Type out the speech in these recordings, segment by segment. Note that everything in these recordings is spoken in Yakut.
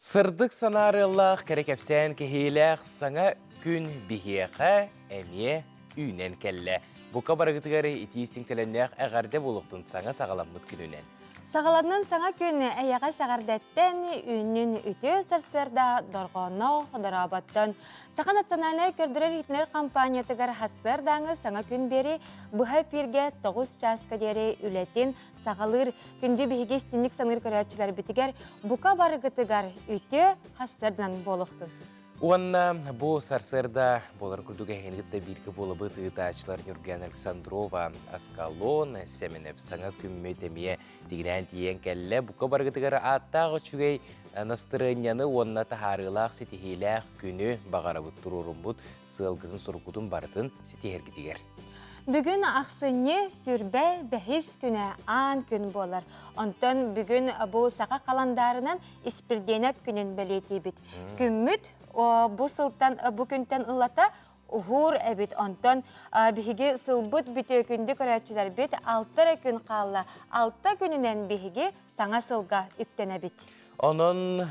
Сырдык санаарыаллаах, кэрэ кэпсээн кэһиилээх саҥа күн биһиэхэ эмиэ үүнэн кэллэ. Бука барыгытыгар итии истиҥ төлөннөөх эҕэрдэ буолуохтун саҥа саҕаламмыт күнүнэн. Саҕаланнын саҥа күн эйэҕэс эҕэрдэттэн, үүннүн үтүө сарсыарда дорҕоонноох дорооботтон. Саха национальнай көрдөрөр-иһитиннэрэр компаниятыгар сарсыардааҥы саҥа күн биэри быһа эпииргэ 9 чааска диэри үлэтин саҕалыыр күндү биһиги истинник саныыр көрөөччүлэрбитигэр бука барыгытыгар үтүө сарсыарданан буолуохтун. Уонна бу сарсыарда буолар курдук эһигини кытта бииргэ буолабыт ыытааччылар Нюрган Александрова, Аскалон, Сэмэнэп саҥа күммүт эмиэ тигинээн тиийэн кэллэ. Бука барыгытыгар ааттаах үчүгэй настырыанньаны уонна таһаарыылаах ситиһиилээх күнү баҕарабыт туруоруммут сыалгытын-соруккутун барытын ситиһэргитигэр. Бүгүн ахсынньы сүрбэ бэһис күнэ аан күн буолар. Онтон бүгүн бу саха халандаарынан Испирдиэнэп күнүн бэлиэтиибит. Күммүт бу сылтан бу күнтэн ылата уһуур эбит. Онтон биһиги сылбыт бүтүөкүндү көрөөччүлэрбит алта эрэ күн хаалла. Алта күнүнэн биһиги саҥа сылга үктэнэбит. Онон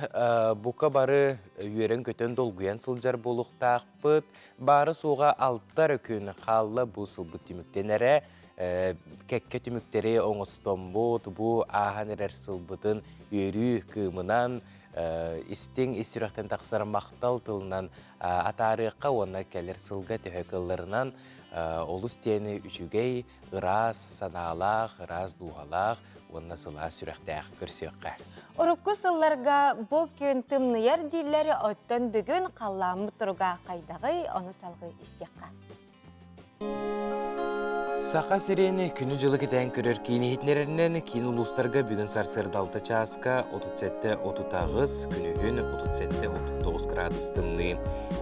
бука бары үөрэн-көтөн долгуйан сылдьар буолуохтаахпыт. Баара-суоҕа алта эрэ күн хаалла бу сылбыт түмүктэнэрэ. Кэккэ түмүктэри оҥостоммут, бу ааһан эрэр сылбытын үөрүү кыымынан, истиҥ ис сүрэхтэн тахсар махтал тылынан атаарыахха уонна кэлэр сылга төһө кыалларынан олус диэни үчүгэй, ыраас санаалаах, ыраас дууһалаах уонна сылаас сүрэхтээх көрсүөххэ. Урукку сылларга бу күн тымныйар дииллэр, оттон бүгүн халлааммыт туруга хайдаҕый, ону салҕыы истиэххэ. Саха сирин күнү-дьылы кэтээн көрөр киин иһитиннэрэринэн киин улуустарга бүгүн сарсыарда 6 чааска 37-38, күнүһүн 37-39 градус тымныы.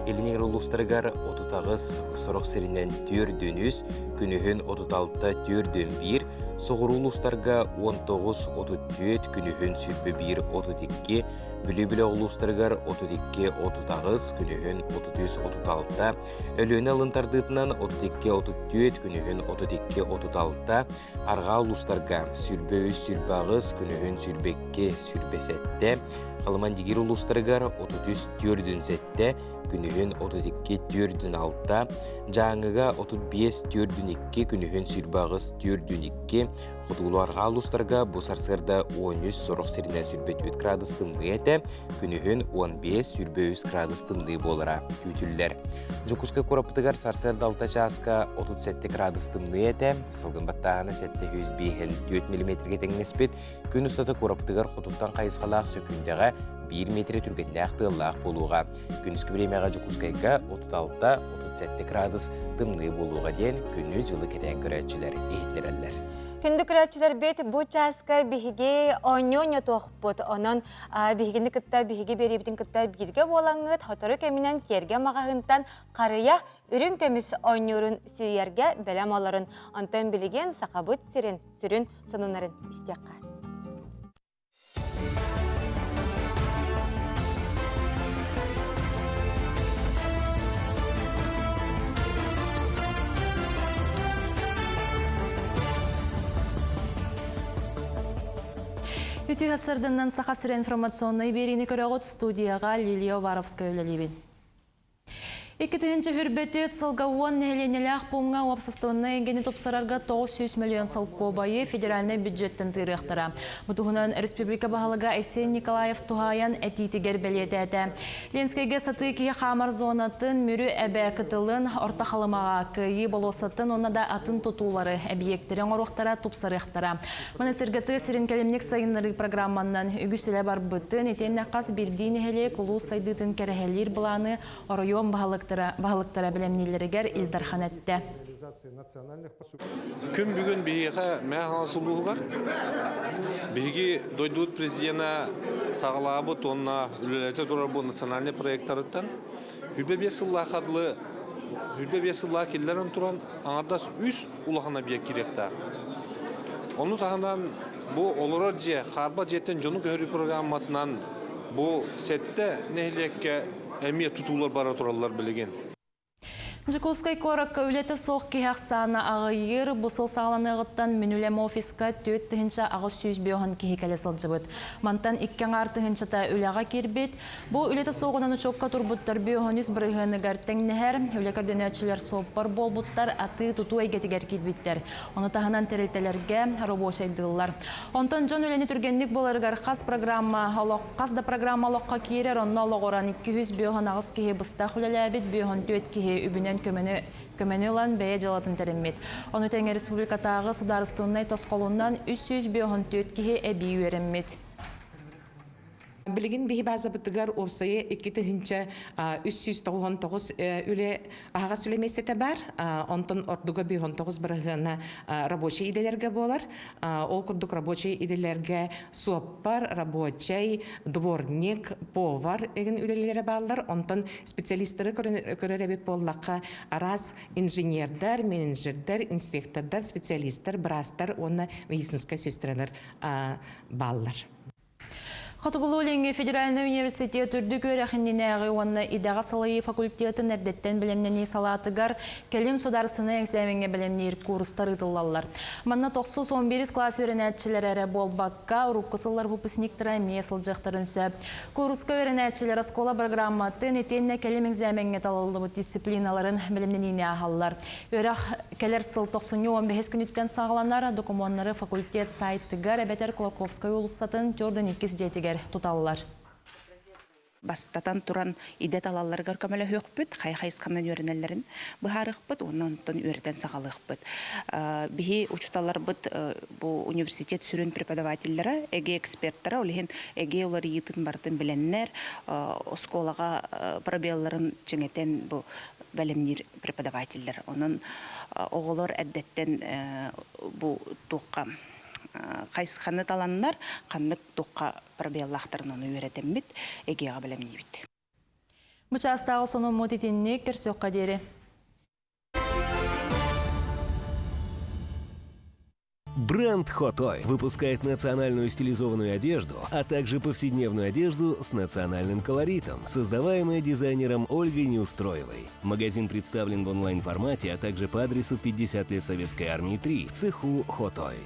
Илин эҥэр улуустарыгар 38, сорох сиринэн 4-3, күнүһүн 36-41, соҕуруу улуустарга 19-34, күнүһүн 21-32, Бүлүү-Бүлүү улуустарыгар 32-38, күнүһүн 33-36, Өлүөнэ алын тардыытынан 32-34, күнүһүн 32-36, арҕаа улуустарга 23-28, күнүһүн 22-27, Халыман-Дигир улуустарыгар 33-47, күнүһүн 32-46, Дьааҥыга 35-42, күнүһүн 28-42, Хотугулуу-арҕаа улуустарга бу сарсыарда 13, сорох сиринэн 24 градус тымныы этэ, күнүһүн 15-23 градус тымныы буолара күүтүллэр. Дьокуускай куораппытыгар сарсыарда 6 чааска 37 градус тымныы этэ, салгын баттааһына 754 миллиметргэ тэҥнэспит, Күн устата куораппытыгар хотуттан хайысхалаах сөкүүндэҕэ 1 метрэ түргэннээх тыаллаах буолуоҕа. Күнүскү бириэмэҕэ Дьокуускайга 36-37 градус тымныы буолуоҕа диэн күнү-дьылы кэтээн көрөөччүлэр иһитиннэрэллэр. Күндү көрөөччүлэрбит, бу чааска биһиги оонньуу ньотуохпут. Онон биһигини кытта, биһиги биэриибитин кытта бииргэ буолаҥҥыт, сотору кэминэн Киэргэ маҕаһыынтан харыйа үрүҥ көмүс оонньуурун сүүйэргэ бэлэм олорун. Онтон билигин Сахабыт сирин сүрүн сонуннарын истиэххэ. Үтүө сарданнан Саха сирэ информационнай биэриини көрөҕүт студияҕа Лилия Уваровская үлэлиибин. 2024 сылга уон нэһилиэнньэлээх пууҥҥа уопсастыбаннай эйгэни тупсарарга 900 миллион солкуобайы федеральнай бюджеттэн тыырыахтара. Бу туһунан республика баһылыга Айсен Николаев туһаайан этиитигэр бэлиэтээтэ. Ленскэйгэ сатыы киһи хаамар зонатын, Мүрү эбэ кытылын, Орто Халымаҕа Кыайыы болуоссатын уонна да атын тутуулары, эбийиэктэри оҥоруохтара, тупсарыахтара. Маны сэргэ тыа сирин кэлимник сайыннарыы программаннан үгүс үлэ барбытын, итиэннэ хас биирдии нэһилиэк улуус сайдыытын кэрэһэлиир былааны оройуон баһылыктара, баһылыктара бэлэмнииллэригэр Ил Дархан эттэ. Күн бүгүн биһиэхэ Мэҥэ Хаҥалас улууһугар биһиги дойдубут президена саҕалаабыт уонна үлэлэтэ турар бу национальнай проектарыттан 25 сыллаахха дылы 25 сыллаах киллэрэн туран аҥардас үс улахан объект киириэхтээх. Ону таһынан бу олорор дьиэ, хаарбах дьиэттэн дьону көһөрүү программатынан бу сэттэ нэһилиэккэ эмиэ тутуулар бара тураллар билигин. Дьокуускай куоракка үлэтэ суох киһи ахсаана аҕыйыыр. Бу сыл саҕаланыаҕыттан мин үлэм офиска 4850 киһи кэлэ сылдьыбыт. Мантан икки аҥаар тыһыынчата үлэҕэ киирбит. Бу үлэтэ суоҕунан учуокка турбуттар 53 бырыһыаныгар тэҥнэһэр. Үлэ көрдөнөөччүлэр суоппар буолбуттар, атыы-тутуу эйгэтигэр киирбиттэр. Ону таһынан тэрилтэлэргэ рабочайдыыллар. Онтон дьон үлэни түргэнник буларыгар хас программа олох Хас да программа олоххо киирэр, онно олоҕуран 258 киһи быстах үлэлээбит, 54 киһи үбүнэн көмөнү көмөнү ылан бэйэ дьыалатын тэриммит. Ону тэҥэ республикатааҕы судаарыстыбаннай тосхолунан 354 киһи эбии үөрэммит. Билигин биһи базабытыгар уопсайа 2399 үлэ аһаҕас үлэ миэстэтэ баар. Онтон ордуга 59 бырыһыана рабочай идэлэргэ буолар. Ол курдук рабочай идэлэргэ суоппар, рабочай, дворник, повар эгин үлэлэрэ бааллар. Онтон специалисттары көрөр эбит буоллахха, араас инженердэр, менеджердэр, инспектордар, специалисттар, быраастар уонна медицинскэй сестралар бааллар. Хотугулуу-Илиҥҥи федеральнай университет үрдүк үөрэх иннинээҕи уонна идэҕэ салайыы факультетын эрдэттэн бэлэмнэнии салаатыгар кэлим судаарыстыбаннай экзамеҥҥа бэлэмниир куурустар ыытыллаллар. Манна тохсус 11 кылаас үөрэнээччилэрэ эрэ буолбакка, урукку сыллар выпускниктара эмиэ сылдьыахтарын сөп. Кууруска үөрэнээччилэр оскуола программатын итиэннэ кэлим экзамеҥҥа талыллыбыт дисциплиналарын бэлэмнэниини ааһаллар. Үөрэх кэлэр сыл тохсунньу 15 күнүттэн саҕаланар, докумуоннары факультет сайтыгар эбэтэр Кулаковскай уулуссатын төрдүн иккис дьиэтигэр туталлар. Бастатан туран, идэ талалларыгар көмөлөһүөхпүт, хайа хайысханан үөрэнэллэрин быһаарыахпыт уонна онтон үөрэтэн саҕалыахпыт. Биһи учууталларбыт бу университет сүрүн преподавателлара, ЭГЭ эксперттара, ол иһин ЭГЭ уларыйыытын барытын билэннэр, оскуолаҕа пробелларын чиҥэтэн бу бэлэмниир преподавателлэр. Онон оҕолор эрдэттэн бу туохха хайысханы таланнар, ханнык туохха пробеллаахтарын ону үөрэтэммит, ЭГЭ-ҕэ бэлэмниибит. Бу чаастааҕы сонуммут итинник көрсүөххэ диэри. Бренд Хотой выпускает национальную стилизованную одежду, а также повседневную одежду с национальным колоритом, создаваемая дизайнером Ольгой Неустроевой. Магазин представлен в онлайн-формате, а также по адресу 50 лет Советской Армии 3 в цеху Хотой.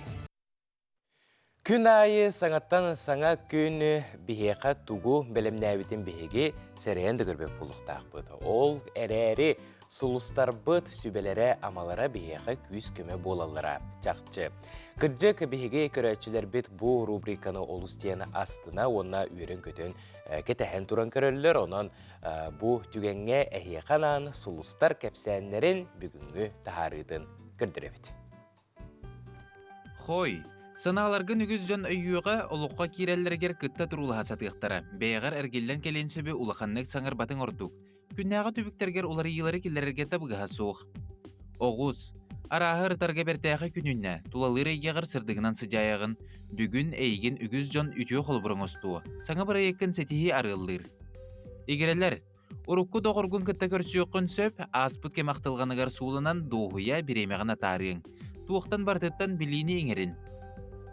Күн аайы саҥаттан саҥа күн биһиэхэ тугу бэлэмнээбитин биһиги сэрэйэн да көрбөт буолуохтаахпыт. Ол эрээри сулустарбыт сүбэлэрэ-амалара биһиэхэ күүс-көмө буолаллара чахчы. Кырдьык, биһиги көрөөччүлэрбит бу рубриканы олус диэн астына уонна үөрэн-көтөн кэтэһэн туран көрөллөр. Онон бу түгэҥҥэ эһиэхэ анаан сулустар кэпсээннэрин бүгүҥҥү таһаарыытын көрдөрөбүт. Хой, санааларгын үгүс дьон өйүөҕэ, олоххо киирэллэригэр кытта туруулаһа сатыахтара. Бэйэҕэр эргиллэн кэлиэн сөбү улаханнык саҥарбатыҥ ордук. Күннээҕи түбүктэргэр уларыйыылары киллэрэргэ табыгаһа суох. Оҕус, арааһы ырытарга бэртээхэй күнүннэ, тулалыыр эйгэҕэр сырдыгынан сыдьаайаҕын. Бүгүн эйигин үгүс дьон үтүө холобур оҥостуо, саҥа бырайыаккын ситиһии арыаллыыр. Игирэлэр, урукку доҕоргун кытта көрсүөххүн сөп, ааспыт кэм ахтылҕаныгар сууланан дуоһуйа бириэмэҕин атаарыаҥ. Туохтан барытыттан билиини иҥэрин.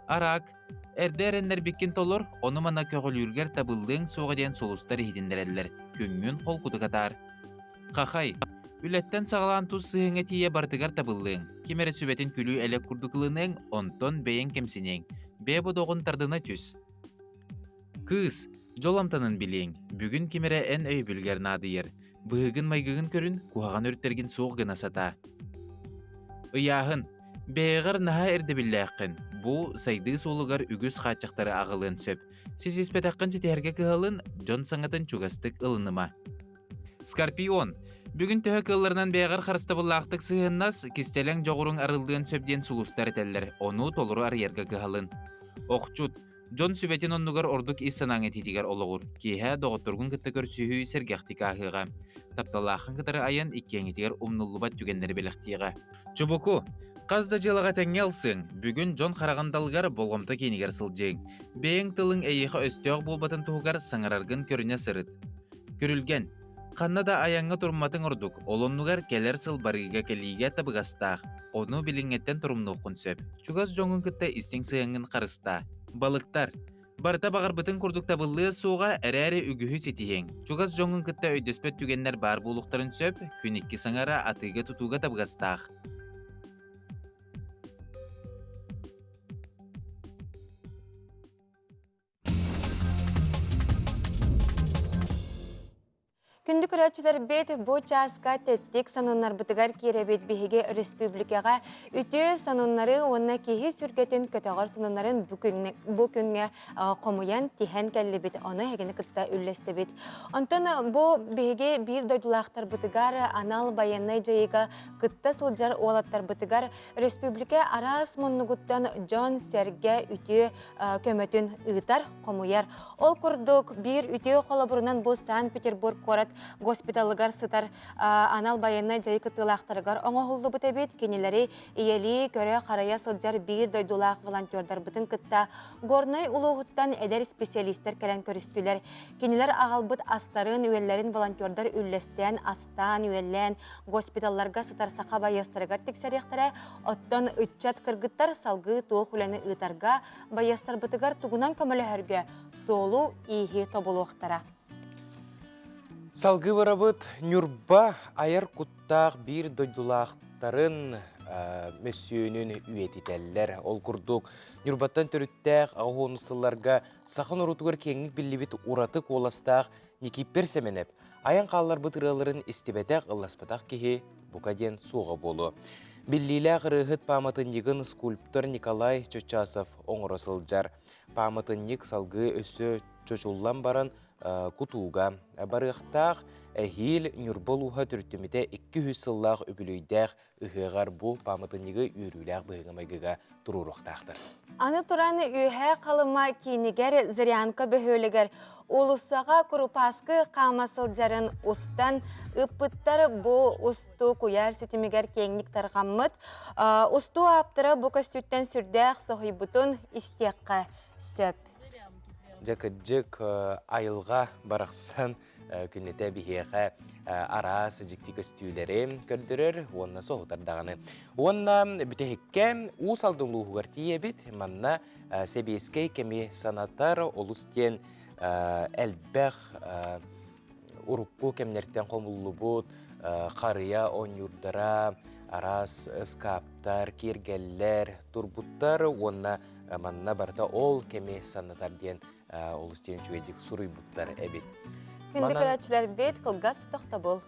Араак, Эрдэ эрэннэрбиккин толор, ону-маны көҕүлүүргэр табыллыаҥ суоҕа диэн сулустар иһитиннэрэллэр. Күҥҥүн холкутук атаар. Хахай, үлэттэн саҕалаан тус сыһыаҥҥа тиийэ барытыгар табыллыаҥ. Ким эрэ сүбэтин күлүү-элэк курдук ылыныаҥ, онтон бэйэҥ кэмсиниэҥ. Бэйэ бодоҕун тардына түс. Кыыс, дьол амтанын билиэҥ. Бүгүн ким эрэ эн өйөбүлгэр наадыйар. Быһыыгын-майгыгын көрүн, куһаҕан өрүттэргин суох гына сатаа. Ыйааһын. Бэйэҕэр наһаа ирдэбиллээххин. Бу сайдыы суолугар үгүс хааччахтары аҕалыан сөп. Ситиспэтэххин ситиһэргэ кыһалын, дьон саҥатын чугастык ылыныма. Скорпион. Бүгүн төһө кыалларынан бэйэҕэр харыстабыллаахтык сыһыаннас, кистэлэҥ дьоҕуруҥ арыллыан сөп диэн сулустар этэллэр. Ону толору арыйарга кыһалын. Охчут. Дьон сүбэтин оннугар ордук ис санааҥ этиитигэр олоҕур. Киэһэ доҕотторгун кытта көрсүһүү сэргэхтик ааһыаҕа. Тапталлааххын кытары айан иккиэҥҥитигэр умнуллубат түгэннэри бэлэхтиэҕэ. Чубуку, хас да дьыалаҕа тэҥҥэ ылсыаҥ. Бүгүн дьон хараҕын далыгар болҕомто киинигэр сылдьыаҥ. Бэйэҥ тылыҥ эйиэхэ өстөөх буолбатын туһугар саҥараргын көрүнэ сырыт. Күрүлгэн, ханна да айаҥҥа турумматыҥ ордук, ол оннугар кэлэр сыл барыыга-кэлиигэ табыгастаах. Ону билиҥҥэттэн турумнуоххун сөп. Чугас дьоҥҥун кытта истиҥ сыһыаҥҥын харыстаа. Балыктар. Барыта баҕарбытыҥ курдук табыллыа суоҕа эрээри үгүһү ситиһиэҥ. Чугас дьоҥҥун кытта өйдөспөт түгэннэр баар буолуохтарын сөп, күн икки саҥара атыыга-тутууга табыгастаах. Күндү көрөөччүлэрбит, бу чааска тэттик сонуннарбытыгар киирэбит. Биһиги республикаҕа үтүө сонуннары уонна киһи сүргэтин көтөҕөр сонуннарын бу күҥҥэ, бу күҥҥэ хомуйан тиһэн кэллибит. Ону эһигини кытта үллэстэбит. Онтон бу биһиги биир дойдулаахтарбытыгар анал байыаннай дьайыыга кытта сылдьар уолаттарбытыгар республика араас муннугуттан дьон-сэргэ үтүө көмөтүн ыытар, хомуйар. Ол курдук, биир үтүө холобурунан бу Санкт-Петербург куорат госпиталыгар сытар анал байыаннай дьайыы кыттыылаахтарыгар оҥоһуллубут эбит. Кинилэри ийэлии көрө-харайа сылдьар биир дойдулаах волонтердарбытын кытта Горнай улууһуттан эдэр специалистэр кэлэн көрүстүлэр. Кинилэр аҕалбыт астарын-үөллэрин волонтердар үллэстэн, астаан-үөллээн госпиталларга сытар саха байыастарыгар тиксэриэхтэрэ. Оттон ыччат кыргыттар салгыы туох үлэни ыытарга, байыастарбытыгар тугунан көмөлөһөргө суолу-ииһи тобулуохтара. Салгыы барабыт Ньурба айар куттаах биир дойдулаахтарын мөссүөнүн үйэтитэллэр. Ол курдук Ньурбаттан төрүттээх аҕыс сылларга саха норуотугар киэҥник биллибит ураты куоластаах Никиппер Сэмэнэп айан хаалларбыт ырыаларын истибэтэх, ылласпатах киһи бука диэн суоҕа буолуо. Биллиилээх ырыаһыт пааматынньыгын скульптор Николай Чочасов оҥоро сылдьар. Пааматынньык салгыы өссө чочуллан баран кутууга барыахтаах. Эһиил Ньурба улууһа төрүттэммитэ 200 сыллаах үбүлүөйдээх ыһыаҕар бу пааматынньыгы үөрүүлээх быһыыга-майгыга туруоруохтаахтар. Аны туран Үөһээ Халыма киинигэр Зырянка бөһүөлэгэр уулуссаҕа курупааскы хаама сылдьарын устан ыппыттар бу устуу куйаар ситимигэр киэҥник тарҕаммыт. Устуу ааптара бу көстүүттэн сүрдээх соһуйбутун истиэххэ сөп. Дьэ кырдьык айылҕа барахсан күннэтэ биһиэхэ араас дьикти көстүүлэри көрдөрөр уонна соһутар даҕаны. Уонна бүтэһиккэ Уус Алдан улууһугар тиийэбит. Манна сэбиэскэй кэми санатар олус диэн элбэх урукку кэмнэртэн хомуллубут харыйа оонньуурдара, араас ыскааптар, киэргэллэр турбуттар уонна манна барыта ол кэми санатар диэн олус диэн үчүгэйдик суруйбуттар эбит. Күндү көрөөччүлэрбит, кылгас тохтобул.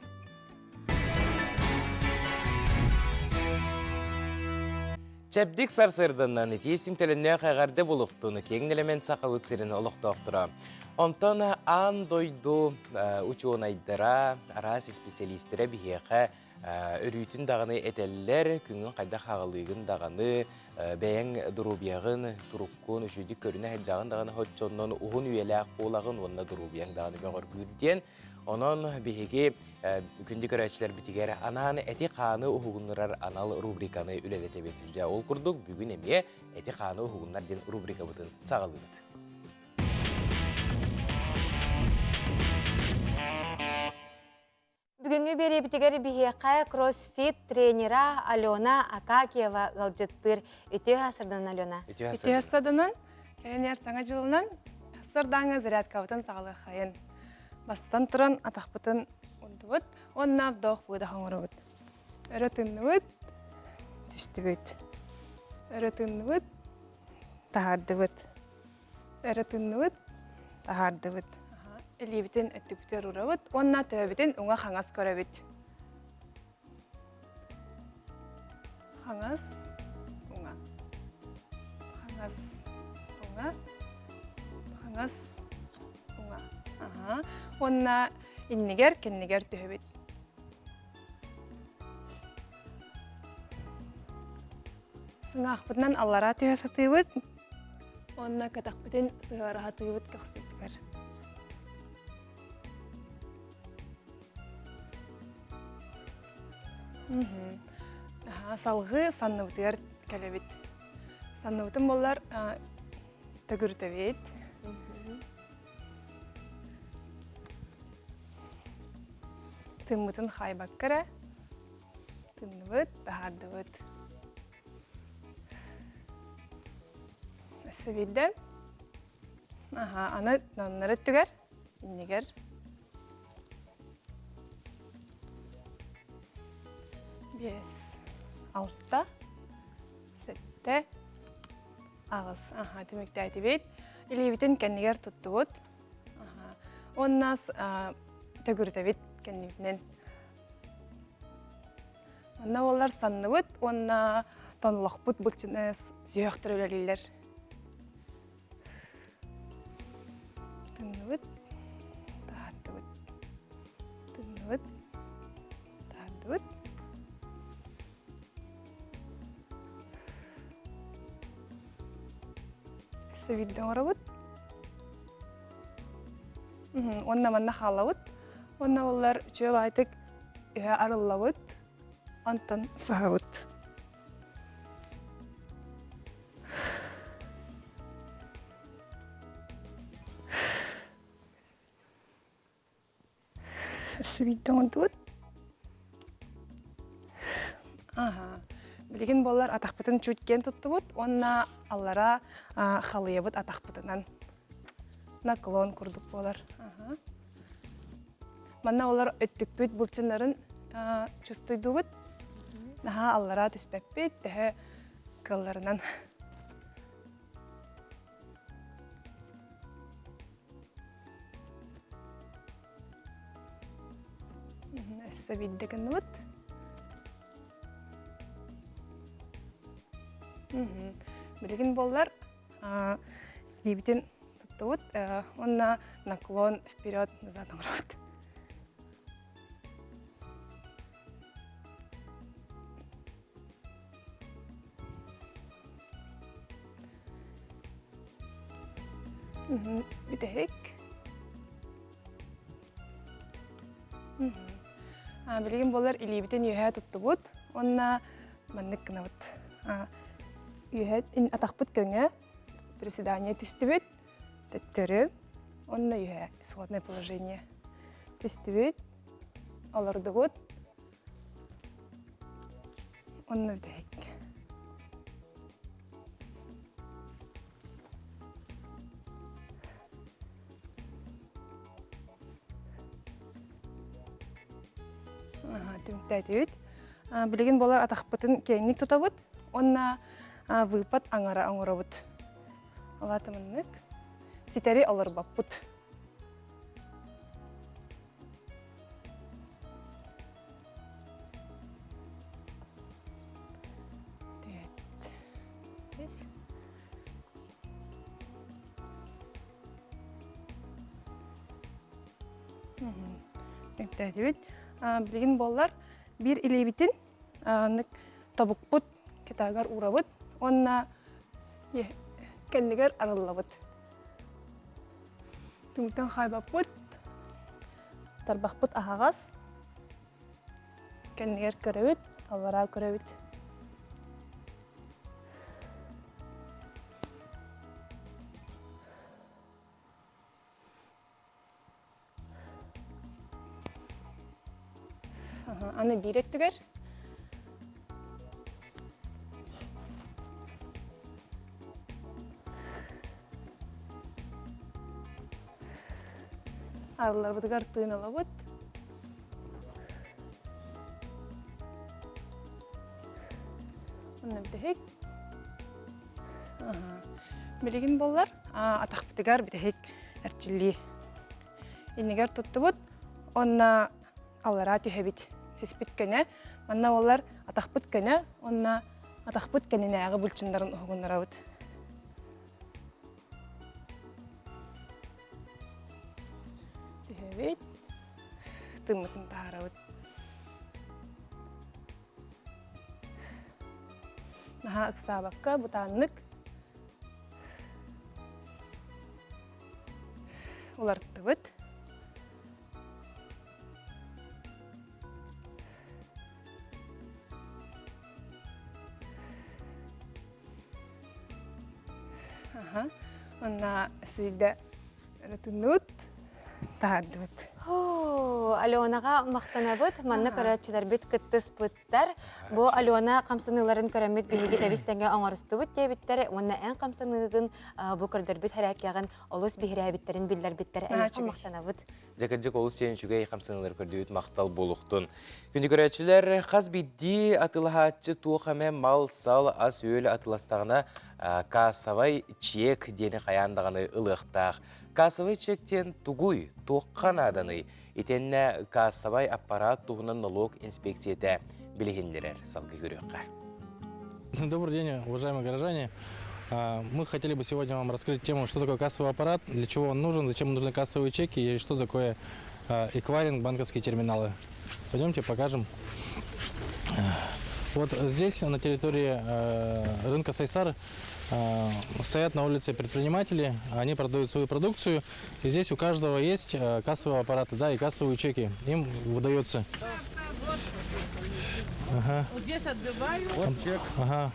Чэбдик сарсыарданнан итиэстин төлөннөөх эҕэрдэ булуктун киэҥ нэлэмэн сахабыт сирин олохтоохторо. Онтон аан дойду учуонайдара, араас исписэлиистэрэ биһиэхэ өрүүтүн даҕаны этэллэр, күҥҥүн хайдах хаҕалыыгын даҕаны, бэйэҥ доруобуйаҕын, туруккун үчүгэйдик көрүнэ сылдьаҕын даҕаны соччоннон уһун үйэлээх буолаҕын уонна доруобуйаҥ даҕаны бөҕөргүүр диэн. Онон биһиги күндү көрөөччүлэрбитигэр анаан эти-хааны уһугуннарар анал рубриканы үлэлэтэбит. Дьэ, ол курдук бүгүн эмиэ эти-хааны уһугуннар диэн рубрикабытын саҕалыыбыт. Бүгүҥҥү биэриибитигэр биһиэхэ кроссфит тренера Алена Акакиева ыалдьыттыыр. Үтүө сарданан, Алена. Үтүө сарданан, кэлин саҥа дьылынан сардааҥҥа зарядкабытын саҕалыаххайын. Бастан туран атахпытын урдубут уонна вдох выдох оҥоробут. Өрө тынныбыт, түстүбүт. Өрө тынныбыт, таһаардыбыт. Өрө тынныбыт, таһаардыбыт. Илиибитин өттүбүтүгэр уурабыт уонна төбөбүтүн уҥа-хаҥас көрөбүт. Хаҥас, уҥа. Хаҥас, уҥа. Хаҥас, уҥа. Аха. Уонна иннигэр, кэннигэр түһэбит. Сыҥаахпытынан аллараа түһэ сатыыбыт. Уонна кэтэхпитин сыһыара сатыыбыт көхсүбүтүгэр. Салгыы санныбытыгар кэлэбит. Санныбытын буоллар төгүрүтэбит. Тыыммытын хаайбакка эрэ Тынныбыт, таһаардыбыт. Өссө биирдэ. Аха, аны наннары өттүгэр, иннигэр. Биэс, алта, сэттэ, аҕыс. Аха, түмүктээтибит. Илиибитин кэннигэр туттубут. Аха. Уонна төгүрүтэбит кэннибитинэн. Манна буоллар санныбыт уонна тонолохпут былчыны сүһүөхтэр үлэлииллэр. Тынныбыт, таһааттыбыт, тынныбыт, таһааттыбыт. Өссө биирдэ оҥоробут. Уонна манна хаалабыт. Уонна боллар үчүгэй баҕайытык үһэ арыллабыт, онтон саһабыт. Өссө биирдэ оҥордубут. Аха. Билигин буоллар атахпытын чуть киэн туттубут уонна аллара халыйабыт атахпытынан. Наклон курдук буолар. Аха. Манна олор өттүкпүт былчыннарын чувствуйдубут. Наһаа аллараа түспэппит, төһө кыалларынан. Өссө биирдэ гынныбыт. Билигин буоллар диибитин туттубут уонна наклон вперед назад оҥоробут. Бүтэһик. Билигин буолар илиибитин үөһээ туттубут уонна маннык гынабыт. Үөһээ атахпыт көҥө, приседание түстүбүт, төттөрү, уонна үөһээ исходное положение түстүбүт, олордубут, Онно бүтэһик. Түмүктээтибит. Билигин буолар атахпытын киэҥник тутабыт уонна выпад аҥара оҥоробут. Алаата маннык. Ситэри олорбоппут. Түмүктээтибит. Билигин буоллар биир илиибитин тобукпут кытаагар уурабыт уонна кэннигэр арыллабыт. Түмүктэн хаайбаппыт, тарбахпыт аһаҕас, кэннигэр көрөбүт, аллараа көрөбүт. Аны биир өттүгэр Арылларбытыгар тыын ылабыт. Онно бүтэһик. Билигин буоллар атахпытыгар бүтэһик эрчиллии. Иннигэр туттубут, онно аллараа түһэбит. Сиспит көнө, манна буоллар атахпыт көнө, онно атахпыт кэннинээҕи булчуннарын уһугуннарабыт. Түһэбит, тыыммытын таһаарабыт. Наһаа ыксаабакка, бытааннык уларыттыбыт. Аха. Онна сүйдэ ырытынныбыт, таһаардыбыт. Бу Аленаҕа махтанабыт. Манна көрөөччүлэрбит кыттыспыттар. Бу Алена хамсаныыларын көрөммүт биһиги тэбис тэҥҥэ оҥорустубут диэбиттэр уонна эн хамсаныыгын бу көрдөрбүт хэрээккэҕин олус биһирээбиттэрин биллэрбиттэр. Эйиэхэ махтанабыт. Дьэ кырдьык олус диэн үчүгэй хамсаныылары көрдүбүт махтал буолуохтун. Күндү көрөөччүлэр, хас биирдии атыылаһааччы туох эмэ мал-сал, ас-үөл атыыластаҕына кассовай чек диэни хайаан даҕаны ылыахтаах. Кассовай чек диэн тугуй, туохха нааданый? Итиэннэ кассовай аппарат туһунан нолуок инспекцията билиһиннэрэр. Салгыы көрүөххэ. Добрый день, уважаемые горожане. Мы хотели бы сегодня вам раскрыть тему, что такое кассовый аппарат, для чего он нужен, зачем нужны кассовые чеки и что такое эквайринг, банковские терминалы. Пойдемте покажем. Вот здесь, на территории рынка Сайсар, стоят на улице предприниматели, они продают свою продукцию. И здесь у каждого есть кассовые аппараты, да, и кассовые чеки. Им выдается. Ага. Вот здесь отбиваю. Вот чек. Ага.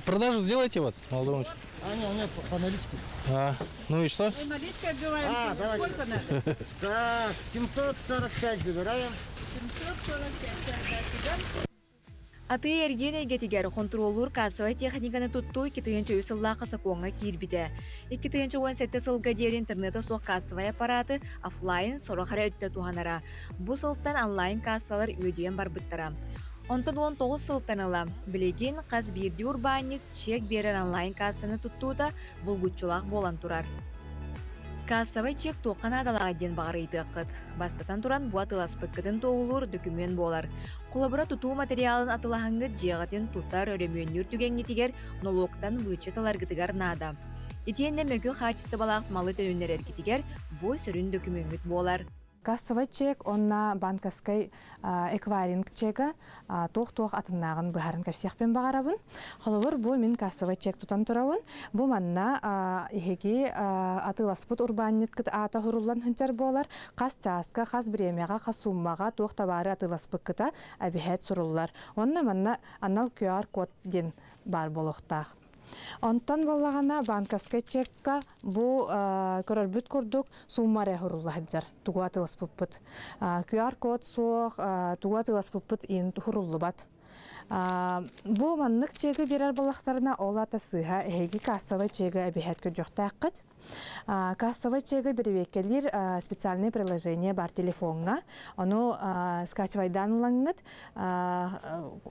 Продажу сделайте вот, молодому. А, нет, нет, по наличке. А, ну и что? Ну, наличкой отбиваем. А, давайте. Сколько надо? Так, 745 забираем. 745, так, Атыы-эргиэн эйгэтигэр хонтуруоллуур кассовай техниканы туттуу 2003 сыллаахха сокуоҥҥа киирбитэ. 2017 сылга диэри интернета суох кассовай аппараты офлайн сорох эрэ өттө туһанара. Бу сылтан онлайн-кассалар үөдүйэн барбыттара. Онтон 19 сылтан ыла билигин хас биирдии урбаанньыт чек биэрэр онлайн-кассаны туттуута булгуччулаах буолан турар. Кассовай чек туохха наадалааҕый диэн баҕар ыйытыаххыт. Бастатан туран, бу атыыласпыккытын туоһулуур дөкүмүөн буолар. Холобура, тутуу материалын атылаһаҥҥыт дьиэҕитин тутар, өрөмүөннүүр түгэҥҥитигэр нолуоктан вычет ыларгытыгар наада. Итиэннэ мөкү хаачыстыбалаах малы төнүннэрэргитигэр бу сүрүн дөкүмүөҥҥүт буолар. Кассовай чек уонна банковскай эквайринг чека туох-туох атыннааҕын быһааран кэпсиэхпин баҕарабын. Холобур, бу мин кассовай чек тутан турабын. Бу манна эһиги атыыласпыт урбаанньыткыт аата суруллан сылдьар буолар. Хас чааска, хас бириэмэҕэ, хас сууммаҕа туох табаары атыыласпыккыта эбиһээт суруллар. Уонна манна анал QR-код диэн баар буолуохтаах. Онтон буоллаҕына банковскай чекка бу көрөрбүт курдук сумма эрэ сурулла сылдьар тугу атыыласпыппыт. QR-код суох, тугу атыыласпыппыт иин суруллубат. Бу маннык чеги биэрэр буоллахтарына, ол аата сыыһа эһиги кассовай чеги эбиһээт көрдьүөхтээххит. Кассовай чеги бэрэбиэркэлиир специальное приложение бар телефоҥҥа. Ону скачивайдаан ылаҥҥыт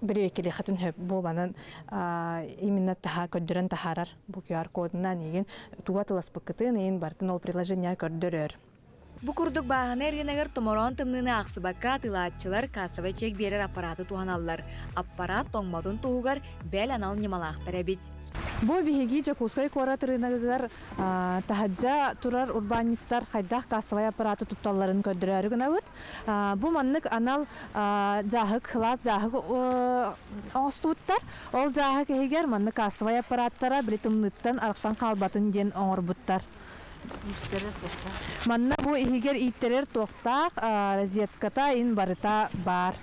бэрэбиэркэлиэххитин сөп. Бу манан именно таһа көрдөрөн таһаарар бу QR-кодунан игин тугу атыласпыккытын иин барытын ол приложение көрдөрөр. Бу курдук бааһынай ырыынагар томороон тымныыны аахсыбакка атыылааччылар кассовай чек биэрэр аппараты туһаналлар. Аппарат тоҥмотун туһугар бэл анал ньымалаахтар эбит. Бу биһиги Дьокуускай куорат ырыынагыгар таһырдьа турар урбаанньыттар хайдах кассовай аппараты тутталларын көрдөрөөрү гынабыт. Бу маннык анал дьааһык, кылаас дьааһык оҥостубуттар. Ол дьааһык иһигэр маннык кассовай аппараттара били тымныыттан арахсан хаалбатын диэн оҥорбуттар. Манна бу иһигэр ииттэрэр туохтаах розетката ин барыта баар.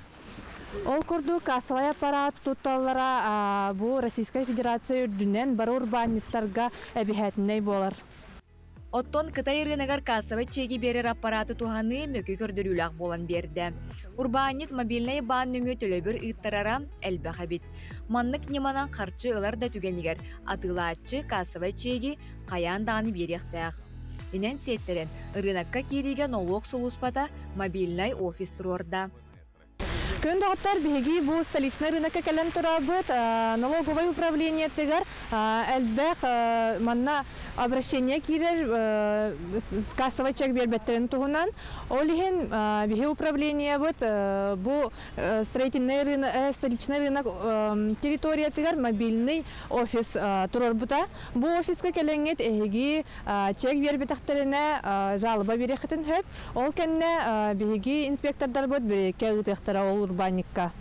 Ол курдук кассовай аппарат тутталлара бу Российскай Федерация үрдүнэн бары урбаанньыттарга эбиһээтинэй буолар. Оттон Кытай ырыынагар кассовай чеги биэрэр аппараты туһаныы мөкү көрдөрүүлээх буолан биэрдэ. Урбаанньыт мобильнай баан нөҥүө төлөбүр ыыттарара элбэх эбит. Маннык ньыманан харчы ылар да түгэнигэр атыылааччы кассовай чеги хайаан даҕаны биэриэхтээх. Инэн сиэттэрэн, ырыынакка киириигэ нолуок сулууспата мобильнай офис туруорда. Күн доҕоттор, биһиги бу столичнай рынокка кэлэн турабыт. Налоговай управлениетыгар элбэх манна обращение киирэр кассовай чек биэрбэттэрин туһунан. Ол иһин биһи управлениебыт бу строительный рынок, столичный рынок территориятыгар мобильный офис туруорбута. Бу офиска кэлэҥҥит эһиги чек биэрбэтэхтэринэ жалоба биэриэххитин сөп. Ол кэннэ биһиги инспектордарбыт бириккэ ыытыахтара ол урбаанньыкка.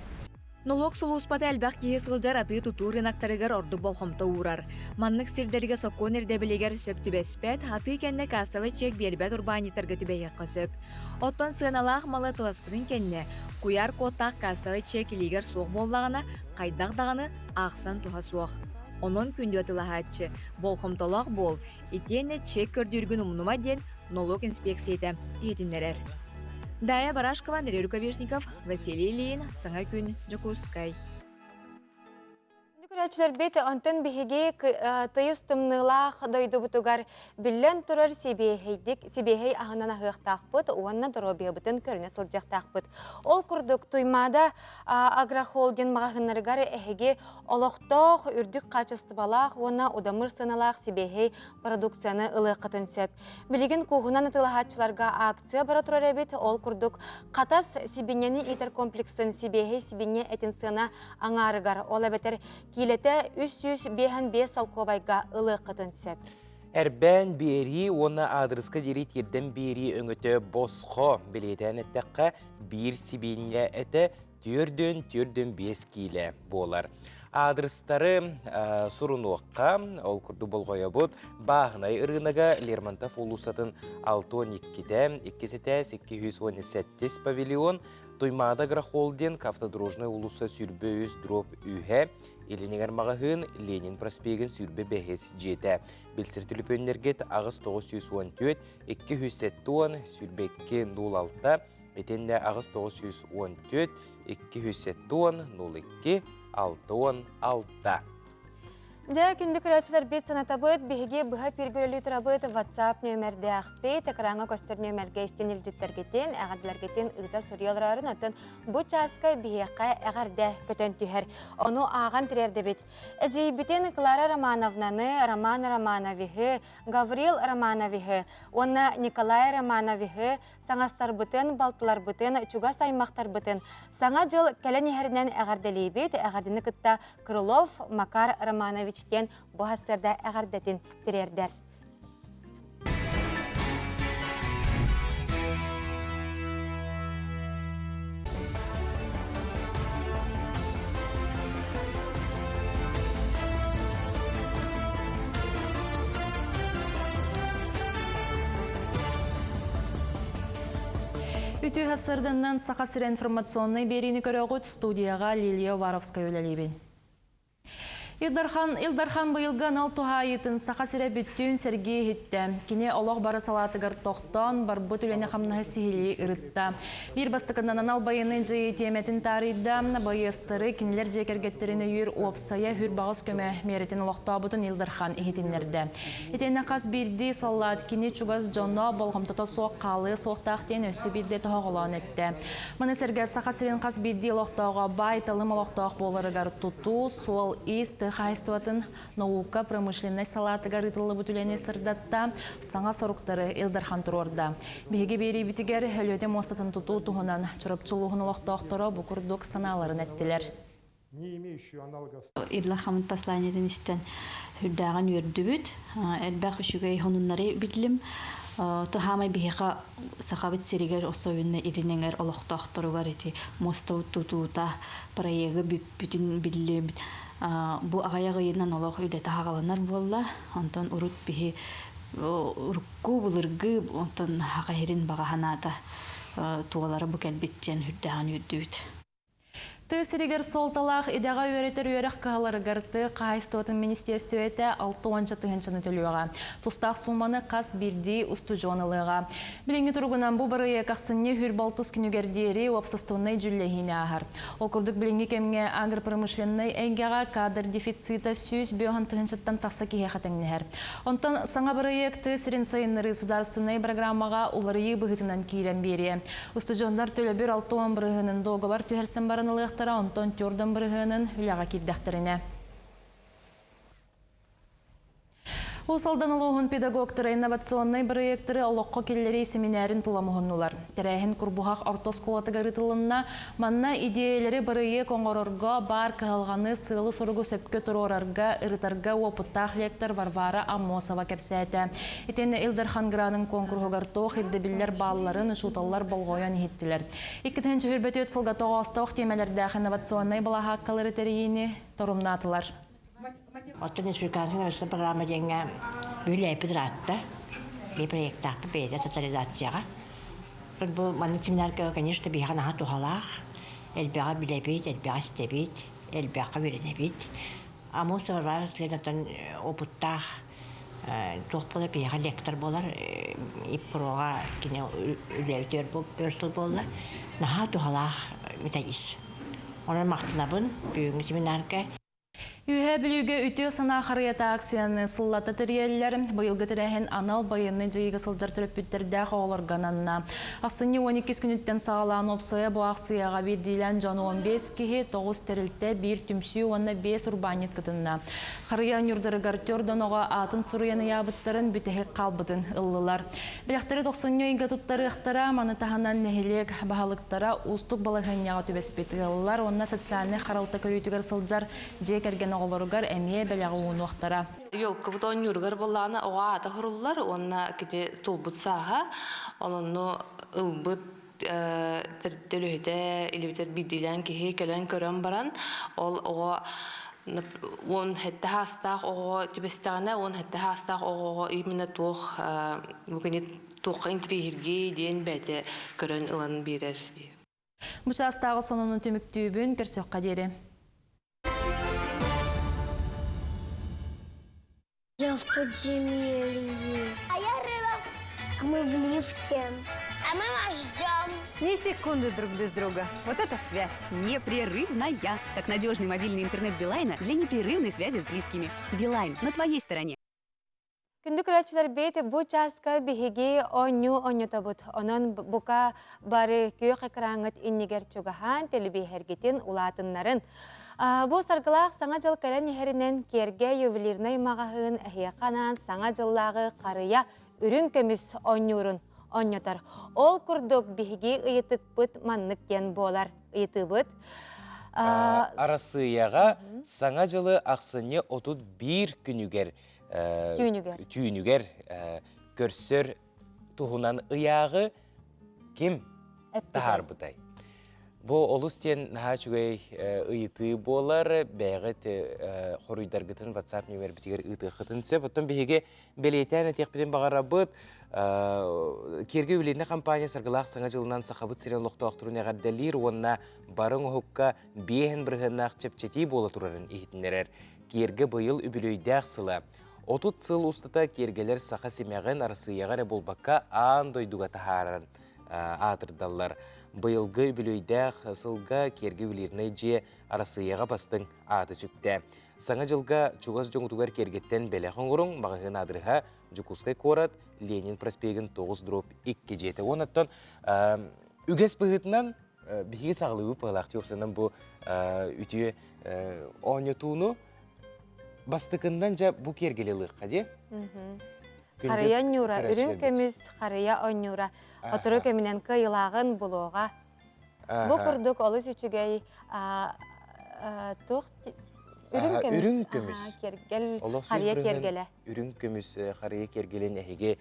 Нолуок сулууспата элбэх киһи сылдьар атыы-тутуу рыноктарыгар ордук болҕомто уурар. Маннык сирдэргэ сокуон ирдэбилигэр сөп түбэспэт, атыы кэннэ кассовай чек биэрбэт урбаанньыттарга түбэһиэххэ сөп. Оттон сыаналаах малы атыласпытын кэннэ, куйаар кодтаах кассовай чек илиигэр суох буоллаҕына, хайдах даҕаны аахсан туһа суох. Онон күндү атыылаһааччы, болҕомтолоох буол, итиэннэ чек көрдүүргүн умнума диэн нолуок инспиэксийэтэ иһитиннэрэр. Дая Барашкова, Андрей Рукавишников, Василий Ильин, Саҥа күн, Дьокуускай. Көрөөччүлэрбит, онтон биһиги тыйыс тымныылаах дойдубутугар биллэн турар сибиэһэйдик, сибиэһэй аһынан аһыахтаахпыт уонна доруобуйабытын көрүнэ сылдьыахтаахпыт. Ол курдук Туймаада агрохолдинг маҕаһыыннарыгар эһиги олохтоох, үрдүк хаачыстыбалаах уонна удамыр сыаналаах сибиэһэй продукцияны ылыаххытын сөп. Билигин кууһунан атыылаһааччыларга акция бара турар эбит. Ол курдук Хатас сибинньэни иитэр комплексын сибиэһэй сибинньэ этин сыана аҥаарыгар, ол эбэтэр киилэтэ 355 солкуобайга ылыаххытын сөп. Эрбээн биэрии уонна аадырыска диэри тиэрдэн биэрии өҥөтө босхо. Бэлиэтээн эттэххэ, биир сибиинньэ этэ түөрдүн түөрдүн биэс киилэ буолар. Аадырыстары сурунуохха, ол курдук болҕойобут, Бааһынай ырыынага Лермонтов уулуссатын 62-те, 2 этээс 217 павильон, Туймаада агрохолдинг, Автодорожная уулусса 23 дробь үһэ, Илинигэр маҕаһыын Ленин проспегын 25 дьиэтэ. Билсэр түлүпүөннэргит 8914 270 22 06 итиннэ 8914 270 02 66. Дьэ, күндү көрөөччүлэрбит санатабыт, биһиги быһа пиргүрэлүү турабыт WhatsApp нүөмэрдээхпит, экраҥҥа көстөр нүөмэргэ истин илдьиттэргитин, эҕэрдэлэргитин ыыта суруйа олорорун, оттон бу чааска биһиэхэ эҕэрдэ көтөн түһэр. Ону ааҕан тириэрдэбит. Эдьиийбитин Клара Романовнаны, Роман Романовиһы, Гаврил Романовиһы уонна Николай Романовиһы саҥастарбытын, балтыларбытын, чугас аймахтарбытын Саҥа дьыл кэлэн иһэринэн эҕэрдэлиибит. Эҕэрдэни кытта Крылов Макар Романович диэн бу сарсыарда эҕэрдэтин тириэрдэр. Үтүө сарсыарданнан Саха сирэ информационнай биэриини көрөҕүт студияҕа Лилия Уваровская үлэлиибин. Илдархан, Илдархан быйылгы анал туһаайыытын Саха сирэ бүттүүн сэргии иһиттэ. Кини олох бары салаатыгар тохтоон, барбыт үлэни-хамнаһы сиһилии ырытта. Биир бастакынан анал байыаннай дьайыы тиэмэтин таарыйда, байыастары, кинилэр дьиэ кэргэттэрин өйүүр уопсайа үр баҕас көмө миэрэтин олохтообутун Ил Дархан иһитиннэрдэ. Итиэннэ хас биирдии саллаат кини чугас дьоно болҕомтото суох хаалыа суохтаах диэн өссө биирдэ тоһоҕолоон эттэ. Маны сэргэ Саха сирин хас биирдии олохтооҕо баай-талым олохтоох буоларыгар тутуу, суол-иис, тыа хаһаайыстыбатын, наука, промышленность салаатыгар ыытыллыбыт үлэни сырдатта, саҥа соруктары Ил Дархан туруорда. Биһиги биэриибитигэр Өлүөнэ муостатын тутуу туһунан Чурапчы улууһун олохтоохторо бу курдук санааларын эттилэр. Иллахаммыт посланиетын истэн үрдээҕин үөрдүбүт. Элбэх үчүгэй сонуннары биллим. Туһаамай биһиэхэ Сахабыт сиригэр особенно илин эҥэр олохтоохторугар ити мостовут тутуута проегы бүппүтүн биллим. Бу аҕыйах ыйынан олох үлэтэ хаҕаланар буолла. Онтон урут биһи урукку былыргы онтон Саха сирин баҕа санаата туолара бу кэлбит диэн үрдээҕин үөрдүбүт. Тыа сиригэр суолталаах идэҕэ үөрэтэр үөрэх кыһаларыгар тыа хаһаайыстыбатын министиэристибэтэ 60 тыһыынчаны төлүөҕэ. Тустаах сууманы хас биирдии устудьуон ылыаҕа. Билиҥҥи туругунан бу бырайыак ахсынньы үһүр-балтыс күнүгэр диэри уопсастыбаннай дьүүллэһиини ааһар. Ол курдук билиҥҥи кэмҥэ агропромышленнай эйгэҕэ кадр дефицита 105 тыһыынчаттан тахса киһиэхэ тэҥнэһэр. Онтон саҥа бырайыак тыа сирин сайыннарыы судаарыстыбаннай бырагыраамаҕа уларыйыы быһыытынан киирэн биэриэ. Устудьуоннар төлөбүр 60 бырыһыанын дуогабар түһэрсэн баран ылыахтара, онтон түөрдөн бырыһыанын үлэҕэ киирдэхтэринэ. Уус Алдан улууһун педагогтара инновационнай бырайыактары олоххо киллэрии сэминээрин тула муһуннулар. Тэрээһин Курбуһах орто оскуолатыгар ыытылынна. Манна идиэйэлэри бырайыак оҥорорго, баар кыһалҕаны, сыалы-соругу сөпкө туруорарга, ырытарга уопуттаах лектор Варвара Аммосова кэпсээтэ. Итиэннэ Ил Дархан гранын куонкуруһугар туох ирдэбиллэр баалларын учууталлар болҕойон иһиттилэр. 2024 сылга тоҕоостоох тиэмэлэрдээх инновационнай балаһааккалары тэрийиини торумнаатылар. Оттон республиканскай инновационнай программа диэҥҥэ үлэлээппит ыраатта. Биир проектаахпыт бэйэтэ социализацияҕа. Бу маннык семинарга, конечно, биһиэхэ наһаа туһалаах. Элбэҕи билэбит, элбэҕи истэбит, элбэххэ үөрэнэбит. Амур Саварваров следователь опыттаах. Туох буолар биһиэхэ лектор буолар ИПРО-ҕа кини үлэлиир өр сыл буолла. Наһаа туһалаах методист. Онон махтанабын бүгүҥҥү семинарга. Үөһээ Бүлүүгэ үтүө санаа харыйата акцияны сыллата тэрийэллэр. Быйылгы тэрээһин анал байыаннай дьайыыга сылдьар төрөппүттэрдээх оҕолорго ананна. Ахсынньы 12 күнүттэн саҕалаан уопсайа бу аахсыйаҕа биирдиилээн дьон 15 киһи, 9 тэрилтэ, биир түмсүү уонна 5 урбаанньыт кытынна. Харыйа ньурдарыгар төрдөн оҕо аатын суруйан ыйаабыттарын бүтэһик хаалбытын ыллылар. Бэлэхтэри тохсунньу ыйга туттарыахтара, маны таһынан нэһилиэк баһылыктара уустук балаһыанньаҕа түбэспит ыаллар уонна социальнай харалта көрүүтүгэр сылдьар дьиэ кэргэн оҕолоругар эмиэ бэлэҕи уунуохтара. Елкабыт оонньууругар буоллаҕына оҕо аата суруллар уонна кини тулбут сааһа, ононну ылбыт төлөһүтэ илибитэр биирдиилээн киһи кэлэн көрөн баран ол оҕо 17 саастаах оҕоҕо түбэстэҕинэ 17 саастаах оҕоҕо именно туох бу кини туохха интириэһиргиэй диэн бэйэтэ көрөн ылан биэрэр дии. Бу чаастааҕы сонунун түмүктүүбүн көрсөххө диэри. Я в подземелье. А я рыба. А мы в лифте. А мы вас ждем. Ни секунды друг без друга. Вот это связь. Непрерывная. Как надежный мобильный интернет Билайна для непрерывной связи с близкими. Билайн на твоей стороне. Күндү көрөөччүлэрбит, бу чааска биһиги оонньуу оонньотобут. Онон бука бары күөх экраҥҥыт иннигэр чугаһаан телебиэһэргитин улаатыннарын. Бу саргылаах Саҥа дьыл кэлэн иһэринэн Киэргэ ювелирнай маҕаһыын эһиэхэ анаан Саҥа дьыллааҕы харыйа үрүҥ көмүс оонньуурун оонньотор. Ол курдук биһиги ыйытыкпыт маннык диэн буолар. Ыйытыыбыт. Арассыыйаҕа Саҥа дьылы ахсынньы 31 күнүгэр түүнүгэр түүнүгэр көрсөр туһунан ыйааҕы ким таһаарбытай? Бу олус диэн наһаа үчүгэй ыйытыы буолар. Бэйэҕит хоруйдаргытын WhatsApp нүмербитигэр ыытыаххытын сөп. Оттон биһиги бэлиэтээн этиэхпитин баҕарабыт. Киэргэ Үлэнэ компания саргылаах Саҥа дьылынан Сахабыт сирин олохтоохторун эҕэрдэлиир уонна бары оҥоһукка биэһин бырыһыаннаах чэпчэтии буола турарын иһитиннэрэр. Киэргэ быйыл үбүлүөйдээх сыла. 30 сыл устата киэргэлэр саха симэҕин Арассыыйаҕа эрэ буолбакка аан дойдуга таһааран аатырдаллар. Быйылгы үбүлүөйдээх сылга Киэргэ ювелирнай дьиэ Арассыыйаҕа бастыҥ ааты сүктэ. Саҥа дьылга чугас дьоҥутугар киэргэттэн бэлэх оҥоруҥ маҕаһыын аадырыһа Дьокуускай куорат Ленин проспегын 9 дробь 2 дьиэтэ. Уонна үгэс быһыытынан биһиги саҕалыыбыт быһалаах уопсайынан бу үтүө оонньотууну бастакындан дьэ бу киэргэли ылыахха дии. Харыйа онньуура, үрүҥ көмүс харыйа онньуура сотору кэминэн кыайыылааҕын булуоҕа. Бу курдук олус үчүгэй туох үрүҥ көмүс, үрүҥ көмүс киэргэл, харыйа киэргэлэ. Үрүҥ көмүс харыйа киэргэлин эһиги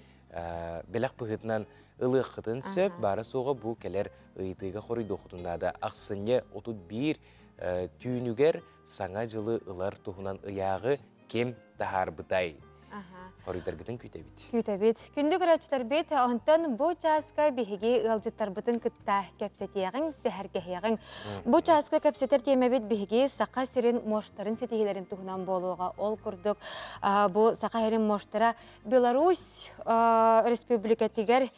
бэлэх быһыытынан ылыаххытын сөп. Баара-суоҕа бу кэлэр ыйытыыга хоруйдуоххутун наада. Ахсынньы 31 түүнүгэр Саҥа дьылы ылар туһунан ыйааҕы ким таһаарбытай? Хоруйдаргытын күүтэбит. Күүтэбит. Күндү көрөөччүлэрбит, онтон бу чааска биһиги ыалдьыттарбытын кытта кэпсэтиэҕиҥ, сэһэргэһиэҕиҥ. Бу чааска кэпсэтэр тиэмэбит биһиги Саха сирин муоштарын ситиһиилэрин туһунан буолуоҕа. Ол курдук, бу Саха сирин муоштара Беларусь Республикатыгар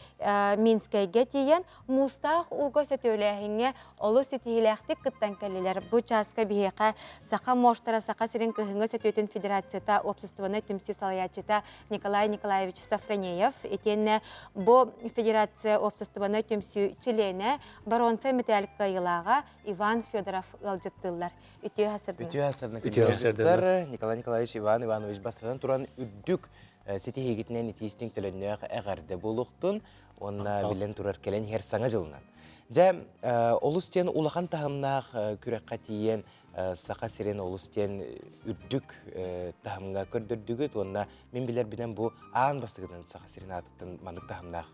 Минскэйгэ тиийэн муустаах ууга сөтүөлээһиҥҥэ олус ситиһиилээхтик кыттан кэллилэр. Бу чааска биһиэхэ Саха муоштара Саха сирин кыһыҥҥы сөтүөтүн федерацията уопсастыбаннай түмсүү салайааччыта Николай Николаевич Сафронеев итиэннэ бу федерация уопсастыбаннай түмсүү чилиэнэ боруонса мэтээл кыайыылааҕа Иван Федоров ыалдьыттыыллар. Үтүө сарсыарданан. Үтүө сарсыарданан. Николай Николаевич Иван Иванович бастатан туран үрдүк ситиһиигитинэн итиистиҥ төлөннөөх эҕэрдэ буолуохтун уонна биллэн турар кэлэн иһэр саҥа дьылынан. Дьэ, олус диэн улахан таһымнаах күрэххэ тиийэн Саха сирин олус диэн үрдүк таһымҥа көрдөрдүгүт уонна мин билэрбинэн бу аан бастакытынан Саха сирин аатыттан маннык таһымнаах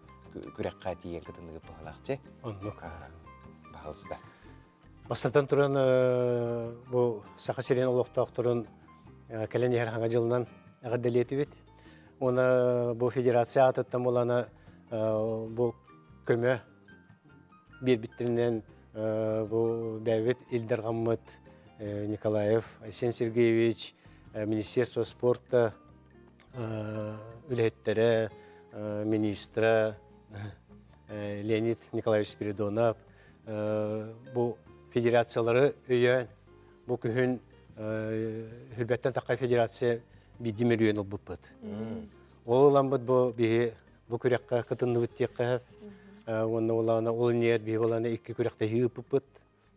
күрэххэ тиийэн кытынныгыт баһылаах чэ. Оннук. Баһылыста. Бастатан туран бу Саха сирин олохтоохторун кэлэн иһэр хаҥа дьылынан эҕэрдэлиэтибит. Уонна бу федерация аатыттан буолана бу көмө биэрбиттэринэн бу бэйэбит Ил Дарҕаммыт Николаев Айсен Сергеевич, Министерство спорта. үлэһиттэрэ, министра Леонид Николаевич Спиридонов бу федерациялары өйөөн бу күһүн Хүрбэттэн тахха федерация биирдии мөлүйүөн ылбыппыт. Ол ыламмыт бу биһи бу күрэххэ кытынныбыт диэххэ уонна улаана ол иннигэр биһи улаана икки күрэхтэһии ыыппыппыт.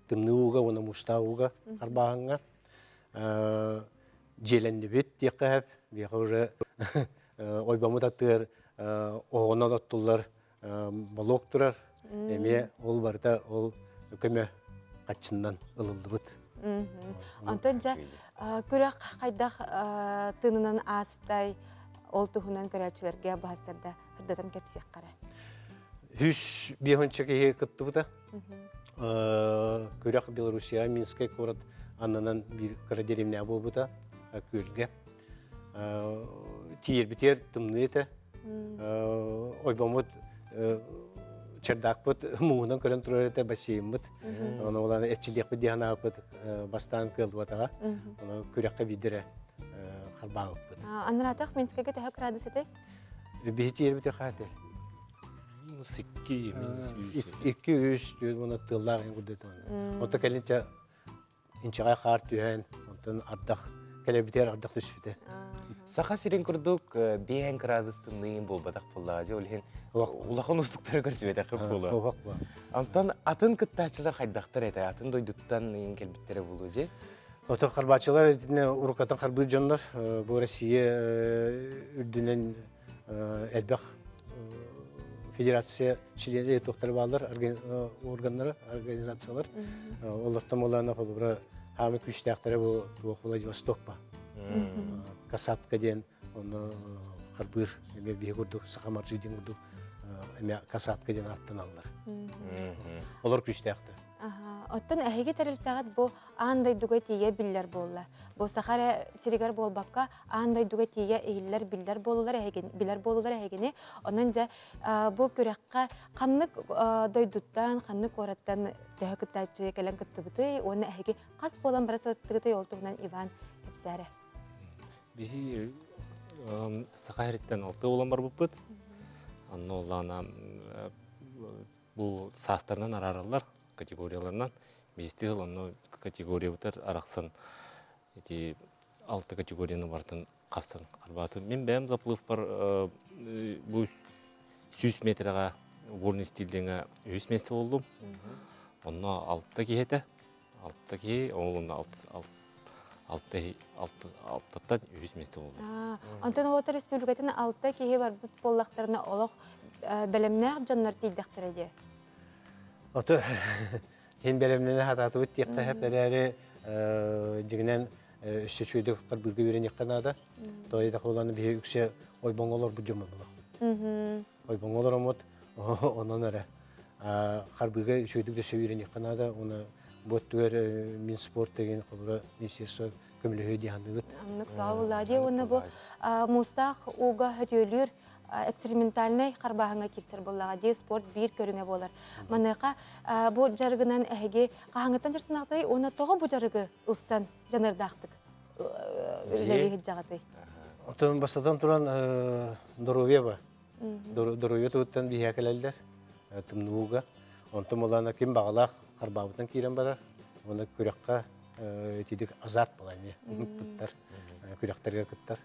Тымныы ууга уонна муустаах ууга харбааһыҥҥа. Дьиэлэннибит диэххэ сөп. Биһиэхэ уже ойбоммут аттыгар оһоҕунан оттуллар болуок турар. Эмиэ ол барыта ол көмө хаччыннан ылыллыбыт. Онтон дьэ күрэх хайдах тыынынан аастай ол туһунан көрөөччүлэргэ баһастарда сырдатан кэпсиэххэ эрэ. Үс биэһүнчэ киһи кыттыбыта. Күрэх Белоруссия Минскай куорат аннынан биир кыра деревня буолбута күөлгэ. Тиийэрбитигэр тымныы этэ. Ойбоммут чердакпыт муҥунан көрөн турар этэ бассейнмыт. Оны улаана эчилиэхпит диэн санаабыт бастаан кыаллыбатаҕа. Оны күрэххэ биирдэрэ харбаабыппыт. Анаратах Минскайга төһө градус этэй? Биһи тиэрбите хаате. Минус 2, минус 3. 2, 3, түөрт уонна тыаллаах эн курдук. Онто кэлин инчэҕэй хаар түһэн, онтон ардах кэлэбитигэр ардах түспүтэ. Саха сирин курдук биэһэн кыраадыс тымныйын буолбатах буоллаҕа дьэ ол иһин улахан уустуктары көрсүбэтэххит буолуо. Онтон атын кыттааччылар хайдахтар этэ? Атын дойдуттан ыйын кэлбиттэрэ буолуо дьэ? Ото харбааччылар итиннэ уруккаттан харбыыр дьоннор бу Россия үрдүнэн элбэх федерация чилиэнэ туохтары бааллар органнары организациялар олортон буолаана холобура хаамы күүстээхтэрэ бу туох Владивосток ба касатка диэн онно харбыыр эмиэ биһи курдук саха маржи диэн курдук эмиэ касатка диэн ааттаналлар олор күүстээхтэр. Оттон эһиги тэрилтэҕит бу аан дойдуга тиийэ биллэр буолла. Бу саха эрэ сиригэр буолбакка, аан дойдуга тиийэ иһиллэр биллэр буолулар эһигин, билэр буолулар эһигини. Онон дьэ бу күрэххэ ханнык дойдуттан, ханнык куораттан төһө кыттааччы кэлэн кыттыбытый уонна эһиги хас буолан бара сырыттыгытый ол туһунан Иван кэпсээрэ. Биһи Саха сириттэн алты буолан барбыппыт. Онно улаана бу саастарынан араараллар категорияларынан. Биэстии сыл онно категориябытар арахсан ити алта категорияны барытын хапсан харбаатым. Мин бэйэм заплывпар бу 100 метрэҕэ вольный стилдиҥэ үһүс миэстэ буоллум. Онно алта киһи этэ. Алта киһи, ол онно алта алтаттан үһүс миэстэ буоллум. Онтон Олотор Республикатын алта киһи барбыт буоллахтарына олох бэлэмнээх дьоннор тиийдэхтэрэ дии. Ото хин бэлэмнэнэ хатаатыбыт диэххэ сөп эрээри дьиҥинэн өссө үчүгэйдик харбыырга үөрэниэххэ наада. Тоойдах буолан биһи үксэ ойбоҥҥо олорбут дьоммут булахпыт. Ойбоҥҥо олороммут онон эрэ харбыыга үчүгэйдик да үөрэниэххэ наада. Уна бу өттүгэр Минспорт деген холобура министерство көмөлөһүө дии саныыбыт. Оннук баҕа дии уонна бу муустаах ууга хөтүөлүүр экспериментальнай харбааһыҥҥа киирсэр буоллаҕа дии спорт биир көрүҥэ буолар. Маныаха бу дьарыгынан эһиги хаһааҥҥыттан дьарыктанаҕытый уонна тоҕо бу дьарыгы ылсан дьаныардаахтык үлэлии сылдьаҕытый? Оттон бастатан туран здоровье ба. Здоровье туһуттан биһиэхэ кэлэллэр тымнууга. Онтон буолаана ким баҕалаах харбаабытынан киирэн барар. Уонна күрэххэ итидик азарт буолар эмиэ кыттар. Күрэхтэргэ кыттар.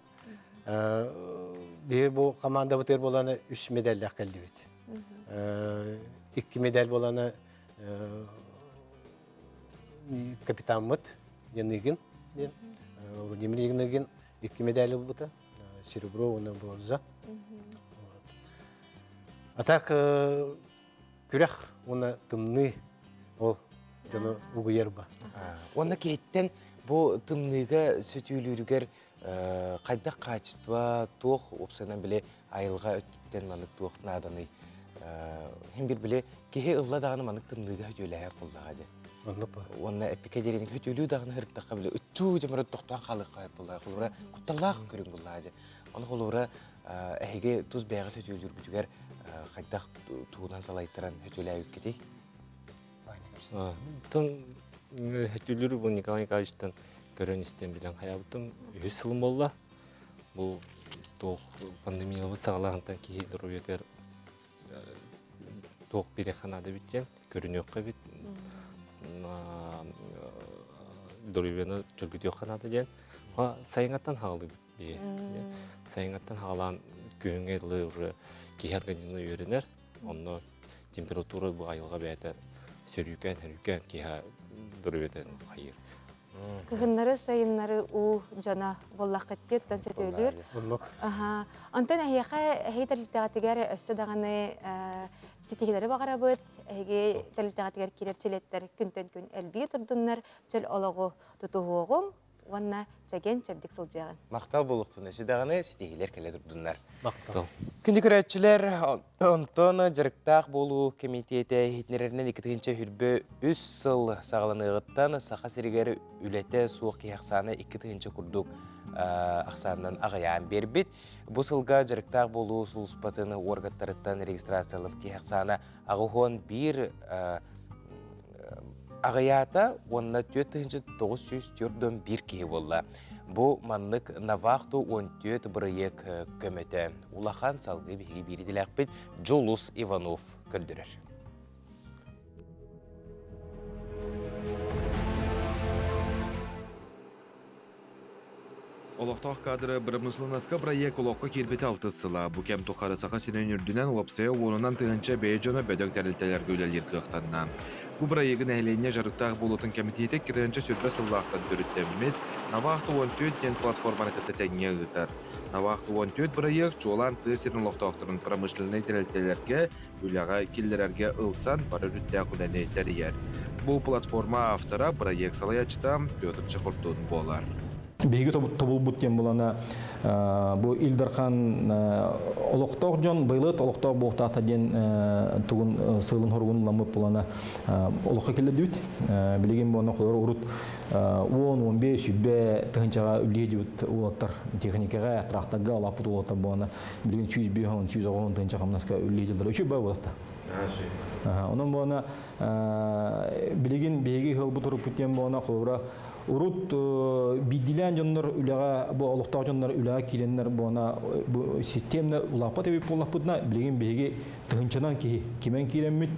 Биһи бу командабытыгар буолана үс медаллаах кэллибит. Икки медаль буолана капитаммыт Яныгин диэн Владимир Яныгин икки медаль ылбыта. Серебро уонна бронза. А так күрэх уонна тымныы ол дьону угуйар ба. Уонна киһиттэн бу тымныыга сөтүөлүүрүгэр хайдах качество туох уопсайынан били айылҕа өттүттэн маннык туох нааданый хин бир били киһи ылла даҕаны маннык тымныыга хөтүөлэһэр буоллаҕа дии. Оннук ба. Уонна эппикэ диэри хөтүөлүү даҕаны ырыттахха били ыччуу дьоморо тохтоон хаалыахха буоллаҕа. Холобура кутталлаах көрүҥ буоллаҕа дии. Ону холобура эһиги тус бэйэҕит хөтүөлүүргүтүгэр хайдах тугунан салайтаран хөтүөлээбиккитий? Тон хөтүлүр бу Николай Николаевичтан көрөн истэн билэн хайаабытым үһүс сылым буолла. Бу Туох пандемиябыт саҕалаһынтан киһи доруобуйатыгар туох бириэххэ наада эбит диэн көрүнүөххэ эбит доруобуйаны чөргүтүөххэ наада диэн сайыҥҥаттан хаалыыбыт бии сайыҥҥаттан хаалаан күһүҥҥэ дылы уже киһи организма үөрэнэр онно температура бу айылҕа бэйэтэ сөрүүкээн сөрүүкээн киһи доруобуйата хайыыр Кыһыннары сайыннары уу дьоно буоллаххыт диэттэн сөтүөлүүр. Аха. Онтон эһиэхэ эһиги тэрилтэҕитигэр өссө даҕаны ситиһиилэри баҕарабыт. Эһиги тэрилтэҕитигэр киирэр чилиэттэр күнтэн күн элбии турдуннар, чөл олоҕу тутуһуоҕуҥ уонна чэгиэн чэбдик сылдьыаҕын. Махтал буолуохтун өссө даҕаны ситиһиилэр кэлэ турдуннар. Махтал. Күндү көрөөччүлэр, онтон дьарыктаах буолуу кэмитиэтэ иһитиннэрэринэн 2023 сыл саҕаланыаҕыттан Саха сиригэр үлэтэ суох киһи ахсаана 2000 курдук ахсаанынан аҕыйаан биэрбит. Бу сылга дьарыктаах буолуу сулууспатын уоргаттарыттан регистрацияланып киһи ахсаана 81 аҕыйаата уонна 4941 киһи буолла. Бу маннык Навахту 14 бырайыак көмөтө. Улахан салгыы биһиги биир идэлээхпит Джулус Иванов көрдөрөр. Олохтоох кадры бырамыысыланаска бырайыак олоххо киирбитэ алтыс сыла. Бу кэм тухары Саха сирин үрдүнэн уопсайа уонунан тыһыынча бэйэ дьоно бөдөҥ тэрилтэлэргэ үлэлиир кыахтанна. Бу бырайыагы нэһилиэнньэ дьарыктаах буолуутун кэмитиэтэ 2 тыһыынча 20 сыллаахтан төрүттэммит Навахта 14 диэн платформаны кытта тэҥҥэ ыытар. Навахта 14 бырайыак чуолаан тыа сирин олохтоохторун промышленнай тэрилтэлэргэ үлэҕэ киллэрэргэ ылсан бары өрүттээх үлэни тэрийэр. Бу платформа автора, бырайыак салайааччыта Петр Чехордун буолар. Биһиги тобулбут диэн булана бу Ил Дархан олохтоох дьон быйылыт олохтоох буолуохтаахта диэн тугун сыалын хоругун ылламмыт булана олоххо киллэрдибит. Билигин буона холор урут 10-15 сүбэ тыһынчаҕа үллиһи уолаттар техникаҕа, тракторга олаппыт уолаттар буона билигин 105 190 тыһынча хамнаска үллиһи Үчү ба буолатта. Онон буона билигин биһиги ыһылбыт уруппут диэн буона холобура урут биирдилээн дьоннор үлэҕэ бу олохтоох дьоннор үлэҕэ киирэннэр буона бу системно улааппат эбит буоллахпытына билигин биһиги тыһынчанан киһи кимэн киирэммит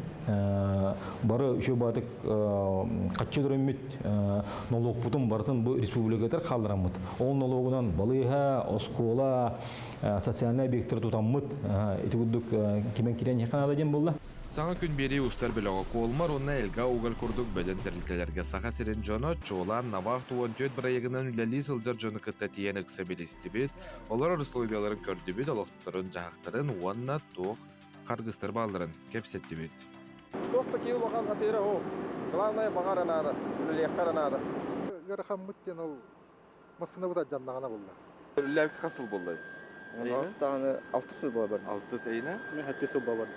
бары үчүгэй баатык хаччы өлөрөммүт нолуокпутун барытын бу республикатар хааллараммыт ол нолуогунан балыыһа оскуола социальнай объекттары тутаммыт ити курдук кимэн киирэн иһиэххэ наада диэн буолла Саҥа күн биэрии устар бөлөҕө Колмар уонна Элга уголь курдук бөдөҥ тэрилтэлэргэ Саха сирин дьоно, чуолаан Навах 14 бырайыагынан үлэлии сылдьар дьону кытта тиийэн ыкса билистибит, олорор условияларын көрдүбүт, олохторун-дьаһахтарын уонна туох харгыстар баалларын кэпсэттибит. Туох да киһи улахан атыыра суох. Главное баҕара наада, үлэлиэххэ эрэ наада. Ыарахаммыт диэн ол массыынабыт алдьаннаҕына булла. Үлэлээбит хас сыл буоллай? Астааны алты сыл буолар. Алтыс эйинэ? Мен хатты сыл буолар.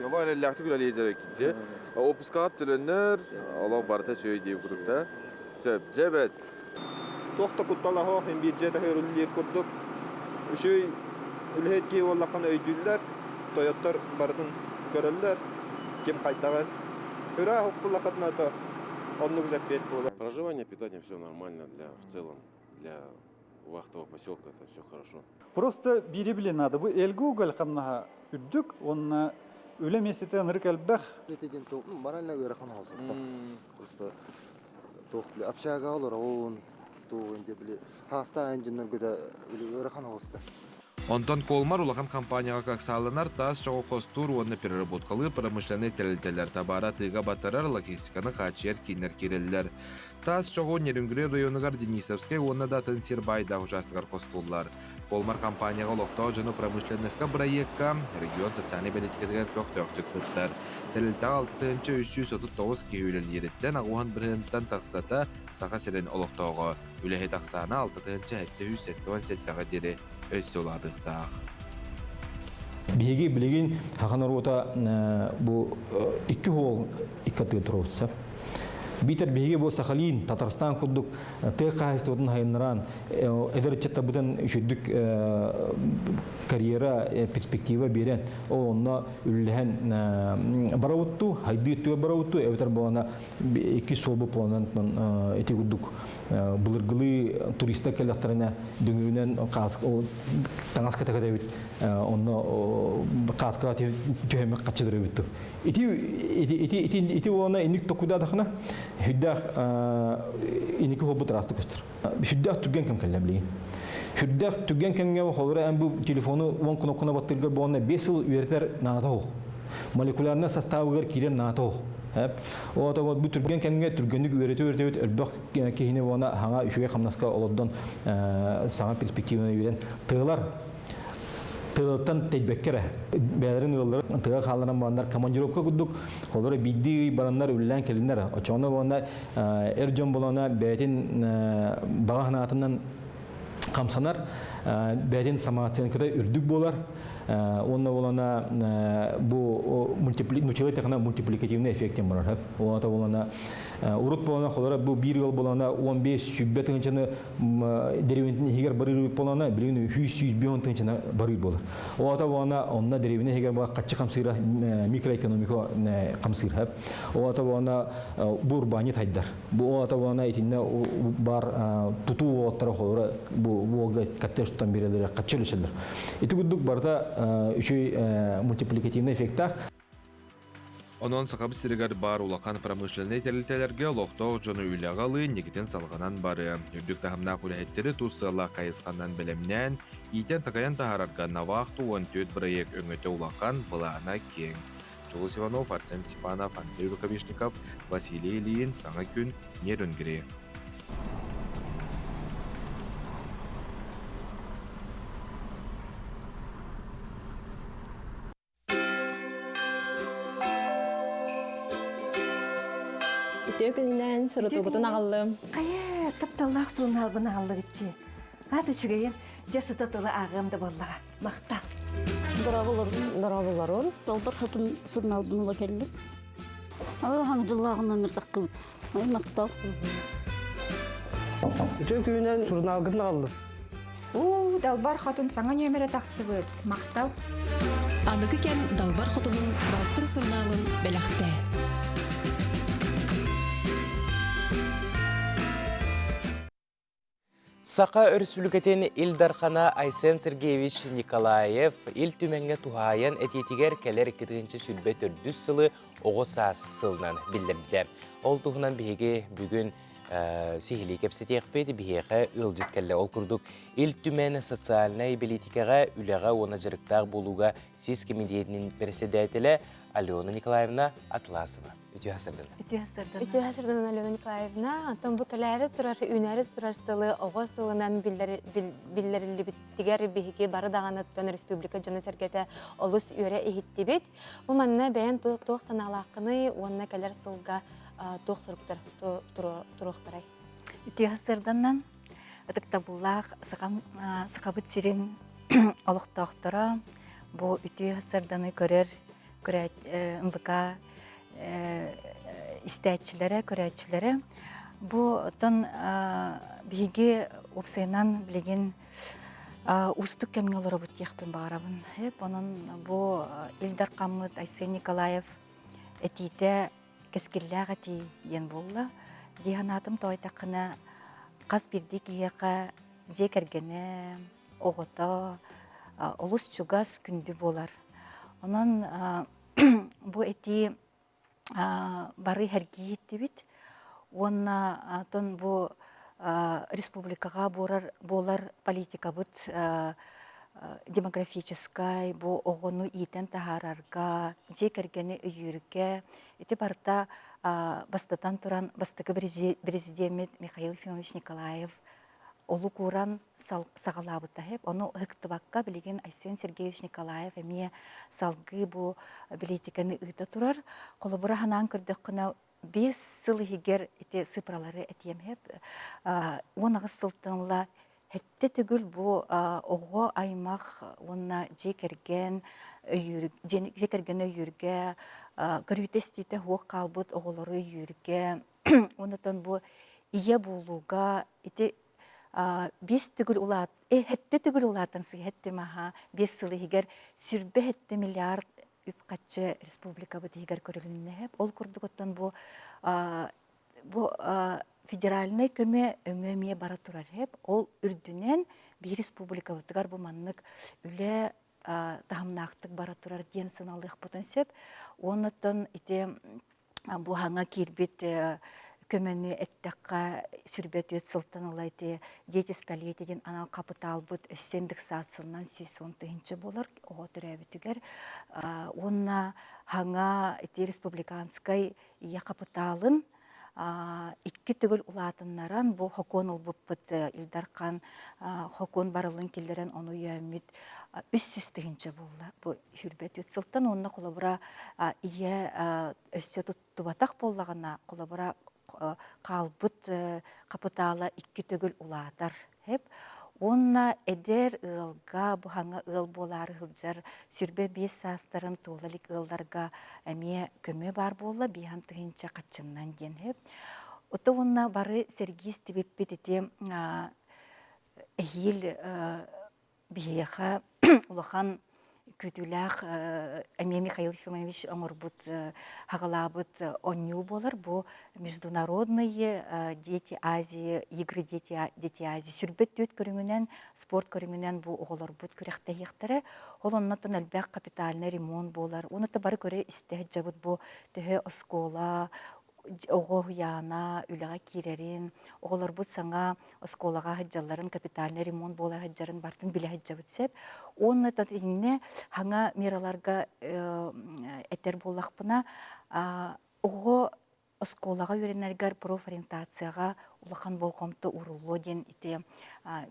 Оба эрэллээхтик үлэлии дьарык Опускаҕа төлөнөр, олох барыта үчүгэй дии курдук да. Сөп, дьэ Туох да куттала суох, имбиирдьэ таһыыр үлэлиир курдук. Үчүгэй үлэһит киһи буоллаххына өйдүүллэр, тойоттор барытын көрөллөр, ким хайдаҕын. Ыраах укпуллаххытына то оннук же эппиэт буолар. Проживание, питание все нормально для в целом для вахтового поселка это все хорошо. Просто биири билин надо. Бу элги уголь хамнаһа үрдүк, уонна үлэ миэстэтэ ынырык элбэх. Диэн морально ыарахан оҕосотто. Просто туох били общага олороҕун, туох инде били хаастаан дьоннорго ыарахан оҕуста. Онтон Колмар улахан компанияҕа каксааланар таас чоҕу хостуур уонна переработкалыыр промышленнай тэрилтэлэр табаара тыыга батарар логистиканы хааччыйар кииннэр киирэллэр. Таас чоҕу Нерюнгри районугар Денисовскай уонна да атын сир баайдаах учаастагар хостууллар. Колмар компанияҕа олохтоох дьону промышленноска бырайыакка регион социальнай бэлитикэтигэр көхтөөхтүк кыттар. Тэрилтэҕэ 6339 киһи үлэлиириттэн аҕуһан бырыһыантан тахсата Саха сирин олохтооҕо. Үлэһит ахсаана 6777-ҕэ диэри өссө улаатыахтаах. Биһиги билигин саха норуота бу икки уол икки аттыгар туруорса. Биитэр биһиги бу Сахалин, Татарстан курдук тыа хаһаайыстыбатын хайыннаран эдэр ыччаттарбытын үчүгдүк карьера, перспектива биэрэн, ол онно үллэһэн барабыттуу, хайдыы өттүгэр барабыттуу, эбэтэр буолана икки суолбу буоланан ити курдук былыргылыы туристар кэллэхтэринэ дүҥүрүнэн таҥас кэтэ-кэтэбит онно кааскаҕа түһэммит хаччыдырыбыт ити ити ити ити ити уона инник токудаадахына сүрдээх инники хуобут ыраастык көстөр сүрдээх түргэн кэм кэллэ билигин сүрдээх түргэн кэмҥэ холобура эн бу телефону уон кнопканы баттыргар буолна биэс сыл үөрэтэр наада суох молекулярнай составыгар киирэр наада суох Оото бу түргэн кэмҥэ түргэнник үөрэтэ-үөрэтэбит элбэх киһини уонна хаҥа үчүгэй хамнаска олордон саҥа перспективаны үүрэн тыалар тыалыттан тэйбэккэ эрэ бэйэлэрин ыалларын тыа хаалларан бараннар командировка курдук холоро биирдии ый бараннар үлэлээн кэлиннэр оччоҕуна уонна эр дьон болона бэйэтин баҕа санаатынан хамсанар бэйэтин самооценката үрдүк буолар уонна болона бу нучелы техна мультипликативный эффект барар уонна болона урут болона холоро бу биир ыал болона 15 сүүбэ тыһынчаны деревинтин иһигэр барыыр болона билигин 100 тыһынчаны барыыр болар оата болона онно деревина иһигэр була хаччы хамсыыра микроэкономика хамсыыр оата болона бу урбаанньыт хайдар Бу оата буона итиннэ бар тутуу уолаттара холура бу уолга коттедж тутан биэрэллэрэ хаччы өлүсэллэр. Ити курдук барыта үчүгэй мультипликативный эффектаах. Онон Сахабыт сиригэр баар улахан промышленнай тэрилтэлэргэ олохтоох дьону үлэҕэ ылыы инникитин салҕанан барыа. Үрдүк таһымнаах үлэһиттэри тус сыаллаах хайысханан бэлэмнээн, иитэн-такайан таһаарарга Навахту 14 бырайыак өҥөтө улахан, былаана киэҥ. Дьулус Иванов, Арсен Степанов, Андрей Рукавишников, Василий Ильин, Саҥа күн, Нерюнгри. Үтүө күнүнэн сурутуугутун аҕаллым. Хайа, тапталлаах сурунаалбын аҕаллыбытчи. Аат үчүгэйин, дьэ сыта тура ааҕыам да буоллаҕа. Махтал. Дорооболорун. Дорооболорун. Долбор хотун суруналбын ыла кэллим. Хаҥ дьыллааҕын номер тахтыбыт. Ой, махтал. Үтүө күнүнэн сурунаалгытын аҕаллым. Уу, Далбар Хотун саҥа нүөмэрэ тахсыбыт. Махтал. Аныгы кэм Далбар Хотунун бастыҥ сурунаалын бэлэхтээ. Саха Өрөспүүбүлүкэтин Ил Дархана Айсен Сергеевич Николаев Ил Түмэҥҥэ туһаайан этиитигэр кэлэр 2024 сылы оҕо саас сылынан биллэрбитэ. Ол туһунан биһиги бүгүн сиһилии кэпсэтиэхпит, биһиэхэ ыалдьыт кэллэ. Ол курдук Ил Түмэн социальнай бэлиитикэҕэ, үлэҕэ уонна дьарыктаах буолууга сис кэмитиэтин бэрэссэдээтэлэ Алена Николаевна Атласова. Үтүө саргына. Үтүө саргына. Үтүө саргына Алена Николаевна. Онтон бу кэлээри турар, үүнээри турар сылы оҕо сылынан биллэриллибиттигэр биһиги бары даҕаныттан республика дьоно-сэргэтэ олус үөрэ иһиттибит. Бу манна бэйэн туох санаалааххыный уонна кэлэр сылга туох соруктар туруохтарай? Үтүө сарданнан ытыктабыллаах Сахабыт сирин олохтоохторо бу үтүө сарданы көрөр НВК истээччилэрэ, көрөөччүлэрэ. Бу оттон биһиги уопсайынан билигин уустук кэмҥэ олоробут диэхпин баҕарабын. Онон бу Ил Дархаммыт Айсен Николаев этиитэ кэскиллээх этии диэн буолла. Дии санаатым тоойдоххуна хас биирдии киһиэхэ дьиэ кэргэнэ, оҕото олус чугас, күндү буолар. Онон бу этии бары сэргии иһиттибит уонна атын бу республикаҕа буолар политикабыт демографическай бу оҕону иитэн таһаарарга, дьиэ кэргэни өйүүргэ ити барыта бастатан туран бастакы президеммит Михаил Ефимович Николаев олук ууран саҕалаабыта сөп. Ону ыһыктыбакка билигин Айсен Сергеевич Николаев эмиэ салгыы бу бэлиитикэни ыыта турар. Холобура санаан көрдөххүнэ, 5 сыл иһигэр ити цифралары этиэм сөп. 18 сылтан ыла сэттэ төгүл бу оҕо аймах уонна дьиэ кэргэн дьиэ кэргэн өйүүргэ, көрүүтэ-истиитэ суох хаалбыт оҕолору өйүүргэ. Онотон бу ийэ буолууга ити биэс төгүл улаат хэттэ төгүл улаатан сыһэттим аха биэс сыл иһигэр сүрбэ хэттэ миллиард үп-харчы республикабыт иһигэр көрүлүннэ. Ол курдук оттон бу бу федеральнай көмө өҥө эмиэ бара турар хэп. Ол үрдүнэн биир республикабытыгар бу маннык үлэ таһымнаахтык бара турар диэн сыналыахпытын сөп. Уоннаттан ити бу хаҥа киирбит көмөнү эттэххэ сүрбэ түөрт сылтан ыла ити дети столетия диэн анал хапытаалбыт өссө индексацияланан 110 тыһыынча буолар оҕо төрөөбүтүгэр уонна хаҥа ити республиканскай ийэ хапытаалын икки төгүл улаатыннаран бу хокуон ылбыппыт Ил Дархан хокуон барылын киллэрэн ону өйөөммүт 300 тыһыынча буолла бу сүүрбэ түөрт сылтан уонна холобура ийэ өссө туттубатах буоллаҕына холобура хаалбыт хапытаала икки төгүл улаатар Эп уонна эдэр ыалга бу хаҥа ыал буолаары сылдьар 25 саастарын туола илик ыалларга эмиэ көмө баар буолла биэһэн тыһыынча хаччыннан диэн эп. Ото уонна бары сэргии истибиппит ити эһиил биһиэхэ улахан күүтүүлээх эмиэ Михаил Ефимович оҥорбут хаҕалаабыт оонньуу буолар. Бу международные дети Азии, игры дети, дети Азии сүрбэт түөрт көрүҥүнэн, спорт көрүҥүнэн бу оҕолорбут күрэхтэһиэхтэрэ. Ол оннотон элбэх капитальный ремонт буолар. Уонна бары көрө истэ сылдьабыт бу төһө оскуола, оҕо уһуйаана үлэҕэ киирэрин, оҕолорбут саҥа оскуолаҕа сылдьалларын, капитальный ремонт буолар сылдьарын барытын билэ сылдьабыт сөп. Уонна итиннэ саҥа мераларга этэр буоллахпына, оҕо оскуолаҕа үөрэнэригэр профориентацияҕа улахан болҕомто ууруллуо диэн ити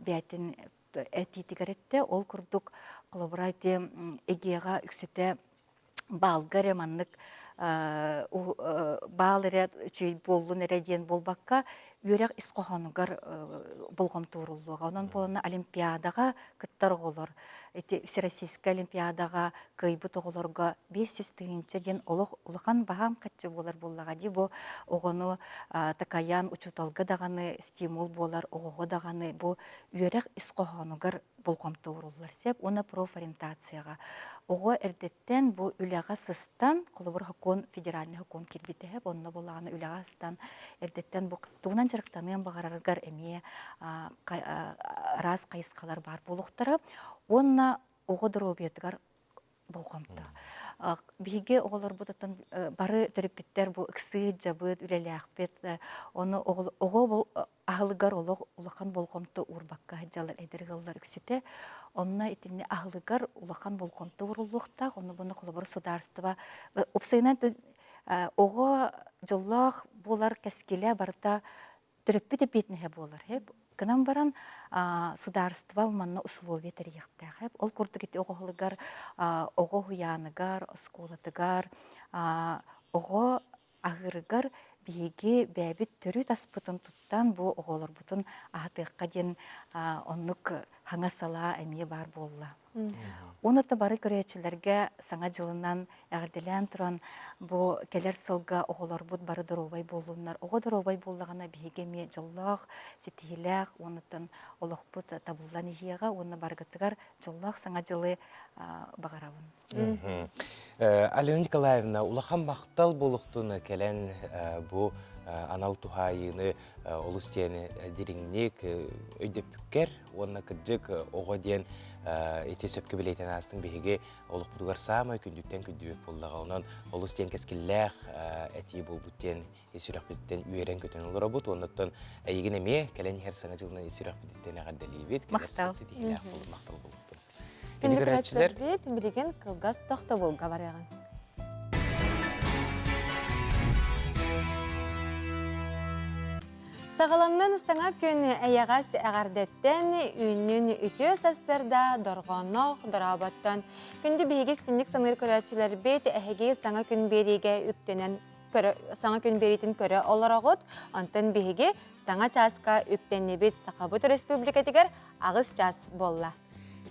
бэйэтин этиитигэр эттэ. Ол курдук, холобура, ити ЭГЭ-ҕэ үксүтэ баалга эрэ маннык баал эрэ үчүгэй буоллун эрэ диэн буолбакка, үөрэх ис хоһоонугар болҕомто ууруллуоҕа. Онон буолана Олимпиадаҕа кыттар оҕолор, ити Всероссийскай Олимпиадаҕа кыайбыт оҕолорго 500 тыһыынча диэн олох улахан баһаам хаччы буолар буоллаҕа дии. Бу оҕону такайан учууталга даҕаны стимул буолар, оҕоҕо даҕаны бу үөрэх ис хоһоонугар болҕомто ууруллар сөп уонна профориентацияҕа оҕо эрдэттэн бу үлэҕэ сыстан холобур сокуон федеральный сокуон киирбитэ онно буоллаҕына үлэҕэ сыстан эрдэттэн бу тугунан дьарыктаныан баҕарарыгар эмиэ араас хайысхалар баар буолуохтара уонна оҕо доруобуйатыгар болҕомто. Биһиги оҕолорбут оттон бары төрөппүттэр бу ыксыы дьабыт, үлэлээхпит, ону оҕо аһылыгар олох улахан болҕомто уурбакка сылдьаллар эдэр ыаллар үксүтэ. Онно итинни аһылыгар улахан болҕомто ууруллуохтаах, ону буну холобур судаарыстыба уопсайынан оҕо дьоллоох буолар кэскилэ барыта төрөппүт эппиэтинэһэ буолар. Гынан баран судаарыстыба манна условия тэрийиэхтээх. Ол курдук ити оҕо аһылыгар, оҕо уһуйааныгар, оскуолатыгар оҕо аһыырыгар биһиги бэйэбит төрүт аспытын туттан бу оҕолорбутун аһатыахха диэн оннук хаҥас салаа эмиэ баар буолла. Уонна бары көрөөччүлэргэ Саҥа дьылынан эҕэрдэлээн туран бу кэлэр сылга оҕолорбут бары доруобай буоллуннар. Оҕо доруобай буоллаҕына биһиги эмиэ дьоллоох, ситиһиилээх уоннаттан олохпут табыллан иһиэҕэ уонна барыгытыгар дьоллоох Саҥа дьылы баҕарабын. Алена Николаевна, улахан махтал буолуохтун кэлэн бу анал туһаайыыны олус диэн дириҥник өйдөппүккэр уонна кырдьык оҕо диэн ити сөпкө билиэтэн аастыҥ биһиги олохпутугар саамай күндүттэн күндүбүт буоллаҕа. Онон олус диэн кэскиллээх этии буолбут диэн ис сүрэхпититтэн үөрэн-көтөн олоробут. Оннуттан эйигин эмиэ кэлэн иһэр Саҥа дьылынан ис сүрэхпититтэн эҕэрдэлиибит. Кэлэр сыл ситиһиилээх буолун, махтал буолуохтун. Күндү көрөөччүлэрбит, билигин кылгас тохтобулга барыаҕыҥ. Саҕаланнын саҥа күн эйэҕэс эҕэрдэттэн, үүннүн үтүө сарсыарда дорҕоонноох дорооботтон. Күндү биһиги истинник саныыр көрөөччүлэрбит эһиги саҥа күн биэриигэ үктэнэн көрө, саҥа күн биэриитин көрө олороҕут. Онтон биһиги саҥа чааска үктэннибит Сахабыт Өрөспүүбүлүкэтигэр аҕыс чаас буолла.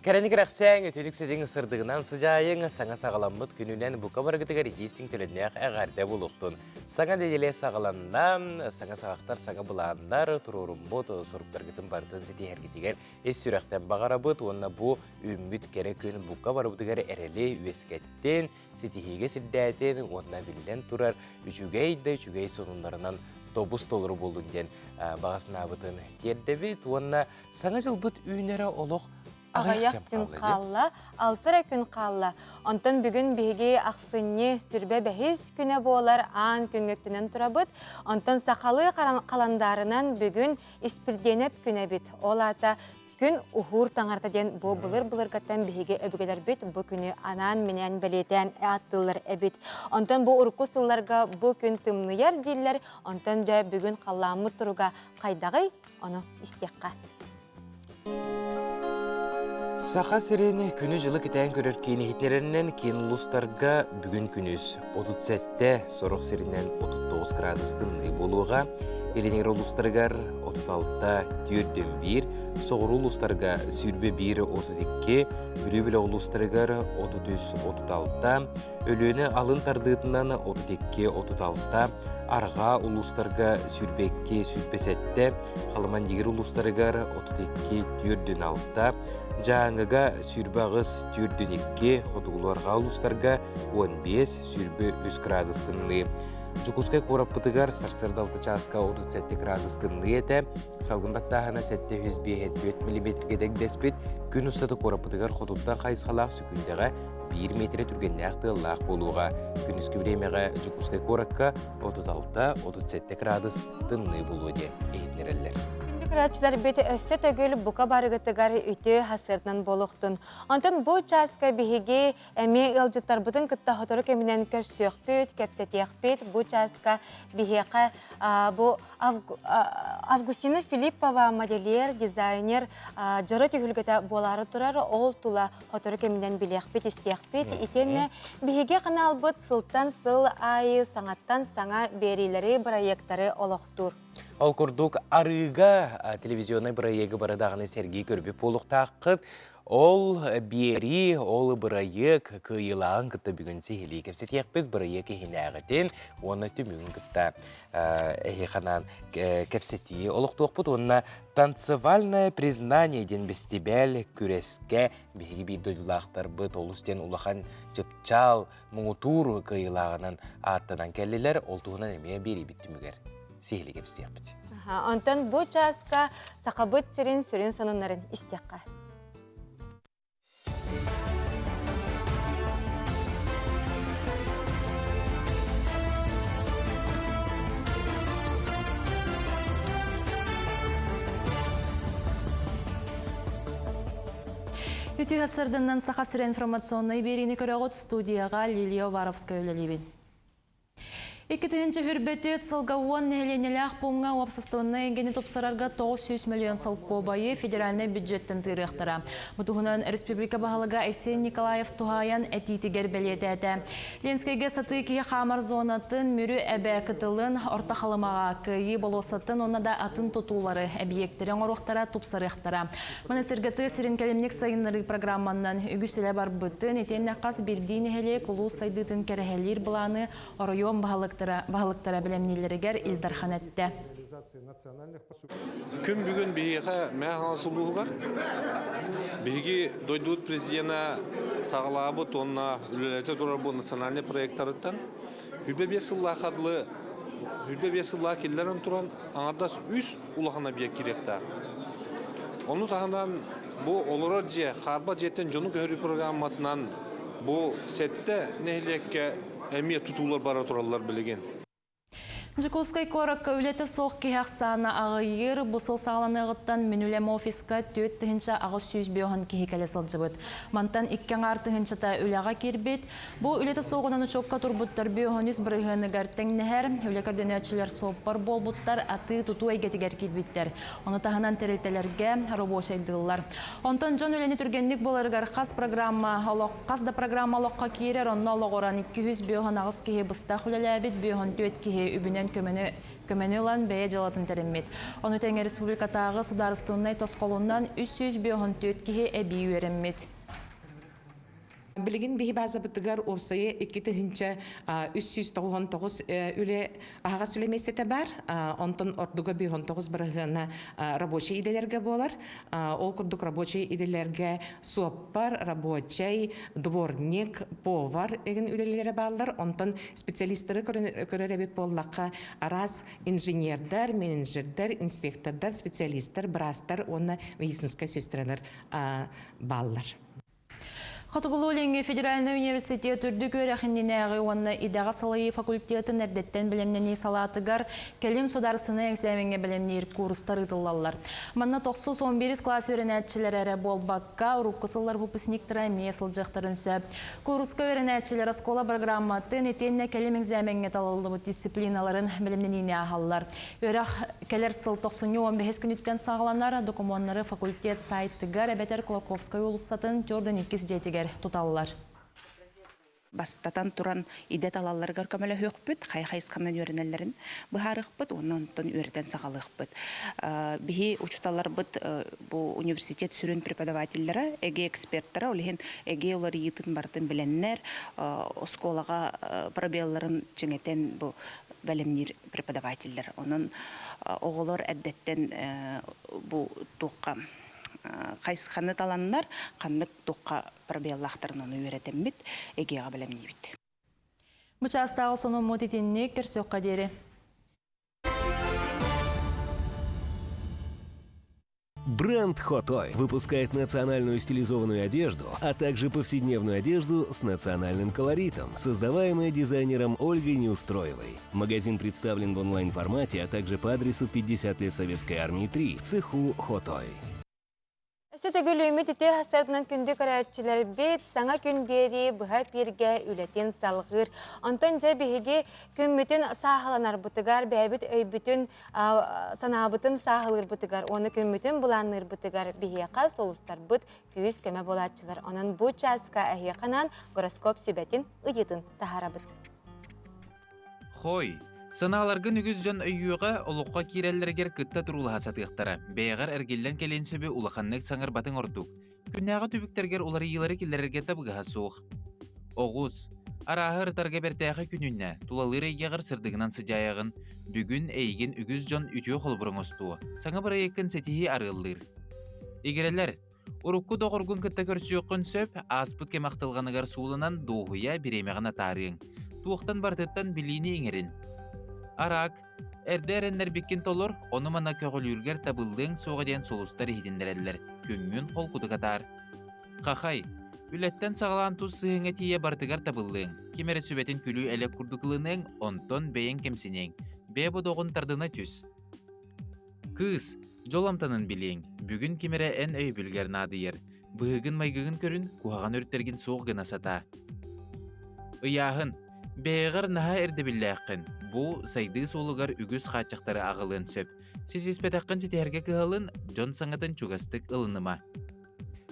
Кэрэни кэрэхсээҥ, үтүлүк сэтиҥ сырдыгынан сыдьаайыҥ, саҥа саҕаламмыт күнүнэн бука барыгытыгар итиистиҥ төлөннөөх эҕэрдэ буолуохтун. Саҥа нэдиэлэ саҕаланна, саҥа саҕахтар, саҥа былааннар, туруоруммут соруктаргытын барытын ситиһэргитигэр ис сүрэхтэн баҕарабыт уонна бу үүммүт кэрэ күн бука барыбытыгар эрэли үөскэттин, ситиһиигэ сирдээтин уонна биллэн турар үчүгэй да үчүгэй сонуннарынан тобус толору буоллун диэн баҕа санаабытын тиэрдэбит уонна Саҥа дьылбыт үүнэрэ олох аҕыйах күн хаалла, алта эрэ күн хаалла. Онтон бүгүн биһиги ахсынньы сүрбэ бэһис күнэ буолар аан күҥҥэ үктэнэн турабыт. Онтон сахалыы халандаарынан бүгүн Испирдиэнэп күнэ эбит. Ол аата күн уһуур таҥарата диэн бу былыр-былыргаттан биһиги өбүгэлэрбит бу күнү анаан-минээн бэлиэтээн ааттыыллар эбит. Онтон бу урукку сылларга бу күн тымныйар дииллэр, онтон дьэ бүгүн халлааммыт туруга хайдаҕый? Ону истиэххэ. Саха сирин күнү-дьылы кэтээн көрөр киин иһитиннэрэринэн киин улуустарга бүгүн күнүс 37, сорох сиринэн 39 градус тымныы буолуоҕа. Илиҥҥи улуустарыгар 36, 41, соҕуруу улуустарга 21, 32, Бүлүү бөлөх улуустарыгар 33, 36, Өлүөнэ алын тардыытынан 32, 36, арҕаа улуустарга 22, 27, Халымандигир улуустарыгар 32, 46, Дьааҥыга 28, 42, хотугулуу-арҕаа улуустарга 15, 23 градус тымныы. Дьокуускай куораппытыгар сарсыарда 6 чааска 37 градус тымныы этэ. Салгын баттааһына 754 миллиметргэ дэгдэспит. Күн устата куораппытыгар хотуттан хайысхалаах сөкүүндэҕэ биир миэтэрэ түргэннээх тыаллаах буолуоҕа. Күнүскү бириэмэҕэ Дьокуускай куоракка 36-37 градус тымныы буолуо диэн иһитиннэрэллэр. Күндү көрөөччүлэрбит өссө төгүл бука барыгытыгар үтүө хасыартынан буолуохтун. Онтон бу чааска биһиги эмиэ ыалдьыттарбытын кытта сотору кэминэн көрсүөхпүт, кэпсэтиэхпит. Бу чааска биһиэхэ бу Августина Филиппова модельер, дизайнер дьоро түһүлгэтэ буолаары турар. Ол тула Сотору кэминэн билиэхпит, истиэхпит. Итиэннэ биһиги ханаалбыт сылтан сыл аайы саҥаттан саҥа биэриилэри, бырайыактары олохтуур. Ол курдук арыыга телевизионнай бырайыагы бары даҕаны сэргии көрбүт буолуохтааххыт. Ол биэрии, ол бырайыак кыайыылааҕын кытта бүгүн сиһилии кэпсэтиэхпит. Бырайыак иһинээҕитин уонна түмүгүн кытта эһиэхэ кэпсэтии олохтуохпут уонна Танцевальное признание диэн бэстибээл күрэскэ биһиги биир дойдулаахтарбыт олус диэн улахан чыпчаал муҥутуур кыайыылааҕынан ааттанан кэллилэр. Ол туһунан эмиэ биэриибит түмүгэр сиһилии кэпсиэхпит. Онтон бу чааска Сахабыт сирин сүрүн сонуннарын истиэххэ. Үтүө сарданнан Саха сирэ информационнай биэриини көрөҕүт студияҕа Лилия Уваровская үлэлиибин. 2024 сылга 10 нэһилиэнньэлээх пууҥҥа уопсастыбаннай эйгэни тупсарарга 900 миллион солкуобайы федеральнай бюджеттэн тыырыахтара. Бу туһунан республика баһылыга Айсен Николаев туһаайан этиитигэр бэлиэтээтэ. Ленскэйгэ сатыы киһи хаамар зонатын, Мүрү эбэ кытылын, Орто Халымаҕа Кыайыы болуоссатын уонна да атын тутуулары, эбийиэктэри оҥоруохтара, тупсарыахтара. Маны сэргэ тыа сирин кэлимник сайыннарыы программанан үгүс үлэ барбытын, итиэннэ хас биирдии нэһилиэк улуус сайдыытын кэрэһэлиир былааны оройуон баһылыктара, баһылыктара бэлэмнииллэригэр Ил Дархан эттэ. Күн бүгүн биһиэхэ Мэҥэ Хаҥалас улууһугар биһиги дойдубут президена саҕалаабыт уонна үлэлэтэ турар бу национальнай проектарыттан 25 сыллаахха дылы 25 сыллаах киллэрэн туран аҥардас үс улахан объект киириэхтээх. Ону таһынан бу олорор дьиэ, хаарба дьиэттэн дьону көһөрүү программатынан бу сэттэ нэһилиэккэ эмиэ тутуулар бара тураллар билигин. Дьокуускай куоракка үлэтэ суох киһи ахсаана аҕыйыыр. Бу сыл саҕаланыаҕыттан мин үлэм офиска 4850 киһи кэлэ сылдьыбыт. Мантан икки аҥаар тыһыынчата үлэҕэ киирбит. Бу үлэтэ суоҕунан учуокка турбуттар 53 бырыһыаныгар тэҥнэһэр. Үлэ көрдөнөөччүлэр суоппар буолбуттар, атыы-тутуу эйгэтигэр киирбиттэр. Ону таһынан тэрилтэлэргэ рабочайдыыллар. Онтон дьон үлэни түргэнник буларыгар хас программа олох хас да программа олоххо киирэр, онно олоҕуран 258 киһи быстах үлэлээбит, 54 киһи үбүнэн. өҥөнөн көмөнү көмөнү ылан бэйэ дьыалатын тэриммит. Ону тэҥэ республикатааҕы судаарыстыбаннай тосхолунан 354 киһи эбии үөрэммит. Билигин биһи базабытыгар уопсайа 2399 үлэ аһаҕас үлэ миэстэтэ баар. Онтон ордуга 59 бырыһыана рабочай идэлэргэ буолар. Ол курдук рабочай идэлэргэ суоппар, рабочай, дворник, повар деген үлэлэрэ бааллар. Онтон специалистары көрөр эбит буоллахха араас инженердэр, менеджердэр, инспектордар, специалистар, быраастар уонна медицинскэй сестралар бааллар. Хотугулуу-Илиҥҥи федеральнай университет үрдүк үөрэх иннинээҕи уонна идэҕэ салайыы факультетын эрдэттэн бэлэмнэнии салаатыгар кэлим судаарыстыбаннай экзамеҥҥа бэлэмниир куурустар ыытыллаллар. Манна тохсус 11 кылаас үөрэнээччилэрэ эрэ буолбакка, урукку сыллар выпускниктара эмиэ сылдьыахтарын сөп. Кууруска үөрэнээччилэр оскуола программатын итиэннэ кэлим экзамеҥҥа талыллыбыт дисциплиналарын бэлэмнэниини ааһаллар. Үөрэх кэлэр сыл тохсунньу 15 күнүттэн саҕаланар, докумуоннары факультет сайтыгар эбэтэр Кулаковскай уулуссатын 42 дьиэтигэр туталлар. Бастатан туран идэ талалларыгар көмөлөһүөхпүт, хайа хайысханан үөрэнэллэрин быһаарыахпыт уонна онтон үөрэтэн саҕалыахпыт. Биһи учууталларбыт бу университет сүрүн преподавателлара, ЭГЭ эксперттара, ол иһин ЭГЭ уларыйыытын барытын билэннэр, оскуолаҕа пробелларын чиҥэтэн бу бэлэмниир преподавателлэр. Онон оҕолор эрдэттэн бу туохха хайысханы таланнар, ханнык туохха пробеллаахтарын ону үөрэтэммит, ЭГЭ-ҕэ бэлэмниибит. Бу чаастааҕы сонуммут итинник көрсүөххэ диэри. Бренд Хотой выпускает национальную стилизованную одежду, а также повседневную одежду с национальным колоритом, создаваемая дизайнером Ольгой Неустроевой. Магазин представлен в онлайн-формате, а также по адресу 50 лет Советской Армии 3 в цеху Хотой. Өссө төгүл ити хасыатынан күндү көрөөччүлэрбит саҥа күн биэрии быһа эпииргэ үлэтин салҕыыр. Онтон дьэ биһиги күммүтүн сааһыланарбытыгар, бэйэбит өйбүтүн санаабытын сааһылыырбытыгар уонна күммүтүн былаанныырбытыгар биһиэхэ сулустарбыт күүс-көмө буолааччылар. Онон бу чааска эһиэхэ анаан гороскоп сүбэтин ыйыытын таһаарабыт. Хой, санааларгын үгүс дьон өйүөҕэ, олоххо киирэллэригэр кытта туруулаһа сатыахтара. Бэйэҕэр эргиллэн кэлиэн сөбү улаханнык саҥарбатыҥ ордук. Күннээҕи түбүктэргэр уларыйыылары киллэрэргэ табыгаһа суох. Оҕус. Арааһы ырытарга бэртээхэй күнүннэ, тулалыыр эйгэҕэр сырдыгынан сыдьаайаҕын. Бүгүн эйигин үгүс дьон үтүө холобур оҥостуо. Саҥа бырайыаккын ситиһии арыаллыыр. Игирэлэр, урукку доҕоргун кытта көрсүөххүн сөп, ааспыт кэм ахтылҕаныгар сууланан дуоһуйа бириэмэҕин атаарыаҥ. Туохтан барытыттан билиини иҥэрин. Араак, Эрдэ эрэннэрбиккин толор, ону-маны көҕүлүүргэр табыллыаҥ суоҕа диэн сулустар иһитиннэрэллэр. Күҥҥүн холкутук атаар. Хахай, үлэттэн саҕалаан тус сыһыаҥҥа тиийэ барытыгар табыллыаҥ. Ким эрэ сүбэтин күлүү-элэк курдук ылыныаҥ, онтон бэйэҥ кэмсиниэҥ. Бэйэ бодоҕун тардына түс. Кыыс, дьол амтанын билиэҥ. Бүгүн ким эрэ эн өйөбүлгэр наадыйар. Быһыыгын-майгыгын көрүн, куһаҕан өрүттэргин суох гына сатаа. Ыйааһын. Бэйэҕэр наһаа ирдэбиллээххин. Бу сайдыы суолугар үгүс хааччахтары аҕалыан сөп. Ситиспэтэххин ситиһэргэ кыһалын, дьон саҥатын чугастык ылыныма.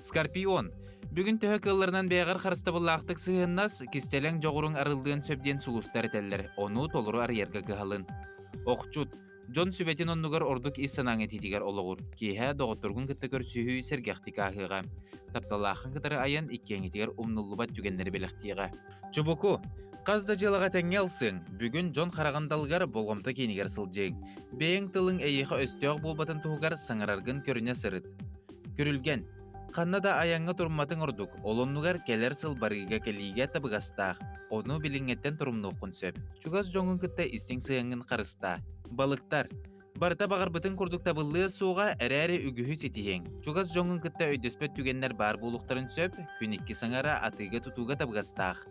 Скорпион. Бүгүн төһө кыалларынан бэйэҕэр харыстабыллаахтык сыһыаннас, кистэлэҥ дьоҕуруҥ арыллыан сөп диэн сулустар этэллэр. Ону толору арыйарга кыһалын. Охчут. Дьон сүбэтин оннугар ордук ис санааҥ этиитигэр олоҕур. Киэһэ доҕотторгун кытта көрсүһүү сэргэхтик ааһыаҕа. Тапталлааххын кытары айан иккиэҥҥитигэр умнуллубат түгэннэри бэлэхтиэҕэ. Чубуку, хас да дьыалаҕа тэҥҥэ ылсыаҥ. Бүгүн дьон хараҕын далыгар болҕомто киинигэр сылдьыаҥ. Бэйэҥ тылыҥ эйиэхэ өстөөх буолбатын туһугар саҥараргын көрүнэ сырыт. Күрүлгэн, ханна да айаҥҥа турумматыҥ ордук, ол оннугар кэлэр сыл барыыга-кэлиигэ табыгастаах, ону билиҥҥэттэн турумнуоххун сөп. Чугас дьоҥҥун кытта истиҥ сыһыаҥҥын харыстаа. Балыктар. Барыта баҕарбытыҥ курдук табыллыа суоҕа, эрээри үгүһү ситиһиэҥ. Чугас дьоҥҥун кытта өйдөспөт түгэннэр баар буолуохтарын сөп, күн икки саҥара атыыга-тутууга табыгастаах.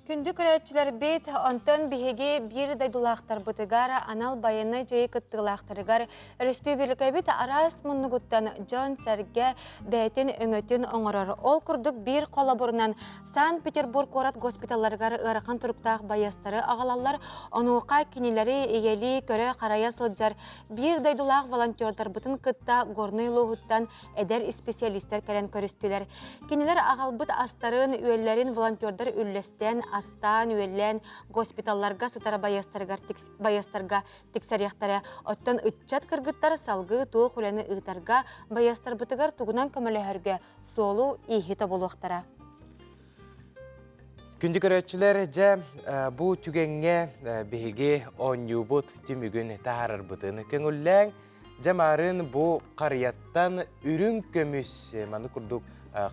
Күндү көрөөччүлэрбит, онтон биһиги биир дойдулаахтарбытыгар, анал байыаннай дьайыы кыттыылаахтарыгар өрөспүүбүлүкэбит араас муннугуттан дьон-сэргэ бэйэтин өҥөтүн оҥорор. Ол курдук биир холобурунан Санкт-Петербург куорат госпиталларыгар ыарахан туруктаах байыастары аҕалаллар. Онуоха кинилэри ийэлии көрө-харайа сылдьар биир дойдулаах волонтердарбытын кытта Горнай улууһуттан эдэр исписэлиистэр кэлэн көрүстүлэр. Кинилэр аҕалбыт астарын, үөллэрин волонтердар үллэстэн, астаан, үөллээн госпиталларга сытар байыастарыгар байыастарга тиксэриэхтэрэ. Оттон ыччат кыргыттар салгыы туох үлэни ыытарга, байыастарбытыгар тугунан көмөлөһөргө суолу-ииһи тобулуохтара. Күндү көрөөччүлэр, дьэ бу түгэҥҥэ биһиги оонньуубут түмүгүн таһаарарбытын көҥүллээҥ. Дьэ маарыын бу харыйаттан үрүҥ көмүс маны курдук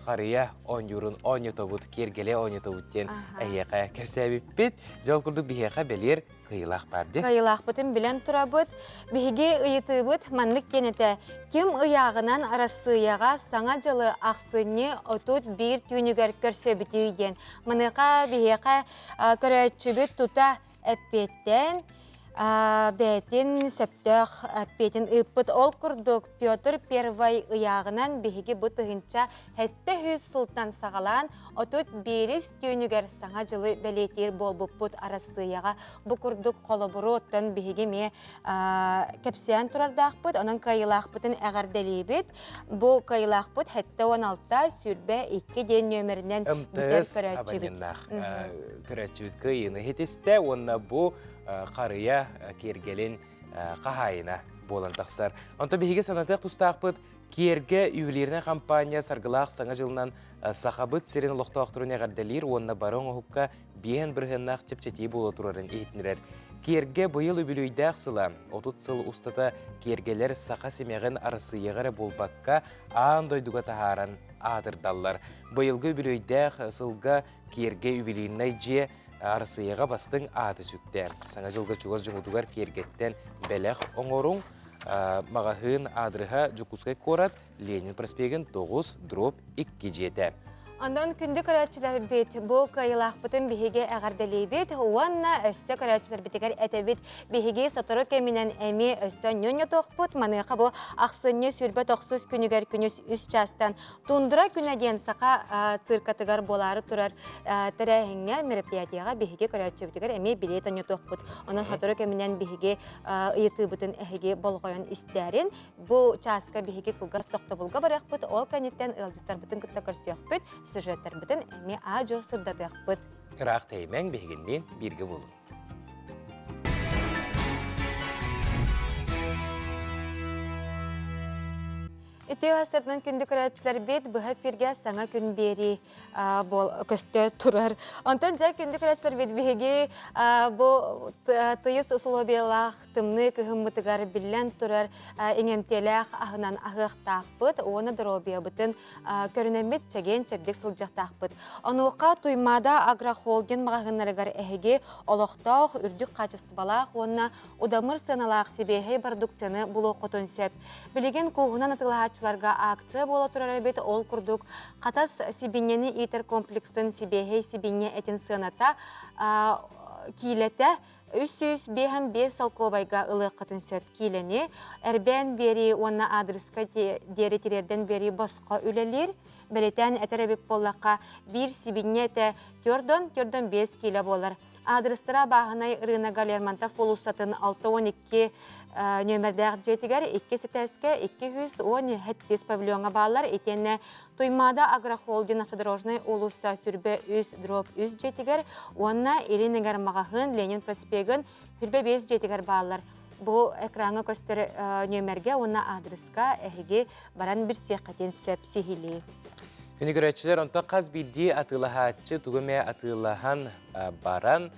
харыйа оонньуурун оонньотобут, киэргэлэ оонньотобут диэн эһиэхэ кэпсээбиппит. Дьэ ол курдук биһиэхэ бэлиэр кыайыылаах баар дии. Кыайыылаахпытын билэн турабыт. Биһиги ыйытыыбыт маннык диэн этэ. Ким ыйааҕынан Арассыыйаҕа Саҥа дьылы ахсынньы 31 түүнүгэр көрсөбүтүй диэн. Маныаха биһиэхэ көрөөччүбүт тута эппиэттээн бэйэтин сөптөөх эппиэтин ыыппыт. Ол курдук Петр Первай ыйааҕынан биһиги бу 1700 сылтан саҕалаан 31 түүнүгэр Саҥа дьылы бэлиэтиир буолбуппут Арассыыйаҕа. Бу курдук холобуру оттон биһиги эмиэ кэпсээн турардаахпыт, онон кыайыылаахпытын эҕэрдэлиибит. Бу кыайыылаахпыт 76 22 диэн нүөмэринэн бүтэр МТС көрөөччүбүт. абоненнаах көрөөччүбүт кыайыыны иһитистэ уонна бу харыйа киэргэлин хаһаайына буолан тахсар. Онтон биһиги санатыах тустаахпыт Киэргэ ювелирнай компания саргылаах Саҥа дьылынан Сахабыт сирин олохтоохторун эҕэрдэлиир уонна бары оҥоһукка биэһэн бырыһыаннаах чэпчэтии буола турарын иһитиннэрэр. Киэргэ быйыл үбүлүөйдээх сыла. 30 сыл устата киэргэлэр саха симэҕин Арассыыйаҕа эрэ буолбакка, аан дойдуга таһааран аатырдаллар. Быйылгы үбүлүөйдээх сылга Киэргэ ювелирнай дьиэ Арассыыйаҕа бастыҥ ааты сүктэ. Саҥа дьылга чугас дьоҥутугар киэргэттэн бэлэх оҥоруҥ. Маҕаһыын аадырыһа Дьокуускай куорат Ленин проспегын 9 дробь 2 дьиэтэ. Онон күндү көрөөччүлэрбит, бу кыайыылаахпытын биһиги эҕэрдэлиибит уонна өссө көрөөччүлэрбитигэр этэбит. Биһиги сотору кэминэн эмиэ өссө ньонньотуохпут. Маныаха бу ахсынньы 29 күнүгэр күнүс үс чаастан Тундра күнэ диэн саха циркатыгар буолаары турар тэрээһиҥҥэ, мероприятиеҕа биһиги көрөөччүбүтүгэр эмиэ билиэт онньотуохпут. Онон сотору кэминэн биһиги ыйытыыбытын эһиги болҕойон истээрин. Бу чааска биһиги кылгас тохтобулга барыахпыт, ол кэнниттэн ыалдьыттарбытын кытта көрсүөхпүт, сюжеттарбытын эмиэ аа-дьуо сырдатыахпыт. Ыраах тэйимэҥ, биһигинниин бииргэ буолуҥ. Үтүө сырдын күндү көрөөччүлэрбит быһа эфиргэ саҥа күн биэрии көстө турар. Онтон дьэ күндү көрөөччүлэрбит биһиги бу тыйыс усулуобуйалаах тымныы кыһыммытыгар биллэн турар иҥэмтиэлээх аһынан аһыахтаахпыт уонна доруобуйабытын көрүнэммит чэгиэн-чэбдик сылдьыахтаахпыт. Онуоха Туймаада агрохолдинг маҕаһыыннарыгар эһиги олохтоох, үрдүк хаачыстыбалаах уонна удамыр сыаналаах сибиэһэй бородуукцияны булуоххутун сөп. Билигин кууһунан атыылаһааччыларга акция буола турар эбит. Ол курдук Хатас сибиинньэни иитэр комплексын сибиэһэй сибиинньэ этин сыаната киилэтэ 355 солкуобайга ылыаххытын сөп киилэни эрбээн биэрии уонна аадырыска диэри тириэрдэн биэрии босхо үлэлиир. Бэлиэтээн этэр эбит буоллахха, биир сибинньэ этэ төрдөн төрдөн 5 киилэ буолар. Аадырыстара Бааһынай ырыынага Лермонтов уулуссатын 62 нүөмэрдээх дьиэтигэр 2 сэтээскэ 217 павильоҥҥа бааллар. Итиэннэ Туймаада агрохолдинг автодорожнай уулусса Сүрбэ 3 дробь 3 дьиэтигэр уонна Илин Эҥэр маҕаһыын Ленин проспегын Сүрбэ 5 дьиэтигэр бааллар. Бу экраҥҥа көстөр нүөмэргэ уонна аадырыска эһиги баран билсиэххитин сөп сиһилии. Күнү көрөөччүлэр, онтон хас биирдии атыылаһааччы тугу эмэ атыылаһан баран,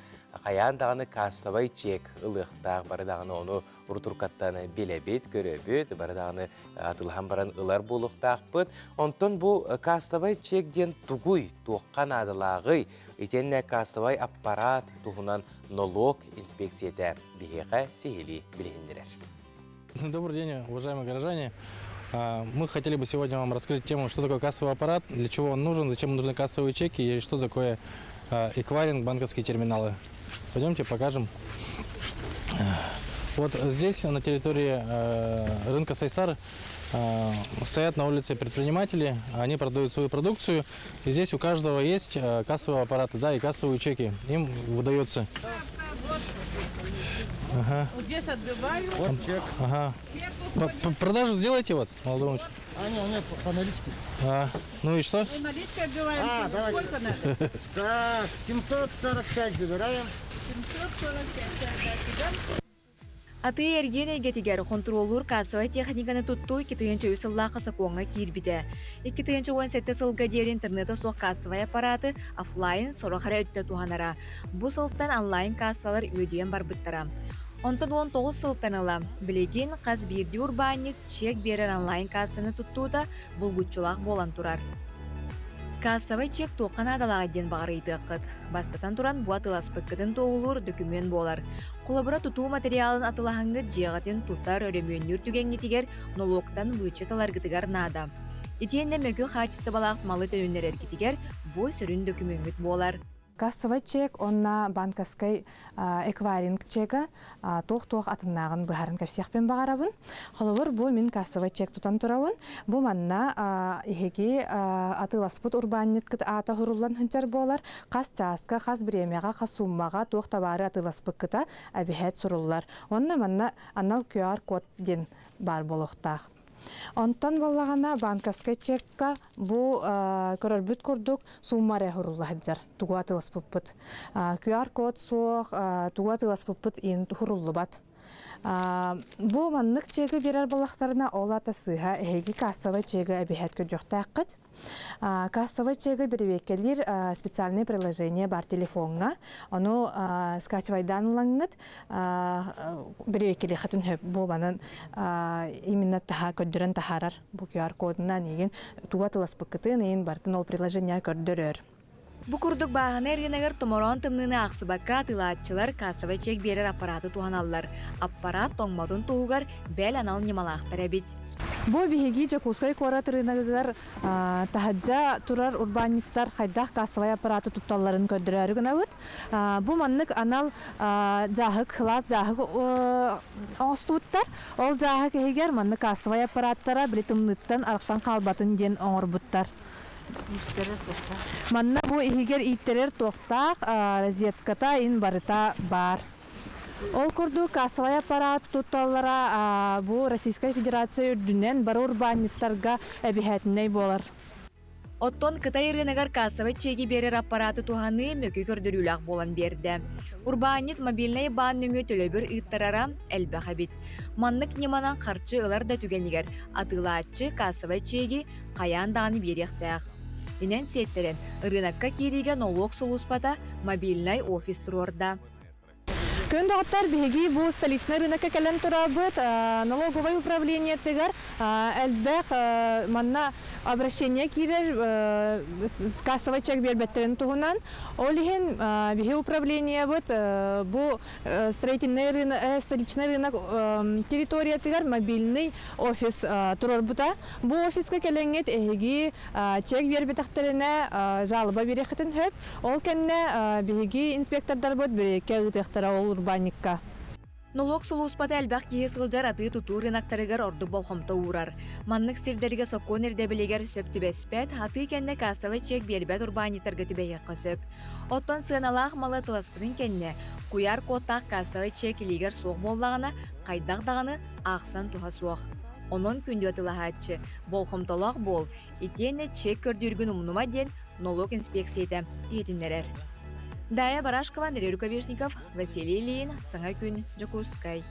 хайаан даҕаны кассовай чек ылыахтаах, бары даҕаны ону урутуркаттан билэбит, көрөбүт, бары даҕаны атыылаһан баран ылар буолуохтаахпыт. Онтон бу кассовай чек диэн тугуй, туохха наадалааҕый? Итиэннэ кассовай аппарат туһунан нолуок инспекцията биһиэхэ сиһилии билиһиннэрэр. Добрый день, уважаемые горожане. Мы хотели бы сегодня вам раскрыть тему, что такое кассовый аппарат, для чего он нужен, зачем нужны кассовые чеки и что такое эквайринг банковские терминалы. Пойдемте покажем. Вот здесь, на территории рынка Сайсар, стоят на улице предприниматели, они продают свою продукцию. И здесь у каждого есть кассовые аппараты, да, и кассовые чеки. Им выдается. Ага. Вот здесь отбиваю. Вот чек. Ага. Продажу сделайте вот, молодой мужчина. А, нет, нет, по наличке. А, ну и что? Ну, наличкой отбиваем. А, давайте. Сколько надо? Так, 745 забираем. 745, так, да, Атыы-эргиэн эйгэтигэр хонтуруоллуур кассовай техниканы туттуу 2003 сыллаахха сокуоҥҥа киирбитэ. 2017 сылга диэри интернета суох кассовай аппараты офлайн сорох эрэ өттө туһанара. Бу сылтан онлайн кассалар үөдүйэн барбыттара. Онтон 19 сылтан ыла билигин хас биирдии урбаанньыт чек биэрэр онлайн-кассаны туттуута булгуччулаах буолан турар. Кассовай чек туохха наадалааҕый диэн баҕар ыйытыаххыт. Бастатан туран, бу атыыласпыккытын туоһулуур дөкүмүөн буолар. Холобура, тутуу материалын атылаһаҥҥыт дьиэҕитин тутар, өрөмүөннүүр түгэҥҥитигэр нолуоктан быыча таларгытыгар наада. Итиэннэ мөкү хаачыстыбалаах малы төнүннэрэргитигэр бу сүрүн дөкүмүөҥҥүт буолар. Кассовай чек уонна банковскай эквайринг чека туох-туох атыннааҕын быһааран кэпсиэхпин баҕарабын. Холобур, бу мин кассовай чек тутан турабын. Бу манна эһиги атыыласпыт урбаанньыткыт аата уһуруллан сылдьар буолар. Хас чааска, хас бириэмэҕэ, хас сууммаҕа туох табаары атыыласпыккыта эбиһээт суруллар. Уонна манна анал QR-код диэн баар буолуохтаах. Онтон буоллаҕына банковскай чекка бу көрөрбүт курдук сумма эрэ уһурулла сылдьар тугу атыыласпыппыт. QR-код суох, тугу атыыласпыппыт иин уһуруллубат. Бу маннык чеги биэрэр буоллахтарына, ол ата сыыһа эһиги кассовай чеги эбиһэт көрдьөхтөөххүт. Кассовай чеги бэрэбиэркэлиир специальное приложение бар телефоҥҥа. Ону скачивайдаан ылаҥҥыт бэрэбиэркэлиэххитин сөп. Бу манан именно таһа көрдөрөн таһаарар бу QR-кодунан игин тугу атыласпыккытын иин бартын ол приложение көрдөрөр. Бу курдук бааһынай ырыынагар томороон тымныыны аахсыбакка атыылааччылар кассовай чек биэрэр аппараты туһаналлар. Аппарат тоҥмотун туһугар бэл анал ньымалаахтар эбит. Бу биһиги Дьокуускай куорат ырыынагыгар таһырдьа турар урбаанньыттар хайдах кассовай аппараты тутталларын көрдөрөөрү гынабыт. Бу маннык анал дьааһык, кылаас дьааһык оҥостубуттар. Ол дьааһык иһигэр маннык кассовай аппараттара били тымныыттан арахсан хаалбатын диэн оҥорбуттар. Манна бу иһигэр ииттэрэр туохтаах розетката ин барыта баар. Ол курдук кассовай аппарат тутталлара бу Российскай Федерация үрдүнэн бары урбаанньыттарга эбиһээтинэй буолар. Оттон Кытай ырыынагар кассовай чиэги биэрэр аппараты туһаныы мөкү көрдөрүүлээх буолан биэрдэ. Урбаанньыт мобильнай баан нөҥүө төлөбүр ыыттарара элбэх эбит. Маннык ньыманан харчы ылар да түгэнигэр атыылааччы кассовай чиэги хайаан даҕаны биэриэхтээх. Инэн сиэттэрэн, ырыынакка киириигэ нолуок сулууспата мобильнай офис туруорда. Күн доҕоттор, биһиги бу столичнай рынокка кэлэн турабыт. Налоговай управлениетыгар элбэх манна обращение киирэр кассовай чек биэрбэттэрин туһунан. Ол иһин биһи управлениебыт бу строительный рынок, столичный рынок территориятыгар мобильный офис туруорбута. Бу офиска кэлэҥҥит эһиги чек биэрбэтэхтэринэ жалоба биэриэххитин сөп. Ол кэннэ биһиги инспектордарбыт бириккэ ыытыахтара ол урбаанньыкка. Нолуок сулууспата элбэх киһи сылдьар атыы-тутуу рыноктарыгар ордук болҕомто уурар. Маннык сирдэргэ сокуон ирдэбилигэр сөп түбэспэт, атыы кэннэ кассовай чек биэрбэт урбаанньыттарга түбэһиэххэ сөп. Оттон сыаналаах малы атыласпытын кэннэ, куйаар кодтаах кассовай чек илиигэр суох буоллаҕына, хайдах даҕаны аахсан туһа суох. Онон күндү атыылаһааччы, болҕомтолоох буол, итиэннэ чек көрдүүргүн умнума диэн нолуок инспекцията иһитиннэрэр. Дая Барашкова, Андрей Рукавишников, Василий Ильин, Саҥа күн, Дьокуускай.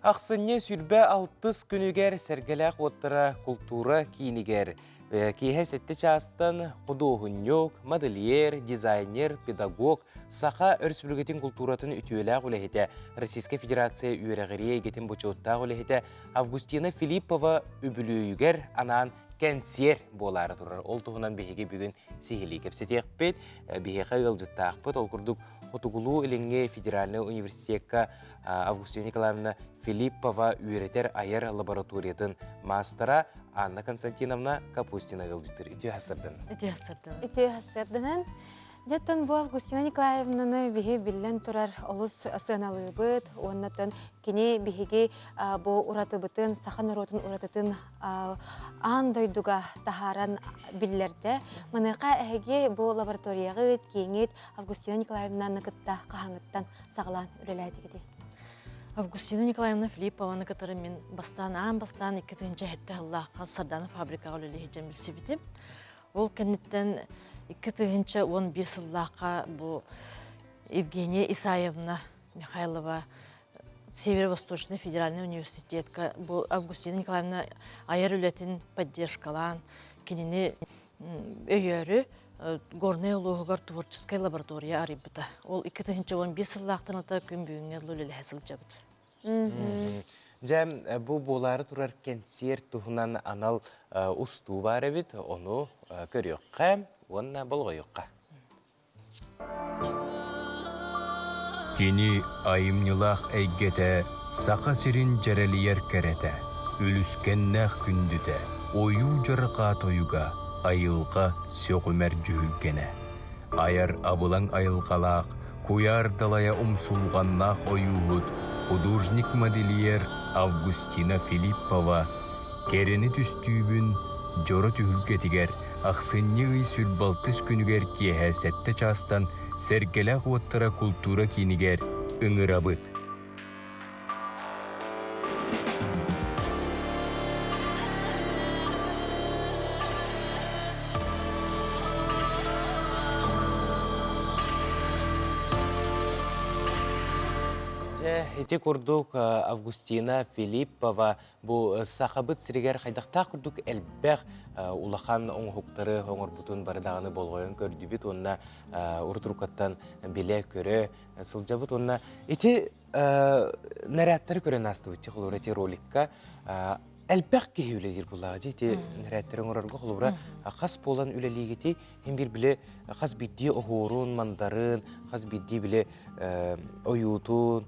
Ахсынньы сүрбэ алтыс күнүгэр Сэргэлээх уоттара култуура киинигэр киэһэ сэттэ чаастан худуоһунньук, модельер, дизайнер, педагог, Саха Өрөспүүбүлүкэтин култууратын үтүөлээх үлэһитэ, Российскай Федерация үөрэҕирии эйгэтин бочуоттаах үлэһитэ Августина Филиппова үбүлүөйүгэр анаан кэнсиэр буолаары турар. Ол туһунан биһиги бүгүн сиһилии кэпсэтиэхпит. Биһиэхэ ыалдьыттаахпыт. Ол курдук Хотугулуу-Илиҥҥи федеральнай университекка Августина Николаевна Филиппова үөрэтэр айар лабораториятын маастара Анна Константиновна Капустина ыалдьыттыыр. Үтүө сарсыарданан. Үтүө сарсыарданан. Үтүө сарсыарданан. Дьэттэн бу Августина Николаевнаны биһи биллэн турар олус сыаналыыбыт уоннатан кини биһиги бу уратыбытын, саха норуотун уратытын аан дойдуга таһааран биллэрдэ. Маныаха эһиги бу лабораторияҕыт, кииҥит Августина Николаевнаны кытта хаһаҥыттан саҕалаан үлэлээтигитий? Августина Николаевна Филиппованы кытары мин бастаан аан бастаан 2007 сыллаахха Сардана фабрикаҕа үлэлии сылдьан билсибитим. Ол кэнниттэн 2011 сыллаахха бу Евгения Исаевна Михайлова Северо-Восточный федеральный университетка бу Августина Николаевна айар үлэтин поддержкалаан кинини өйөөрү Горнай улууһугар творческай лаборатория арыйбыта. Ол 2011 сыллаахтан ата күн бүгүҥҥэ дылы үлэлэһэ сылдьабыт. Дьэ, бу буолаары турар кэнсиэр туһунан анал устуу баар эбит, ону көрүөххэ уонна болҕойуохха. Кини айымньылаах эйгэтэ Саха сирин дьэрэлийэр кэрэтэ, үлүскэннээх күндүтэ, ойуу-дьарҕаа тойуга, айылҕа сөҕүмэр дьүһүлгэнэ. Айар абылаҥ айылҕалаах, куйаар далайа умсулҕаннаах ойууһут, художник-модельер Августина Филиппова кэрэни түстүүбүн дьоро түһүлгэтигэр ахсынньы ый сүрбалтыс күнүгэр киэһэ сэттэ чаастан Сэргэлээх уоттара култуура киинигэр ыҥырабыт. Дьэ, ити курдук Августина Филиппова бу сахабыт сиригэр хайдахтаах курдук элбэх улахан оҥоһуктары оҥорбутун бары даҕаны болҕойон көрдүбүт уонна урут-уруккаттан билэ-көрө сылдьабыт уонна ити нарядтары көрөн аастыбыт холобура ити роликка элбэх киһи үлэлиир буллаҕа дьэ ити нарядтары оҥорорго холобура хас буолан үлэлиигити хин бир биле хас биирдии оһуорун мандарын хас биирдии биле ойуутун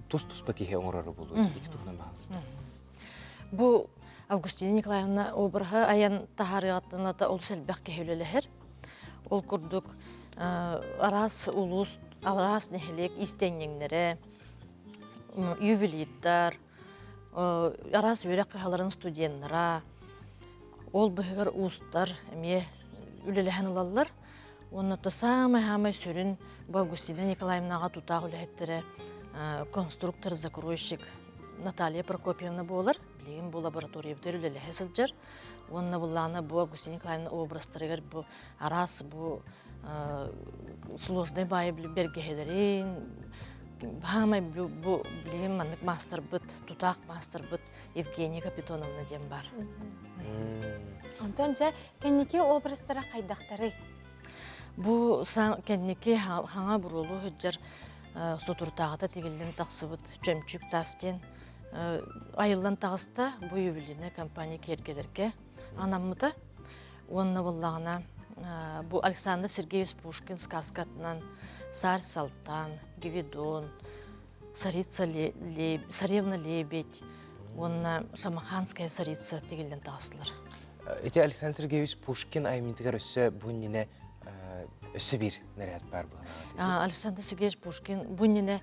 тус-туспа киһи оҥороро буолуо ити туһунан баҕалыста. Бу Августина Николаевна обраһы айан таһаарыаҕыттан олус элбэх киһи үлэлэһэр. Ол курдук араас улуус, араас нэһилиэк иистэнньэҥнэрэ, ювелирдар, араас үөрэх кыһаларын студеннара, ол быһыгар уустар эмиэ үлэлэһэн ылаллар. Уонна то саамай-саамай сүрүн бу Августина Николаевнаҕа тутаах үлэһиттэрэ конструктор-закройщик Наталья Прокопьевна буолар. Билигин бу лабораториябытыгар үлэлэһэ сылдьар. Уонна буллаана бу Августина Николаевна образтарыгар бу араас бу сложный баайы бэргэһэлэрин хаамай бу билигин маннык маастарбыт, тутаах маастарбыт Евгения Капитоновна диэн бар. Онтон дьэ кэнники образтара хайдахтарый? Бу кэнники хаҥа буруолу сылдьар сутуртааҕыта тигиллэн тахсыбыт чөмчүүк таас диэн айыллан таҕыста бу ювелирнай компания киэргэлэргэ анаммыта. Уонна буоллаҕына бу Александр Сергеевич Пушкин сказкатынан Царь Салтан, Гвидон, Царица Царевна Лебедь уонна Шамаханская царица тигиллэн таҕыстылар. Ити Александр Сергеевич Пушкин айымньытыгар өссө бу иннинэ өссө биир наряд баар буолар. Александр Сергеевич Пушкин бу иннинэ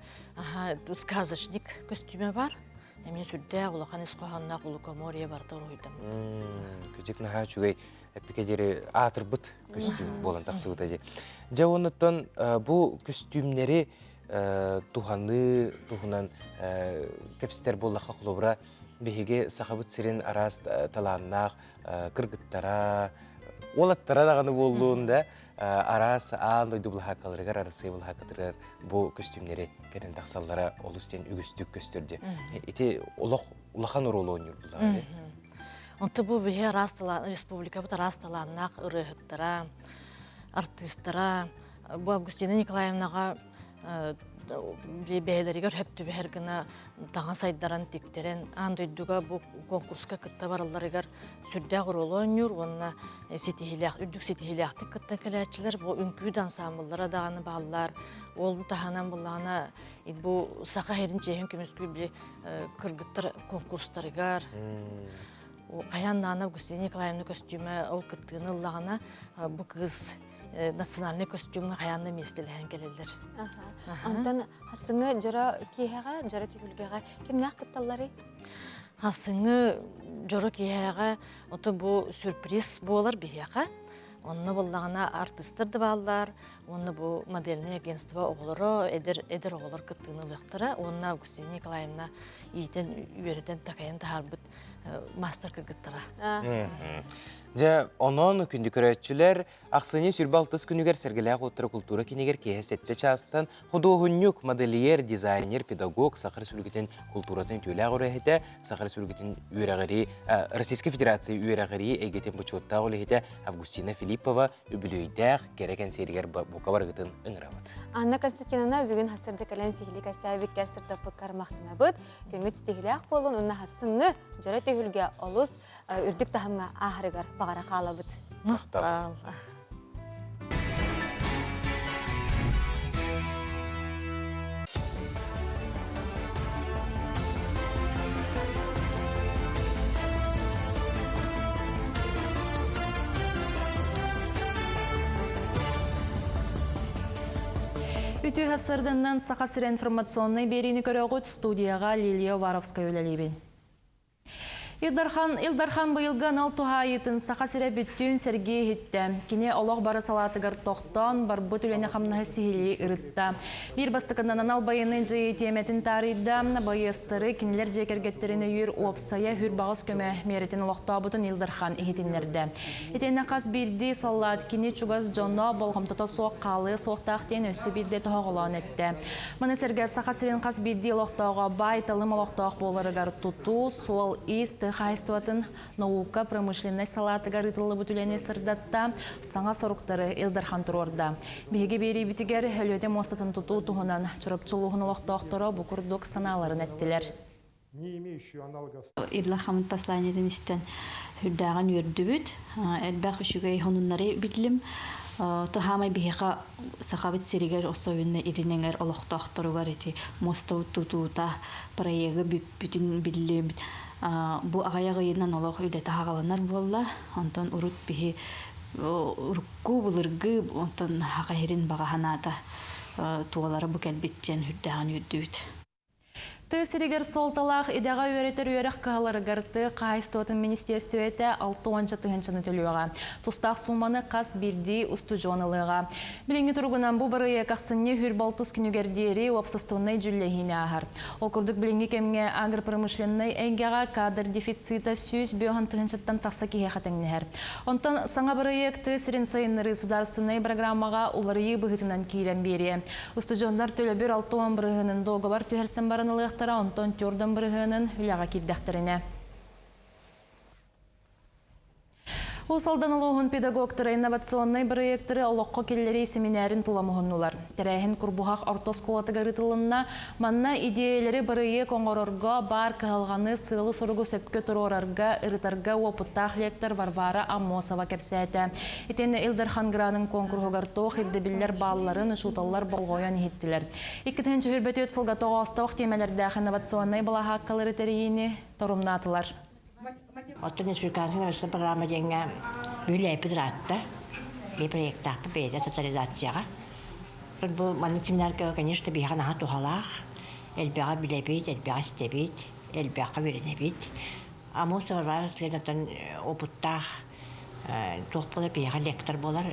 сказочник көстүүмэ бар. Эмиэ сүрдээх улахан ис хоһоонноох лукоморье барыта уруһуйдаммыт. Кыдьык наһаа үчүгэй эппикэ аатырбыт көстүүм буолан тахсыбыта дии. Дьэ оннуттан бу көстүүмнэри туһаныы туһунан кэпсэтэр буоллахха холобура биһиги Сахабыт сирин араас талааннаах кыргыттара, уолаттара даҕаны буоллун да араас аан дойду былаһааккаларыгар, Арассыыйа былаһааккатыгар бу көстүүмнэри кэтэн тахсаллара олус диэн үгүстүк көстөр дии. Ити олох улахан оруолу оонньуур буллаҕа дии. Онто бу биһи араас талаан, республикабыт араас талааннаах ырыаһыттара, артыыстара, бу Августина Николаевнаҕа. бэйэлэригэр хөп түбэһэр гына таҥас айдаран тиктэрэн аан дойдуга бу конкурска кытта баралларыгар сүрдээх оруолу оонньуур уонна ситиһиилээх үрдүк ситиһиилээхтик кыттан кэлээччилэр бу үҥкүү да ансаамбыллара даҕаны бааллар ол таһынан буллаҕына бу саха сирин чиэһин көмүскүүр били кыргыттар конкурстарыгар хайаан даҕаны Августина Николаевна көстүүмэ ол кыттыыны ыллаҕына бу кыыс национальнай көстүүмҥэ хайаан да миэстэлэһэн кэлэллэр. Онтон хасыҥы дьоро киэһэҕэ, дьоро түһүлгэҕэ кимнээх кытталларый? Хасыҥы дьоро киэһэҕэ ото бу сюрприз буолар биһиэхэ. Онно буоллаҕына артыыстар да бааллар, уонна бу модельнай агентство оҕолоро, эдэр эдэр оҕолор кыттыыны ылыахтара уонна Августина Николаевна иитэн, үөрэтэн, такайан таһаарбыт маастар кыргыттара. Дьэ, онон күндү көрөөччүлэр, ахсынньы 26 күнүгэр Сэргэлээх уоттара култуура кинигэр киэһэ 7 чаастан худуоһунньук, модельер, дизайнер, педагог, Саха Республикатын култууратын үтүөлээх үлэһитэ, Саха Республикатын үөрэҕирии, Российскай Федерация үөрэҕирии эйгэтин бочуоттаах үлэһитэ Августина Филиппова үбүлүөйдээх кэрэ кэнсиэригэр бука барыгытын ыҥырабыт. Анна Константиновна бүгүн хасырда кэлэн сиһили кэсээбиккэр сырдаппыккар махтанабыт. Күҥҥүт ситиһилээх буолун уонна хассыҥҥы дьоро түһүлгэ олус үрдүк таһымҥа ааһарыгар баҕара хаалабыт. Махтал. Үтүө сарданнан Саха сирэ информационнай биэриини көрөҕүт студияҕа Лилия Уваровская үлэлиибин. Илдархан, Илдархан быйылгы анал туһаайыытын Саха сирэ бүттүүн сэргии иһиттэ. Кини олох бары салаатыгар тохтоон, барбыт үлэни-хамнаһы сиһилии ырытта. Биир бастакынан анал байыаннай дьайыы тиэмэтин таарыйда, байыастары, кинилэр дьиэ кэргэттэрин өйүүр уопсайа үр баҕас көмө миэрэтин олохтообутун Илдархан иһитиннэрдэ. Итиэннэ хас биирдии саллаат кини чугас дьоно болҕомтото суох хаалыа суохтаах диэн өссө биирдэ тоһоҕолоон эттэ. Маны сэргэ Саха сирин хас биирдии олохтооҕо баай-талым олохтоох буоларыгар тутуу, суол-иис, тыа хаһаайыстыбатын, наука, промышленность салаатыгар ыытыллыбыт үлэни сырдатта, саҥа соруктары Ил Дархан туруорда. Биһиги биэриибитигэр Өлүөнэ муостатын тутуу туһунан Чурапчы улууһун олохтоохторо бу курдук санааларын эттилэр. не имеющую аналогов. Ил посланиетын истэн үрдээҕин үөрдүбүт. Элбэх үчүгэй сонуннары биллим. Туһаамай биһиэхэ Сахабыт сиригэр особенно илин эҥэр олохтоохторугар ити мостовут тутуута проегы бүппүтүн биллим. Бу аҕыйах ыйынан олох үлэтэ хаҕаланар буолла. Онтон урут биһи урукку былыргы онтон хаха сирин баҕа санаата туолара бу кэлбит диэн үрдээҕин үөрдүбүт. Тыа сиригэр суолталаах идэҕэ үөрэтэр үөрэх кыһаларыгар тыа хаһаайыстыбатын министиэристибэтэ 60 тыһыынчаны төлүөҕэ. Тустаах сууманы хас биирдии устудьуон ылыаҕа. Билиҥҥи туругунан бу бырайыак ахсынньы 26 күнүгэр диэри уопсастыбаннай дьүүллэһиини ааһар. Ол курдук билиҥҥи кэмҥэ агропромышленнай эйгэҕэ кадр дефицита 105 тыһыынчаттан тахса киһиэхэ тэҥнэһэр. Онтон саҥа бырайыак тыа сирин сайыннарыы судаарыстыбаннай программаҕа уларыйыы быһыытынан киирэн биэриэ. Устудьуоннар төлөбүр 60 бырыһыанын дуогабар түһэрсэн баран ылыахтара, онтон 40 бырыһыанын үлэҕэ киирдэхтэринэ. Уус Алдан улууһун педагогтара инновационнай бырайыактары олоххо киллэрии сэминээрин тула муһуннулар. Тэрээһин Курбуһах орто оскуолатыгар ыытылынна. Манна идиэйэлэри бырайыак оҥорорго, баар кыһалҕаны, сыалы-соругу сөпкө туруорарга, ырытарга уопуттаах лектор Варвара Аммосова кэпсээтэ. Итиэннэ Ил Дархан гранын куонкуруһугар туох ирдэбиллэр баалларын учууталлар болҕойон иһиттилэр. 2024 сылга тоҕоостоох тиэмэлэрдээх инновационнай балаһааккалары тэрийиини торумнаатылар. Оттон республиканскай инновационнай программа диэҥҥэ үлээппит ыраатта. Би проектаахпыт бэйэтэ социализацияҕа. Бу маннык семинарга, конечно, биһиэхэ наһаа туһалаах. Элбэҕи билэбит, элбэҕи истэбит, элбэххэ үөрэнэбит. Амос Варвара Васильевнаттан опыттаах туох буолар биһиэхэ лектор буолар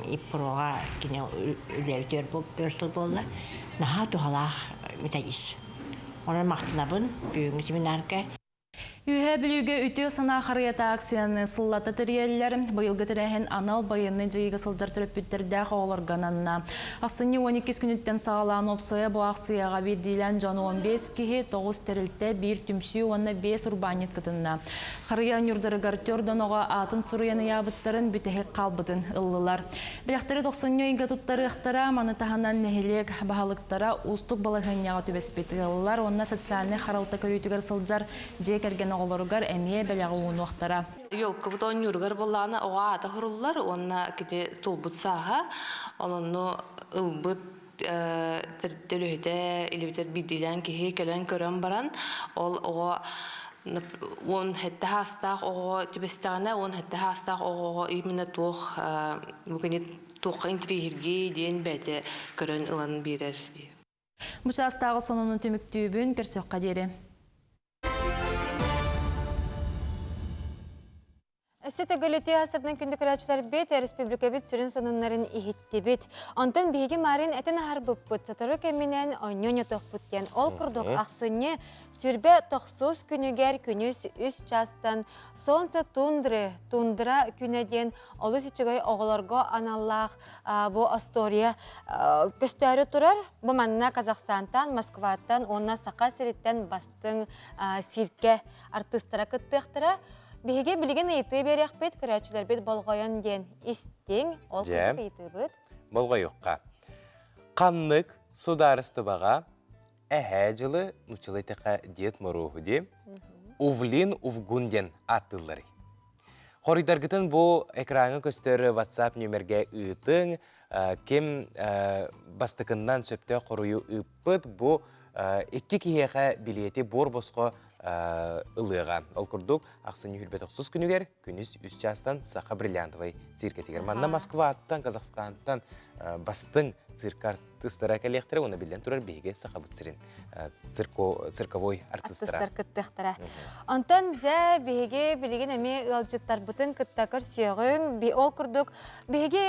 ИПРО-ҕа кини үлээбит өр сыл буолла. Наһаа туһалаах методист. Онон махтанабын бүгүҥҥү семинарга. Үөһээ Бүлүүгэ үтүө санаа харыйата акцияны сыллата тэрийэллэр. Быйылгы тэрээһин анал байыаннай дьайыыга сылдьар төрөппүттэрдээх оҕолорго ананна. Ахсынньы 12 күнүттэн саҕалаан уопсайа бу аахсыйаҕа биирдиилээн дьон 15 киһи, 9 тэрилтэ, биир түмсүү уонна 5 урбаанньыт кытынна. Харыйа ньурдарыгар түөрт оҕо аатын суруйан ыйаабыттарын бүтэһик хаалбытын ыллылар. Бэлэхтэри тохсунньу ыйга туттарыахтара, маны таһынан нэһилиэк баһылыктара уустук балаһыанньаҕа түбэспит ыаллар уонна социальнай харалта көрүүтүгэр сылдьар дьиэ кэргэн оҕолоругар эмиэ бэлэҕи уунуохтара. Елкабыт оонньууругар буоллаҕына оҕо аата суруллар уонна кини тулбут сааһа, ононну ылбыт төлөһүтэ илибитэр биирдиилээн киһи кэлэн көрөн баран ол оҕо 17 саастаах оҕоҕо түбэстэҕинэ 17 саастаах оҕоҕо именно туох бу кини туохха интириэһиргиэй диэн бэйэтэ көрөн ылан биэрэр дии. Бу чаастааҕы сонунун түмүктүүбүн, көрсүөххэ диэри. Өссө төгүл үтүө асырдан күндү көрөөччүлэрбит, республикабыт сүрүн сонуннарын иһиттибит. Онтон биһиги Марын этэн аһарбыппыт, сотору кэминэн онньо ньотохпут диэн. Ол курдук ахсынньы сүрбэ тохсус күнүгэр күнүс үс чаастан Солнце тундры, тундра күнэ диэн олус үчүгэй оҕолорго аналлаах бу остуоруйа көстөөрү турар. Бу манна Казахстантан, Москваттан уонна Саха сириттэн бастыҥ циркэ артыыстара кыттыахтара. Биһиги билигин ыйытыы биэриэхпит, көрөөччүлэрбит болҕойон диэн истиҥ, ол курдук ыйытыыбыт. Болҕойуохха. Ханнык судаарыстыбаҕа эһээ дьылы нуччалыы эттэххэ Дед Моруоһу дии, Увлин Увгун диэн ааттыылларый? Хоруйдаргытын бу экраҥҥа көстөр WhatsApp нүөмэргэ ыытыҥ. Ким бастакыннан сөптөөх хоруйу ыыппыт, бу икки киһиэхэ билиэти буор босхо ылыаҕа. Ол курдук, ахсынньы 29 күнүгэр күнүс үс чаастан Саха бриллиантовай циркэтигэр. Манна Москваттан, Казахстантан бастыҥ цирка артыыстара кэлиэхтэрэ уонна биллэн турар биһиги Сахабыт сирин цирковой артыыстара. Артыыстар кыттыахтара. Онтон дьэ биһиги билигин эмиэ ыалдьыттарбытын кытта көрсүөҕүҥ. Ол курдук биһиги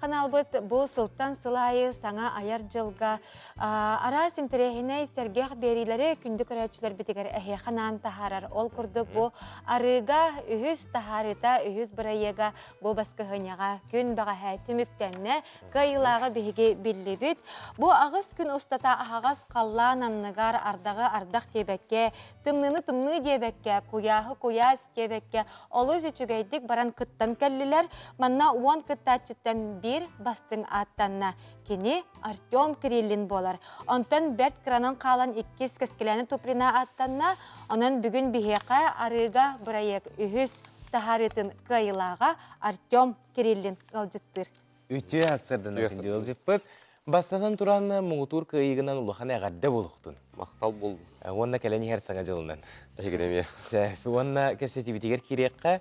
ханаалбыт бу сылтан сыл аайы саҥа айар дьылга араас интэриэһинэй сэргэх биэриилэри күндү көрөөччүлэрбитигэр эһиэхэ анаан таһаарар. Ол курдук бу арыыга үһүс таһаарыыта, үһүс бырайыага бу баскыһыанньаҕа күн бэҕэһээ түмүктэннэ. Кыайыылааҕы биһиги биллибит. Бу аҕыс күн устата аһаҕас халлаан анныгар ардаҕы ардах диэбэккэ, тымныыны тымныы диэбэккэ, куйааһы куйаас диэбэккэ олус үчүгэйдик баран кыттан кэллилэр. Манна уон кыттааччыттан биир бастыҥ ааттанна. Кини Артем Кириллин буолар. Онтон бэрт кыранан хаалан иккис Кэскилээнэ Туприна ааттанна. Онон бүгүн биһиэхэ арыыга бырайыак үһүс таһаарыытын кыайыылааҕа Артем Кириллин ыалдьыттыыр. Үтүө сарсыарданан күндү ыалдьыппыт. Бастатан туран муҥутуур кыайыыгынан улахан эҕэрдэ буолуохтун. Махтал буоллун. Уонна кэлэн иһэр саҥа дьылынан. Эһигини эмиэ. Сөп. Уонна кэпсэтиибитигэр киириэххэ,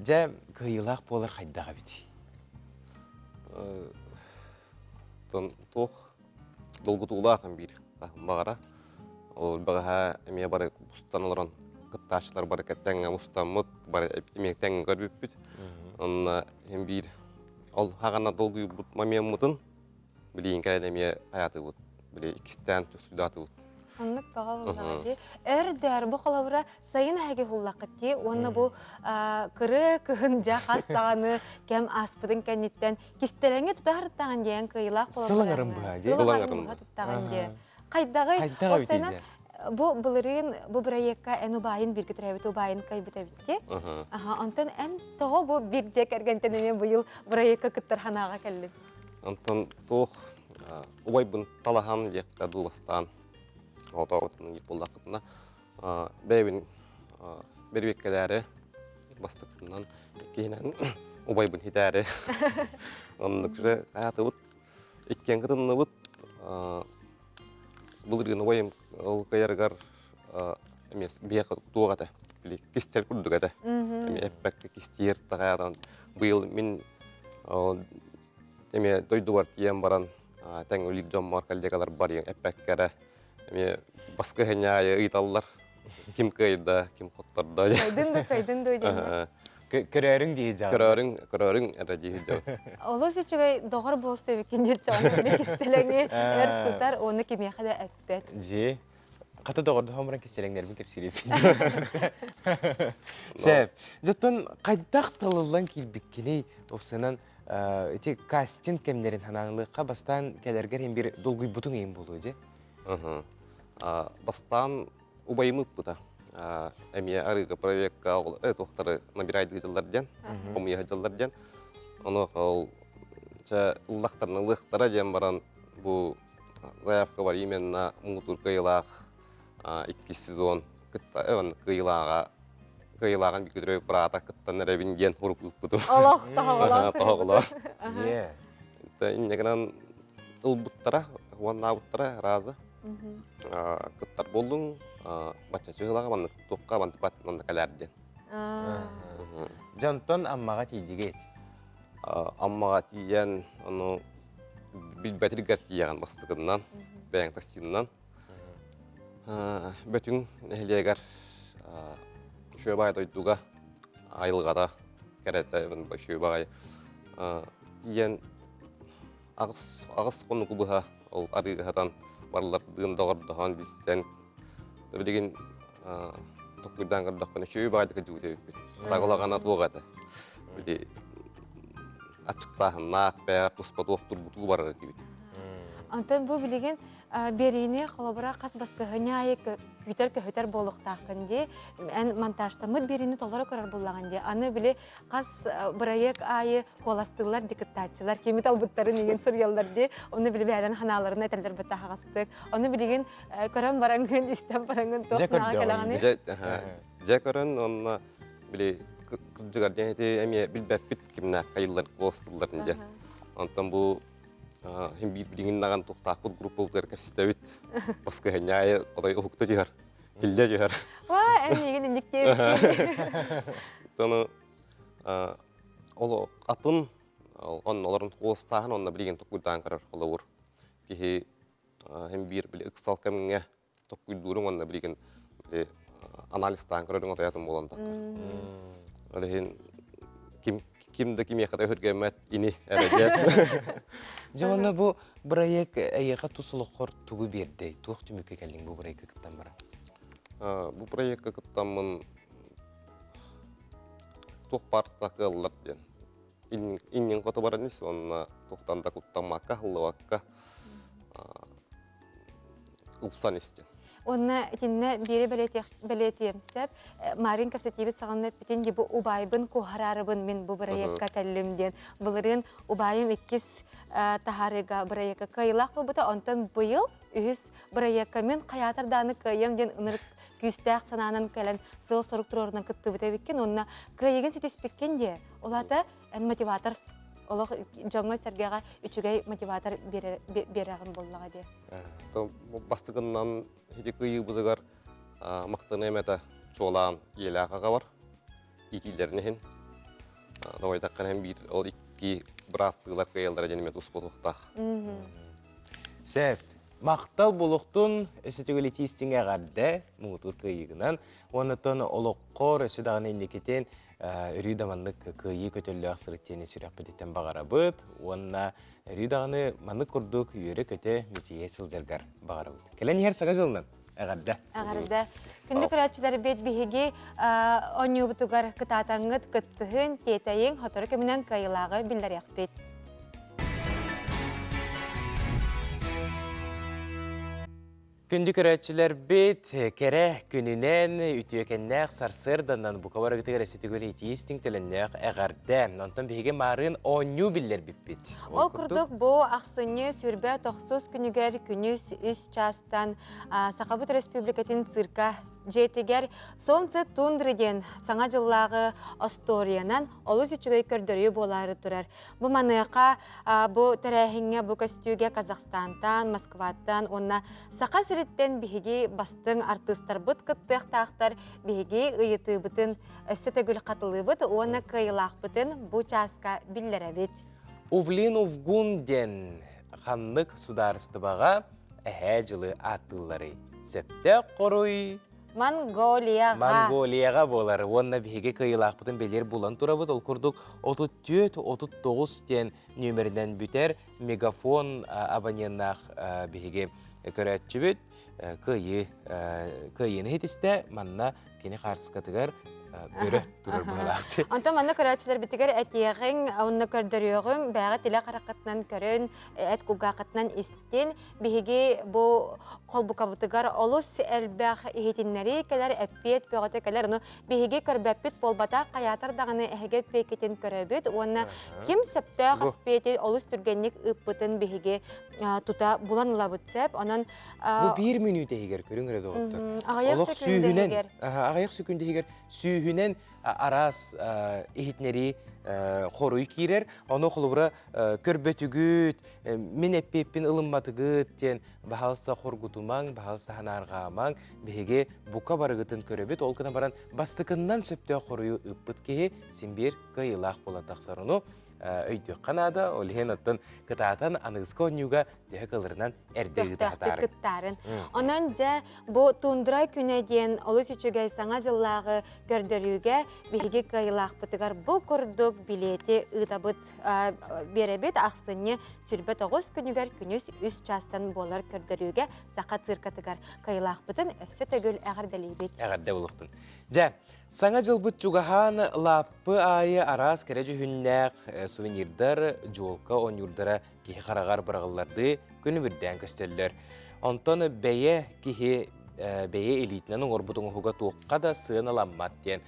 дьэ, кыайыылаах буолар хайдах эбитий? Туох долгутуулаах биир баҕара. Ол бэҕэһээ эмиэ бары устан олорон кыттааччылар бары тэҥҥэ устаммыт, бары эмиэ тэҥҥэ көрбүппүт. Онно иһин биир ол хаҕана долгуйбут момеммутун билигин кэлэн эмиэ хайаатыбыт, били иккистээн чувствуйдаатыбыт. Оннук бөҕө буоллаҕа дии. Өр дөөр бу холобура сайын эһиги уһуллаххыт дии уонна бу кырыы кыһын дьэ хас даҕаны кэм ааспытын кэнниттэн кистэлэҥи тута сырыттаҕын диэн кыайыылаах Сылаҥарын быһа дии. Сылаҥарын быһа туттаҕын дии. Хайдаҕый? Оксана, бу былырыын бу бырайыакка эн убаайын бииргэ төрөөбүт убаайын кыайбыт эбит дии. Аха, онтон эн тоҕо бу биир дьиэ кэргэнтэн эмиэ быйыл бырайыакка кыттар санааҕа кэллиҥ? Онтон туох убайбын талаһан диэххэ дуу бастаан отообутун диир буоллаххытына бэйэбин бэрибиэккэлээри бастакытынан иккиһинэн убайбын хитээри оннук аатыбыт иккиэн кытынныбыт былырыын убайым ол кыайарыгар эмиэ биһиэхэ туох этэ кистэл курдук этэ эмиэ эппэккэ кистиир таҕайаатан быйыл мин эмиэ дойдубар тиийэн баран тэҥ үлэлиир дьоммор коллегаларбар эппэккэ эрэ эмиэ баскыһынньаайы ыйыталлар ким кыайда ким хоттордо кыайдын да кыайдын дуо диэн Көрөөрүҥ дии дьаҕын. Көрөөрүҥ, көрөөрүҥ эрэ дии дьаҕын. Олус үчүгэй доҕор буолса эбиккин диэт чаҕын кистэлэҥи эр тутар, уонна кимиэхэ да эппэт. Дьи. Хата доҕордоһон баран кистэлэҥнэрбин кэпсиирбин. Сөп. Дьоттон хайдах талыллан киирбиккиний? Тохсунан ити кастинг кэмнэрин ханаанылыахха бастаан кэлэргэр иһин бир долгуйбутуҥ иһин буолуо дьэ? Бастаан убайым ыппыта. Эмиэ арыыга проекка туохтары набирайдыы дьыллар диэн, хомуйа дьыллар диэн. Онуоха ол чэ ыллахтарына ылыахтара диэн баран бу заявка бар именно муҥутуур кыайыылаах иккис сезон кытта кыайыылааҕа кыайыылааҕын Виктория быраата кыттан эрэбин диэн урук ыыппытым. Олох тоһоҕолоон тоһоҕолоон. Инньэ гынан ылбыттара, уоннаабыттара разы. Кыттар буоллуҥ, бачча чыһылаҕа маннык туохха манна кэлээр диэн. Дьонтон Аммаҕа тиийдигит? Аммаҕа тиийэн, ону билбэтиргэр тиийэҕин бастакыннан, бэйэҥ таксинынан. Бөтүҥ нэһилиэгэр үчүгэй баҕайы дойдуга айылҕата кэрэтэ үчүгэй баҕайы тиийэн аҕыс аҕыс хонуку быһа ол арыыга барылардыын доҕордоһон билсэн билигин токуйдаан көрдөхпүнэ үчүгэй баҕайытык дьиибит эбиппит. Таҕылаҕана туох этэ. Били аччыктааһыннаах бэйэҕэр туспа туох тургутуу барар этибит. Онтон бу билигин биэриини холобура хас баскыһыня аайы күүтэр көһүтэр буолуохтааххын дии. Эн монтажтаммыт биэриини толору көрөр буоллаҕын дии. Аны били хас бырайыак аайы куоластыыллар дии кыттааччылар кими талбыттарын иҥин суруйаллар дии. Ону били бэйэлэрин ханааларын этэллэр быта аһаҕастык. Ону билигин көрөн бараҥҥын, истэн бараҥҥын туох санааҕа кэлэҕиний? Дьэ көрөн онно били кырдьыгар диэн ити эмиэ билбэппит кимнээх хайыллар куоластыылларын диэн. Онтон бу Хим биир билигин даҕан туохтаахпыт группабытыгар кэпсэтэбит. Баскыһанньаайы отой уһукта түһэр, киллэ түһэр. Ва, эн миигин инник диэбиккин. Тону ол атын оннолорун куоластааһын онно билигин токуйдаан көрөр холобур. Киһи хим биир били ыксал кэмҥэ токуйдууруҥ уонна билигин били анализтаан көрөрүҥ отоятын буолан таххар. Ол иһин ким ким да кимиэхэ да өһүргэммэт ини эрэдиэт. Дьэ уонна бу бырайыак эйиэхэ тус олоххор тугу биэрдэй? Туох түмүккэ кэллиҥ бу бырайыакка кыттан баран? Бу проекка кыттаммын туох баар кыаллар диэн. Иннин хоту баран ис уонна туохтан да куттаммакка, аһыллыбакка ылсан истин. Уонна итиннэ биири бэлиэтиэм сөп. Марин кэпсэтиибит саҕана эппитин бу убайбын куоһараарыбын мин бу бырайыакка кэллим диэн. Былырыын убайым иккис таһаарыыга бырайыакка кыайыылаах буолбута. Онтон быйыл үһүс бырайыакка мин хайаатар дааны кыайыам диэн ынырык күүстээх санаанан кэлэн сыал-сорук туруорунан кыттыбыт эбиккин. Уонна кыайыгын ситиспиккин диэ. Ол аата эн мотиватор олох дьоҥҥо-сэргэҕэ үчүгэй мотиватор биэрэҕин буоллаҕа дии. Бастакыннан ити кыайыыбытыгар махтаныам этэ чуолаан ийэлээх аҕабар иитиилэрин иһин. Давайтаххана иһин биир ол икки бырааттыылар кыайаллара диэн эмиэ туспутуохтаах. Сөп. Махтал булуктун өссө төгүл итиистиҥ эҕэрдэ муҥутуур кыайыыгынан уонна олоххор өссө даҕаны инникитин өрүү да маннык кыайыы көтөллөөх сырыт диэни сүрэхпититтэн баҕарабыт уонна өрүү даҕаны маннык курдук үөрэ-көтө мичийэ сылдьаргар баҕарабыт. Кэлэн иһэр саҥа дьылынан эҕэрдэ! Эҕэрдэ! Күндү көрөөччүлэрбит биһиги оонньуубутугар кытаатаҥҥыт кыттыһын, тиэтэйиҥ, сотору кэминэн кыайыылааҕы биллэриэхпит. Күндү көрөөччүлэрбит, кэрэ күнүнэн, үтүөкэннээх сарсыарданан бука барыгытыгар өссө итии-истиҥ төлөннөөх эҕэрдэ. Онтон биһиги маарыын оонньуу биллэрбиппит. Ол курдук бу ахсынньы сүүрбэ тохсус күнүгэр күнүс үс чаастан Сахабыт Өрөспүүбүлүкэтин цирка дьиэтигэр Солнце тундры диэн саҥа дьыллааҕы остуоруйанан олус үчүгэй көрдөрүү буолаары турар. Бу маныаха бу тэрээһиҥҥэ, бу көстүүгэ Казахстантан, Москваттан уонна Саха сириттэн биһиги бастыҥ артыыстарбыт кыттыахтаахтар. Биһиги ыйытыыбытын өссө төгүл хатылыыбыт уонна кыайыылаахпытын бу чааска биллэрэбит. Увлин Увгун диэн ханнык судаарыстыбаҕа эһээ дьылы ааттыылларый? Сөптөөх хоруй Монголияҕа. Монголияҕа буолар уонна биһиги кыайыылаахпытын бэлиэр булан турабыт. Ол курдук 34-39 диэн нүөмэринэн бүтэр мегафон абоненнаах биһиги Көрөөччүбүт кыайыы кыайыыны иһитистэ манна кини хаарыскатыгар бөрө турар быһалаахчы. Онтон манна көрөөччүлэрбитигэр этиэҕиҥ, онно көрдөрүөҕүҥ, бэйэҕэ тилэх хараххытынан көрөн, эт кулгааххытынан истин. Биһиги бу холбукабытыгар олус элбэх иһитиннэрии кэлэр, эппиэт бөҕөтө кэлэр. Ону биһиги көрбөппүт буолбатах, хайаатар даҕаны эһиги эппиэккитин көрөбүт уонна ким сөптөөх эппиэти олус түргэнник ыыппытын биһиги тута булан ылабыт сөп. Онон Бу биир мүнүүтэ иһигэр көрүҥ эрэ доҕоттор. Аҕыйах сөкүүндэ иһигэр. Аҕыйах сөкүүндэ иһигэр сүүһүнэн араас иһитиннэрии хоруй киирэр. Ону холобура көрбөтүгүт, мин эппиэппин ылымматыгыт диэн баһаалыста хоргутумаҥ, баһаалыста санаарҕаамаҥ. Биһиги бука барыгытын көрөбүт. Ол гынан баран бастакыннан сөптөөх хоруйу ыыппыт киһи син биир кыайыылаах буолан тахсар. Ону өйдүөххэ наада. Ол иһин оттон кытаатан аныгыскы оонньууга төһө кылырынан эрдэ көхтөөхтүк кыттаарын. Онон дьэ бу Тундра күнэ диэн олус үчүгэй саҥа дьыллааҕы көрдөрүүгэ биһиги кыайыылаахпытыгар бу курдук билиэти ыытабыт биэрэбит ахсынньы 29 күнүгэр күнүс үс чаастан буолар көрдөрүүгэ Саха циркатыгар кыайыылаахпытын өссө төгүл эҕэрдэлиибит. Эҕэрдэ буолуохтун. Дьэ, Саҥа дьылбыт чугаһаан лааппы аайы араас кэрэ дьүһүннээх сувенирдар, дьуолка оонньуурдара киһи хараҕар быраҕыллардыы күнүмүрдээн көстөллөр. Онтон бэйэ киһи бэйэ илиитинэн оҥорбут оҥоһуга туохха да сыаналаммат диэн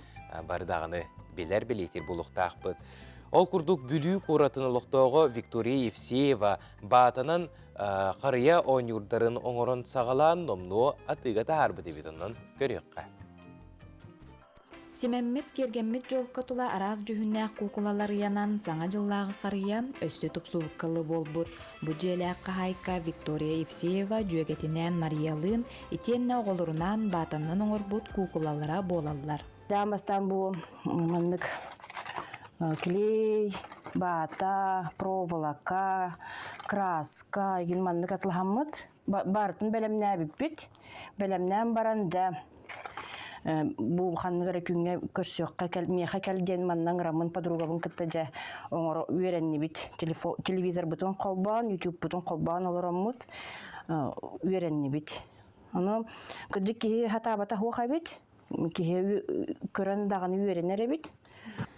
бары даҕаны билэр бэлиэтиир буолуохтаахпыт. Ол курдук Бүлүү куоратын олохтооҕо Виктория Евсеева баатанан харыйа оонньуурдарын оҥорон саҕалаан номнуо атыыга таһаарбыт эбит онон көрүөххэ. Симэммит, киэргэммит дьолко тула араас дьүһүннээх куукулалар ыйанан Саҥа дьыллааҕы харыйа өссө тупсубуккалы буолбут. Бу дьиэлээх хаһаайка Виктория Евсеева дьүөгэтинээн Мариялыын итиэннэ оҕолорунаан баатанан оҥорбут куукулалара буолаллар. Даан бастаан бу маннык клей, баата, проволока, краска игин маннык атылаһаммыт. Барытын бэлэмнээбиппит. Бэлэмнээн баран дьэ бу ханнык эрэ күҥҥэ көрсүөххэ кэл, миэхэ кэл диэн манна ыҥыраммын подругабын кытта дьэ оҥоро үөрэннибит. Телевизорбытын холбоон, ютубпутун холбоон олороммут үөрэннибит. Ону кырдьык киһи хатаабата суох эбит. Киһи көрөн даҕаны үөрэнэр эбит.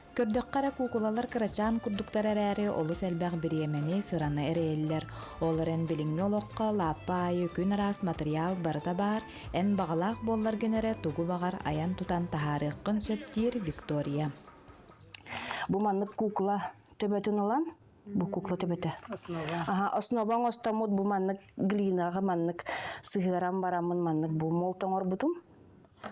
Көрдөххө эрэ куукулалар кырачаан курдуктар эрээри олус элбэх бириэмэни, сыраны эрэйэллэр. Ол эрэн билиҥҥи олоххо лааппы аайы күн араас матырыйаал барыта баар, эн баҕалаах буолларгын эрэ тугу баҕар айан-тутан таһаарыаххын сөп диир Виктория. Бу маннык куукула төбөтүн ылан, бу кукла төбөтө. Основа. Аха, основа оҥостоммут бу маннык глинаҕа маннык сыһыаран бараммын маннык бу молт оҥорбутум.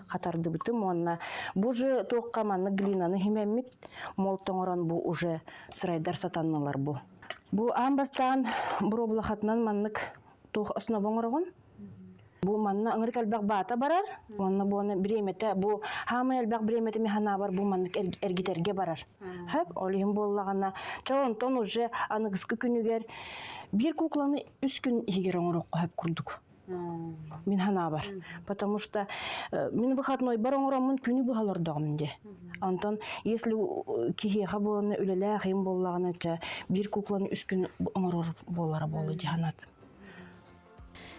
хатардыбытым уонна бу же туохха маннык глинаны химэммит молт оҥорон бу уже сырайдар сатаннылар бу. Бу аан бастаан боруобулахатынан маннык туох основа оҥороҕун. Бу манна ыңырык элбэх баата барар, уонна буона бириэмэтэ бу хаамай элбэх бириэмэтэ механабар бу маннык эргитэргэ барар. Хөп, ол иһин буоллаҕына, чэ онтон уже аныгыскы күнүгэр биир кукланы үс күн иһигэр оҥоруохха хөп курдук. Мин ханаабар. Потому что мин выходнойбар оҥороммун күнү быһа олордоҕум дии. Онтон если киһиэхэ буолана үлэлээх им буоллаҕына чэ биир кукланы үс күн оҥорор буолара буолуо дии санаатым.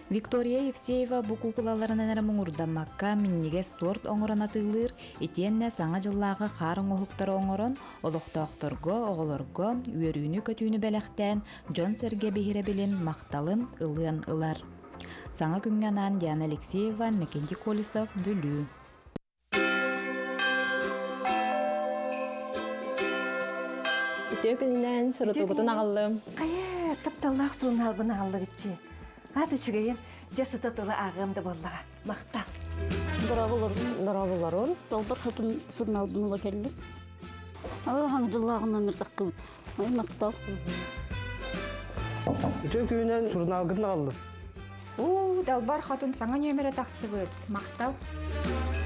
Виктория Евсеева бу куукулаларынан эрэ муҥурдаммакка минньигэс торт оҥорон атыылыыр, итиэннэ Саҥа дьыллааҕы хаар оҥоһуктары оҥорон олохтоохторго, оҕолорго үөрүүнү-көтүүнү бэлэхтээн дьон-сэргэ биһирэбилин, махталын ылыан ылар. Саҥа күҥҥэ анаан Диана Алексеева, Иннокентий Колесов, Бүлүү. Үтүө күнүнэн сурутуугутун аҕаллым. Хайа, тапталлаах сурунаалбын аҕаллыбытчи. Аат үчүгэйин, дьэ сыта тура ааҕыам да буоллаҕа. Махтал. Дорооболорун. Дорооболорун. Долбор хотун сурунаалбын ыла кэллим. Хаҥдылааҕын номер тахтыбыт. Махтал. Үтүө күнүнэн сурунаалгытын аҕаллым. Уу, Далбар Хотун саҥа нүөмэрэ тахсыбыт. Махтал.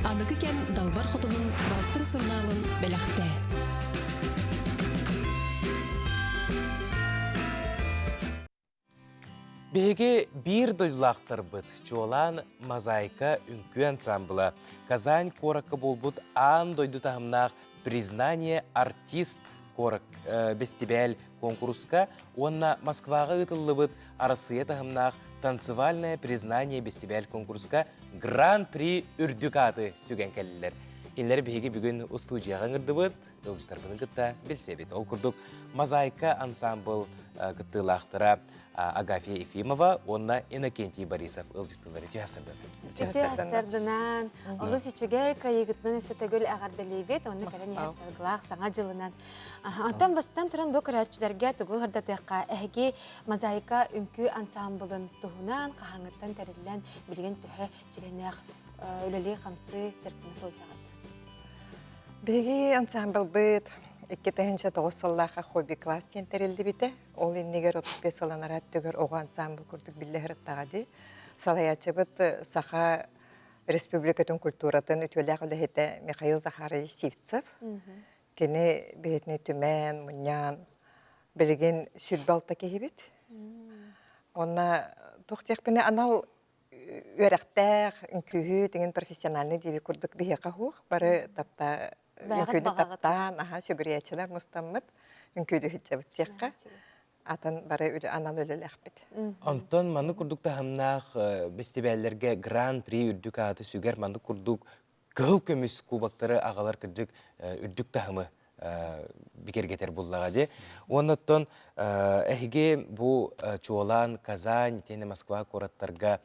Аныгы кэм Далбар Хотунун бастыҥ сурунаалын бэлэхтээ. Биһиги биир дойдулаахтарбыт, чуолаан Мозаика үҥкүү ансаамбыла Казань куоракка буолбут аан дойду таһымнаах «Признание артист» куорат бэстибээл куонкуруска уонна Москваҕа ыытыллыбыт Арассыыйа таһымнаах Танцевальное признание бэстибээл конкурска Гран-при үрдүк ааты сүгэн кэллилэр. Кинилэри биһиги бүгүн устуудьуйаҕа ыҥырдыбыт, ыалдьыттарбытын кытта билсэбит. Ол курдук Мозаика ансаамбыл кыттыылаахтара Агафья Ефимова уонна Иннокентий Борисов ыалдьыттылары үтүө сарданан. Үтүө сарданан. Олус үчүгэй кайыгытынан өссө төгүл эҕэрдэлиибит. Онно кэлэн иһэр саргылаах саҥа дьылынан. Онтон бастан туран бу көрөөччүлэргэ тугу ырдатыахха эһиги мозаика үҥкүү ансаамбылын туһунан хаһааҥҥыттан тэриллэн билигин төһө чилэнээх үлэлии-хамсыы дьарыктана сылдьаҕыт? Биһиги ансаамбылбыт 2009 сыллаахха хобби класс диэн тэриллибитэ. Ол иннигэр 35 сыл анараа өттүгэр оҕо ансаамбыл курдук биллэ сырыттаҕа дии. Салайааччыбыт Саха Республикатын культуратын үтүөлээх үлэһитэ Михаил Захарович Сивцев. Кини биһитини түмэн, мунньаан, билигин 26 киһибит. Онно туох диэхпинэ анал үөрэхтээх, үҥкүүһүт, иҥин профессиональный диэби курдук биһиэхэ суох. Бары тапта үҥкүүнү таптаан, аһа сүгүрүйээччилэр мустаммыт үҥкүүлүһүччэбит диэххэ. Атын бары үлэ анал үлэлээхпит. Онтон маннык курдук таһымнаах бэстибээллэргэ гран-при үрдүк ааты сүгэр маннык курдук кыһыл көмүс кубоктары аҕалар кырдьык үрдүк таһымы бигэргэтэр буллаҕа дии. Уонна оттон эһиги бу чуолаан Казань итиэннэ Москва куораттарга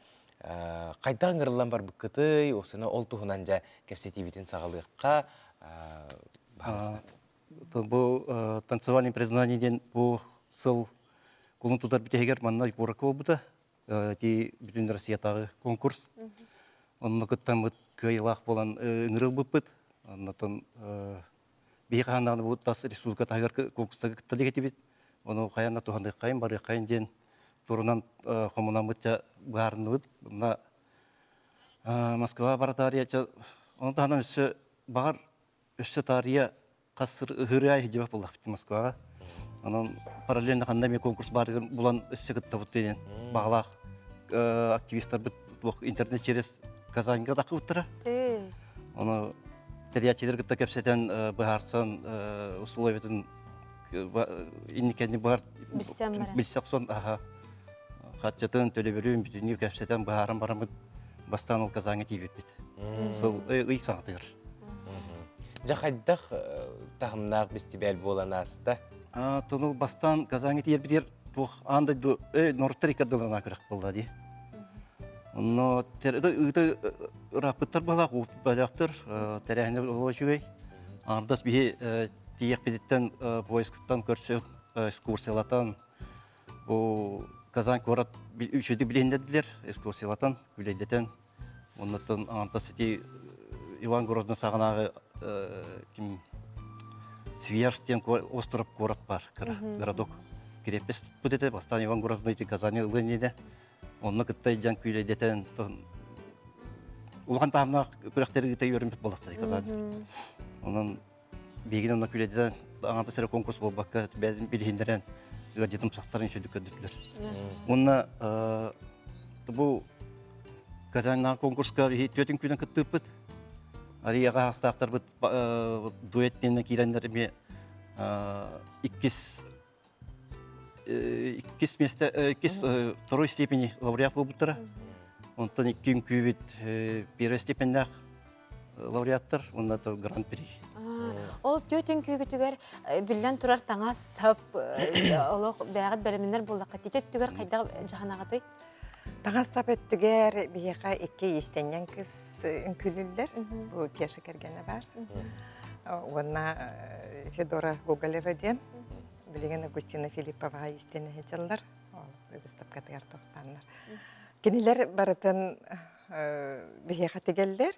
хайдах ыҥырыллан барбыккытый, уопсайынан ол туһунан дьэ кэпсэтиибитин саҕалыахха баҕаласта. Бу танцевальный признание диэн бу сыл кулун тутар бүтэһигэр манна куоракка буолбута. Ити бүтүн Россиятааҕы конкурс. Онно кыттаммыт кыайыылаах буолан ыҥырылбыппыт. Оннотон биһи хаһан бу тас республика таһыгар конкурстарга кытта илик этибит. Ону хайаан да туһаныаххайын, барыаххайын диэн турунан хомунаммыт быһаарынныбыт. Мына Москва бара ону таһынан өссө баҕар өссө таарыйа хас ыһырыа иһдьибэх буоллахпыт Москваҕа. Онон параллельно ханна эмиэ конкурс баарыгар булан өссө кыттабыт диэн баҕалаах активистарбыт интернет через Казаньга тахыбыттара. Ону тэрийээччилэр кытта кэпсэтэн быһаарсан условиятын инникени быһар билсе охсон аха хаччатын төлөбүрүн бүтүннүү кэпсэтэн быһааран бараммыт бастаан ол Казаньга тиийбиппит. Сыл ый саҕатыгар. Дьэ хайдах таһымнаах бэстибээл буолан ааста? Тонул бастаан Казаньга тиийэрбитигэр туох аан дойду норуттар икки ардыларына күрэх буолла дии. Онно ыыты ырааппыттар баалаах бөлөхтөр тэрээһинэ олох үчүгэй. Аҥардас биһи тиийэхпититтэн поискыттан көрсө экскурсиялатан бу Казань куорат үчүгэйдик билиһиннэрдилэр экскурсиялатан күлэйдэтэн Оннуттан аҥардас ити Иван Грозный саҕанааҕы ким Свияж диэн остров куорат бар, городок. Крепость туппут этэ, бастаан Иван Грозный ити Казани ылыан иннинэ онно кытта илдьэн күүлэйдэтэн улахан таһымнаах күрэхтэри ыыта үөрэммит буоллахтар Казань. Онон биһигини онно күүлэйдэтэн аҥардас эрэ конкурс буолбакка билиһиннэрэн ыалдьытым сахтарын үчүгдүк көрдүлэр. Уонна бу Казаннааҕы конкурска биһи түөтүн күнэ кыттыыппыт. Арияға хастаахтарбыт дуэт диэннэ киирэннэр эмиэ иккис иккис место иккис второй степени лауреат буолбуттара. Онтон икки үҥкүүбүт первой степеннээх лауреаттар уонна гран-при. Ол түөт үҥкүүгүтүгэр биллэн турар таҥас сап олох бэйэҕит бэлэмнэнэр буоллахха тити өттүгэр хайдах дьаһанаҕытый? Таҥас сап өттүгэр биһиэхэ икки иистэнньэҥ кыыс үҥкүүлүүллэр. Бу Кеша кэргэнэ бар. Уонна Федора Гоголева диэн билигин Агустина Филиппова иистэнэ сылдьаллар. Ол выставкатыгар тохтааннар. Кинилэр барытын биһиэхэ тигэллэр.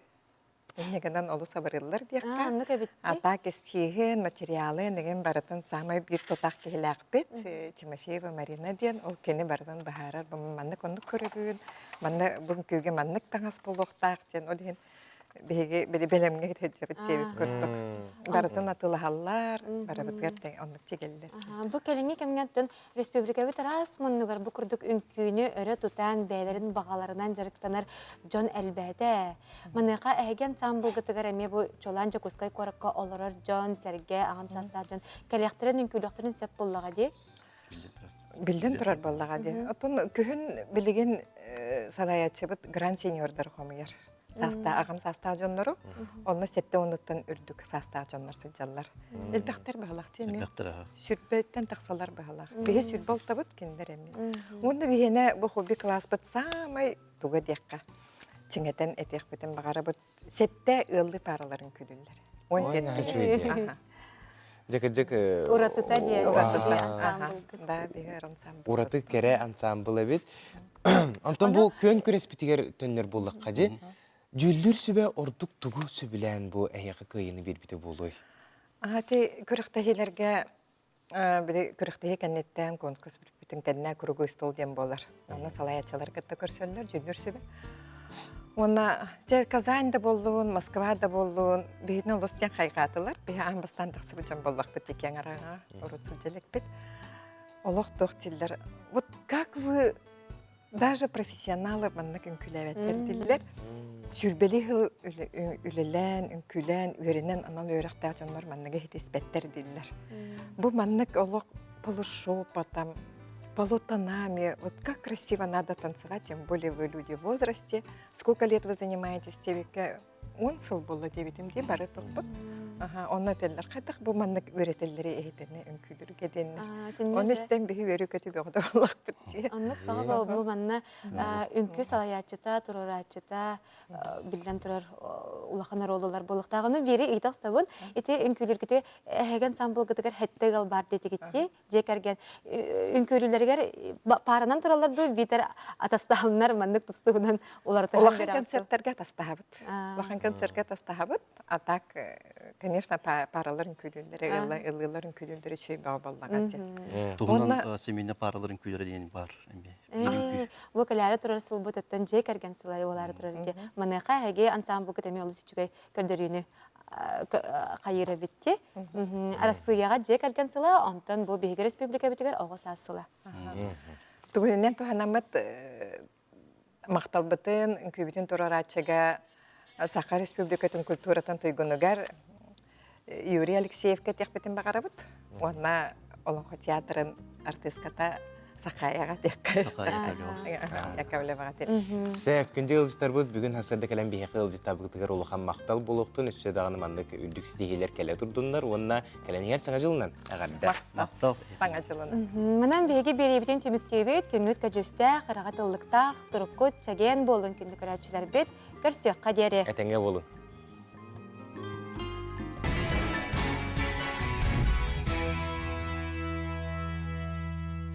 Инньэ гынан олус абырыыллар диэххэ. Оннук эбит А так эскиһин, материалын игин барытын саамай биир тутаах киһилээхпит Тимофеева Марина диэн ол кини барытын быһаарар бу маннык оннук көрөбүн, манна бу үҥкүүгэ маннык таҥас буолуохтаах диэн ол иһин биһиги били бэлэмҥэ сылдьабыт диэбит курдук барытын атыылаһаллар, барыбытыгар тэҥ оннук тигэллэр. Бу кэлиҥҥи кэмҥэ оттон Республикабыт араас муннугар бу курдук үҥкүүнү өрө тутан бэйэлэрин баҕаларынан дьарыктанар дьон элбээтэ. Маныаха эһиги ансаамбылгытыгар эмиэ бу чуолаан Дьокуускай куоракка олорор дьон, сэргэ, аҕам саастаах дьон кэлиэхтэрин, үҥкүүлүөхтэрин сөп буоллаҕа дии? Биллэн турар буоллаҕа дии. Оттон күһүн билигин салайааччыбыт гранд сеньордар хомуйар. Саастаах, аҕам саастаах дьоннору. Онно сэттэ уонуттан үрдүк саастаах дьоннор сылдьаллар. Элбэхтэр баһылах дии эмиэ. Сүрбэттэн тахсалар баһылах. Биһи сүрбэ алтабыт, кинилэр эмиэ. Уонна биһиэнэ бу хобби класспыт саамай туга диэххэ чиҥэтэн этиэхпитин баҕарабыт. Сэттэ ыаллыы паараларын күлүллэр. Ой, наһаа үчүгэй диэн. Дьэ, кырдьык Уратыта диэн. Уратыта. Да, биһи ансамбль. Ураты кэрэ ансамбл эбит. Онтон бу күөн күрэспитигэр төннөр буоллахха дьи, дьүүллүүр сүбэ ордук тугу сөбүлээн бу эһиэхэ кыайыыны биэрбитэ буолуой? Ати күрэхтэһиилэргэ били күрэхтэһии кэнниттэн конкурс бүтүн кэннэ круглый стол диэн буолар. Онно салайааччылар кытта көрсөллөр, дьүүллүүр сүбэ. Уонна дьэ Казань да буоллун, Москва да буоллун, биһигини олус диэн хайҕаатылар. Биһи аан бастаан тахсыбыт дьон буоллахпыт киэҥ араҥаҕа урут сылдьа иликпит. Олох туох дииллэр. Вот как вы даже профессионалы маннык үҥкүүлээбэттэр дииллэр. Сүүрбэли сыл үлэлээн, үҥкүүлээн, үөрэнэн анал үөрэхтээх дьоннор манныгы иһитиспэттэр дииллэр. Бу маннык олох полушепотом, полутонами, вот как красиво надо танцевать, тем более вы люди в возрасте. Сколько лет вы занимаетесь, диэбиккэ уон сыл буолла диэбитим дии бары тохпут. Аха, онно этэллэр, хайдах бу маннык үөрэтэллэри иһитэнэ үҥкүүлүүргэ диэннэр. Оны истэн биһи үөрүү-көтүү бөҕөтө буоллахпыт дии. Оннук баҕа бу манна үҥкүү салайааччыта, туруорааччыта биллэн турар улахан оруолулар буолуохтааҕыны биири ыйыта охсобун. Ити үҥкүүлүүргүтү эһэгэ ансамблгытыгар хэттэ ыал баар диэтигитти дьиэ кэргэн үҥкүүлүүлэригэр пааранан тураллар дуу биитэр атастаһаллар маннык тустуунан уларытан Улахан концерттерге атастаһабыт. Улахан концертке атастаһабыт. А так, конечно, паралар үҥкүүлүүллэрэ, ыллыылар үҥкүүлүүллэрэ үчүгэй бөҕө буоллаҕа дии. Туһунан семейный паралар үҥкүүлэрэ диэн бар. Бу кэлээри турар сылбыт өттөн дьиэ кэргэн сыла буолаары турар дии. Маныаха эһиги ансамблгыт эмиэ олус үчүгэй көрдөрүүнү хайыыр эбитти. Арассыыйаҕа дьиэ кэргэн сыла, онтон бу биһиги республикабытыгар оҕо саас сыла. Тугунан туһанаммыт махталбытын, үҥкүүбүтүн туруорааччыга Саха Республикатын культуратын туйгунугар Юрий Алексеевка этиэхпитин баҕарабыт. Уонна Олоҥхо театрын артыыската Сахаяҕа диэххэ. Яковлеваҕа Сөп, күндү ыалдьыттарбыт бүгүн сарсыарда кэлэн биһиэхэ ыалдьыттаабытыгар улахан махтал буолуохтун, өссө даҕаны маннык үрдүк ситиһиилэр кэлэ турдуннар уонна кэлэн иһэр Саҥа дьылынан эҕэрдэ. Махтал. Саҥа дьылынан. Манан биһиги биэриибитин түмүктүүбүт, күҥҥүт көдьүүстээх, ыраҕа тыллыктаах, туруккут чэгиэн буолун күндү көрөөччүлэрбит. Көрсүөххэ диэри. Этэҥҥэ буолун.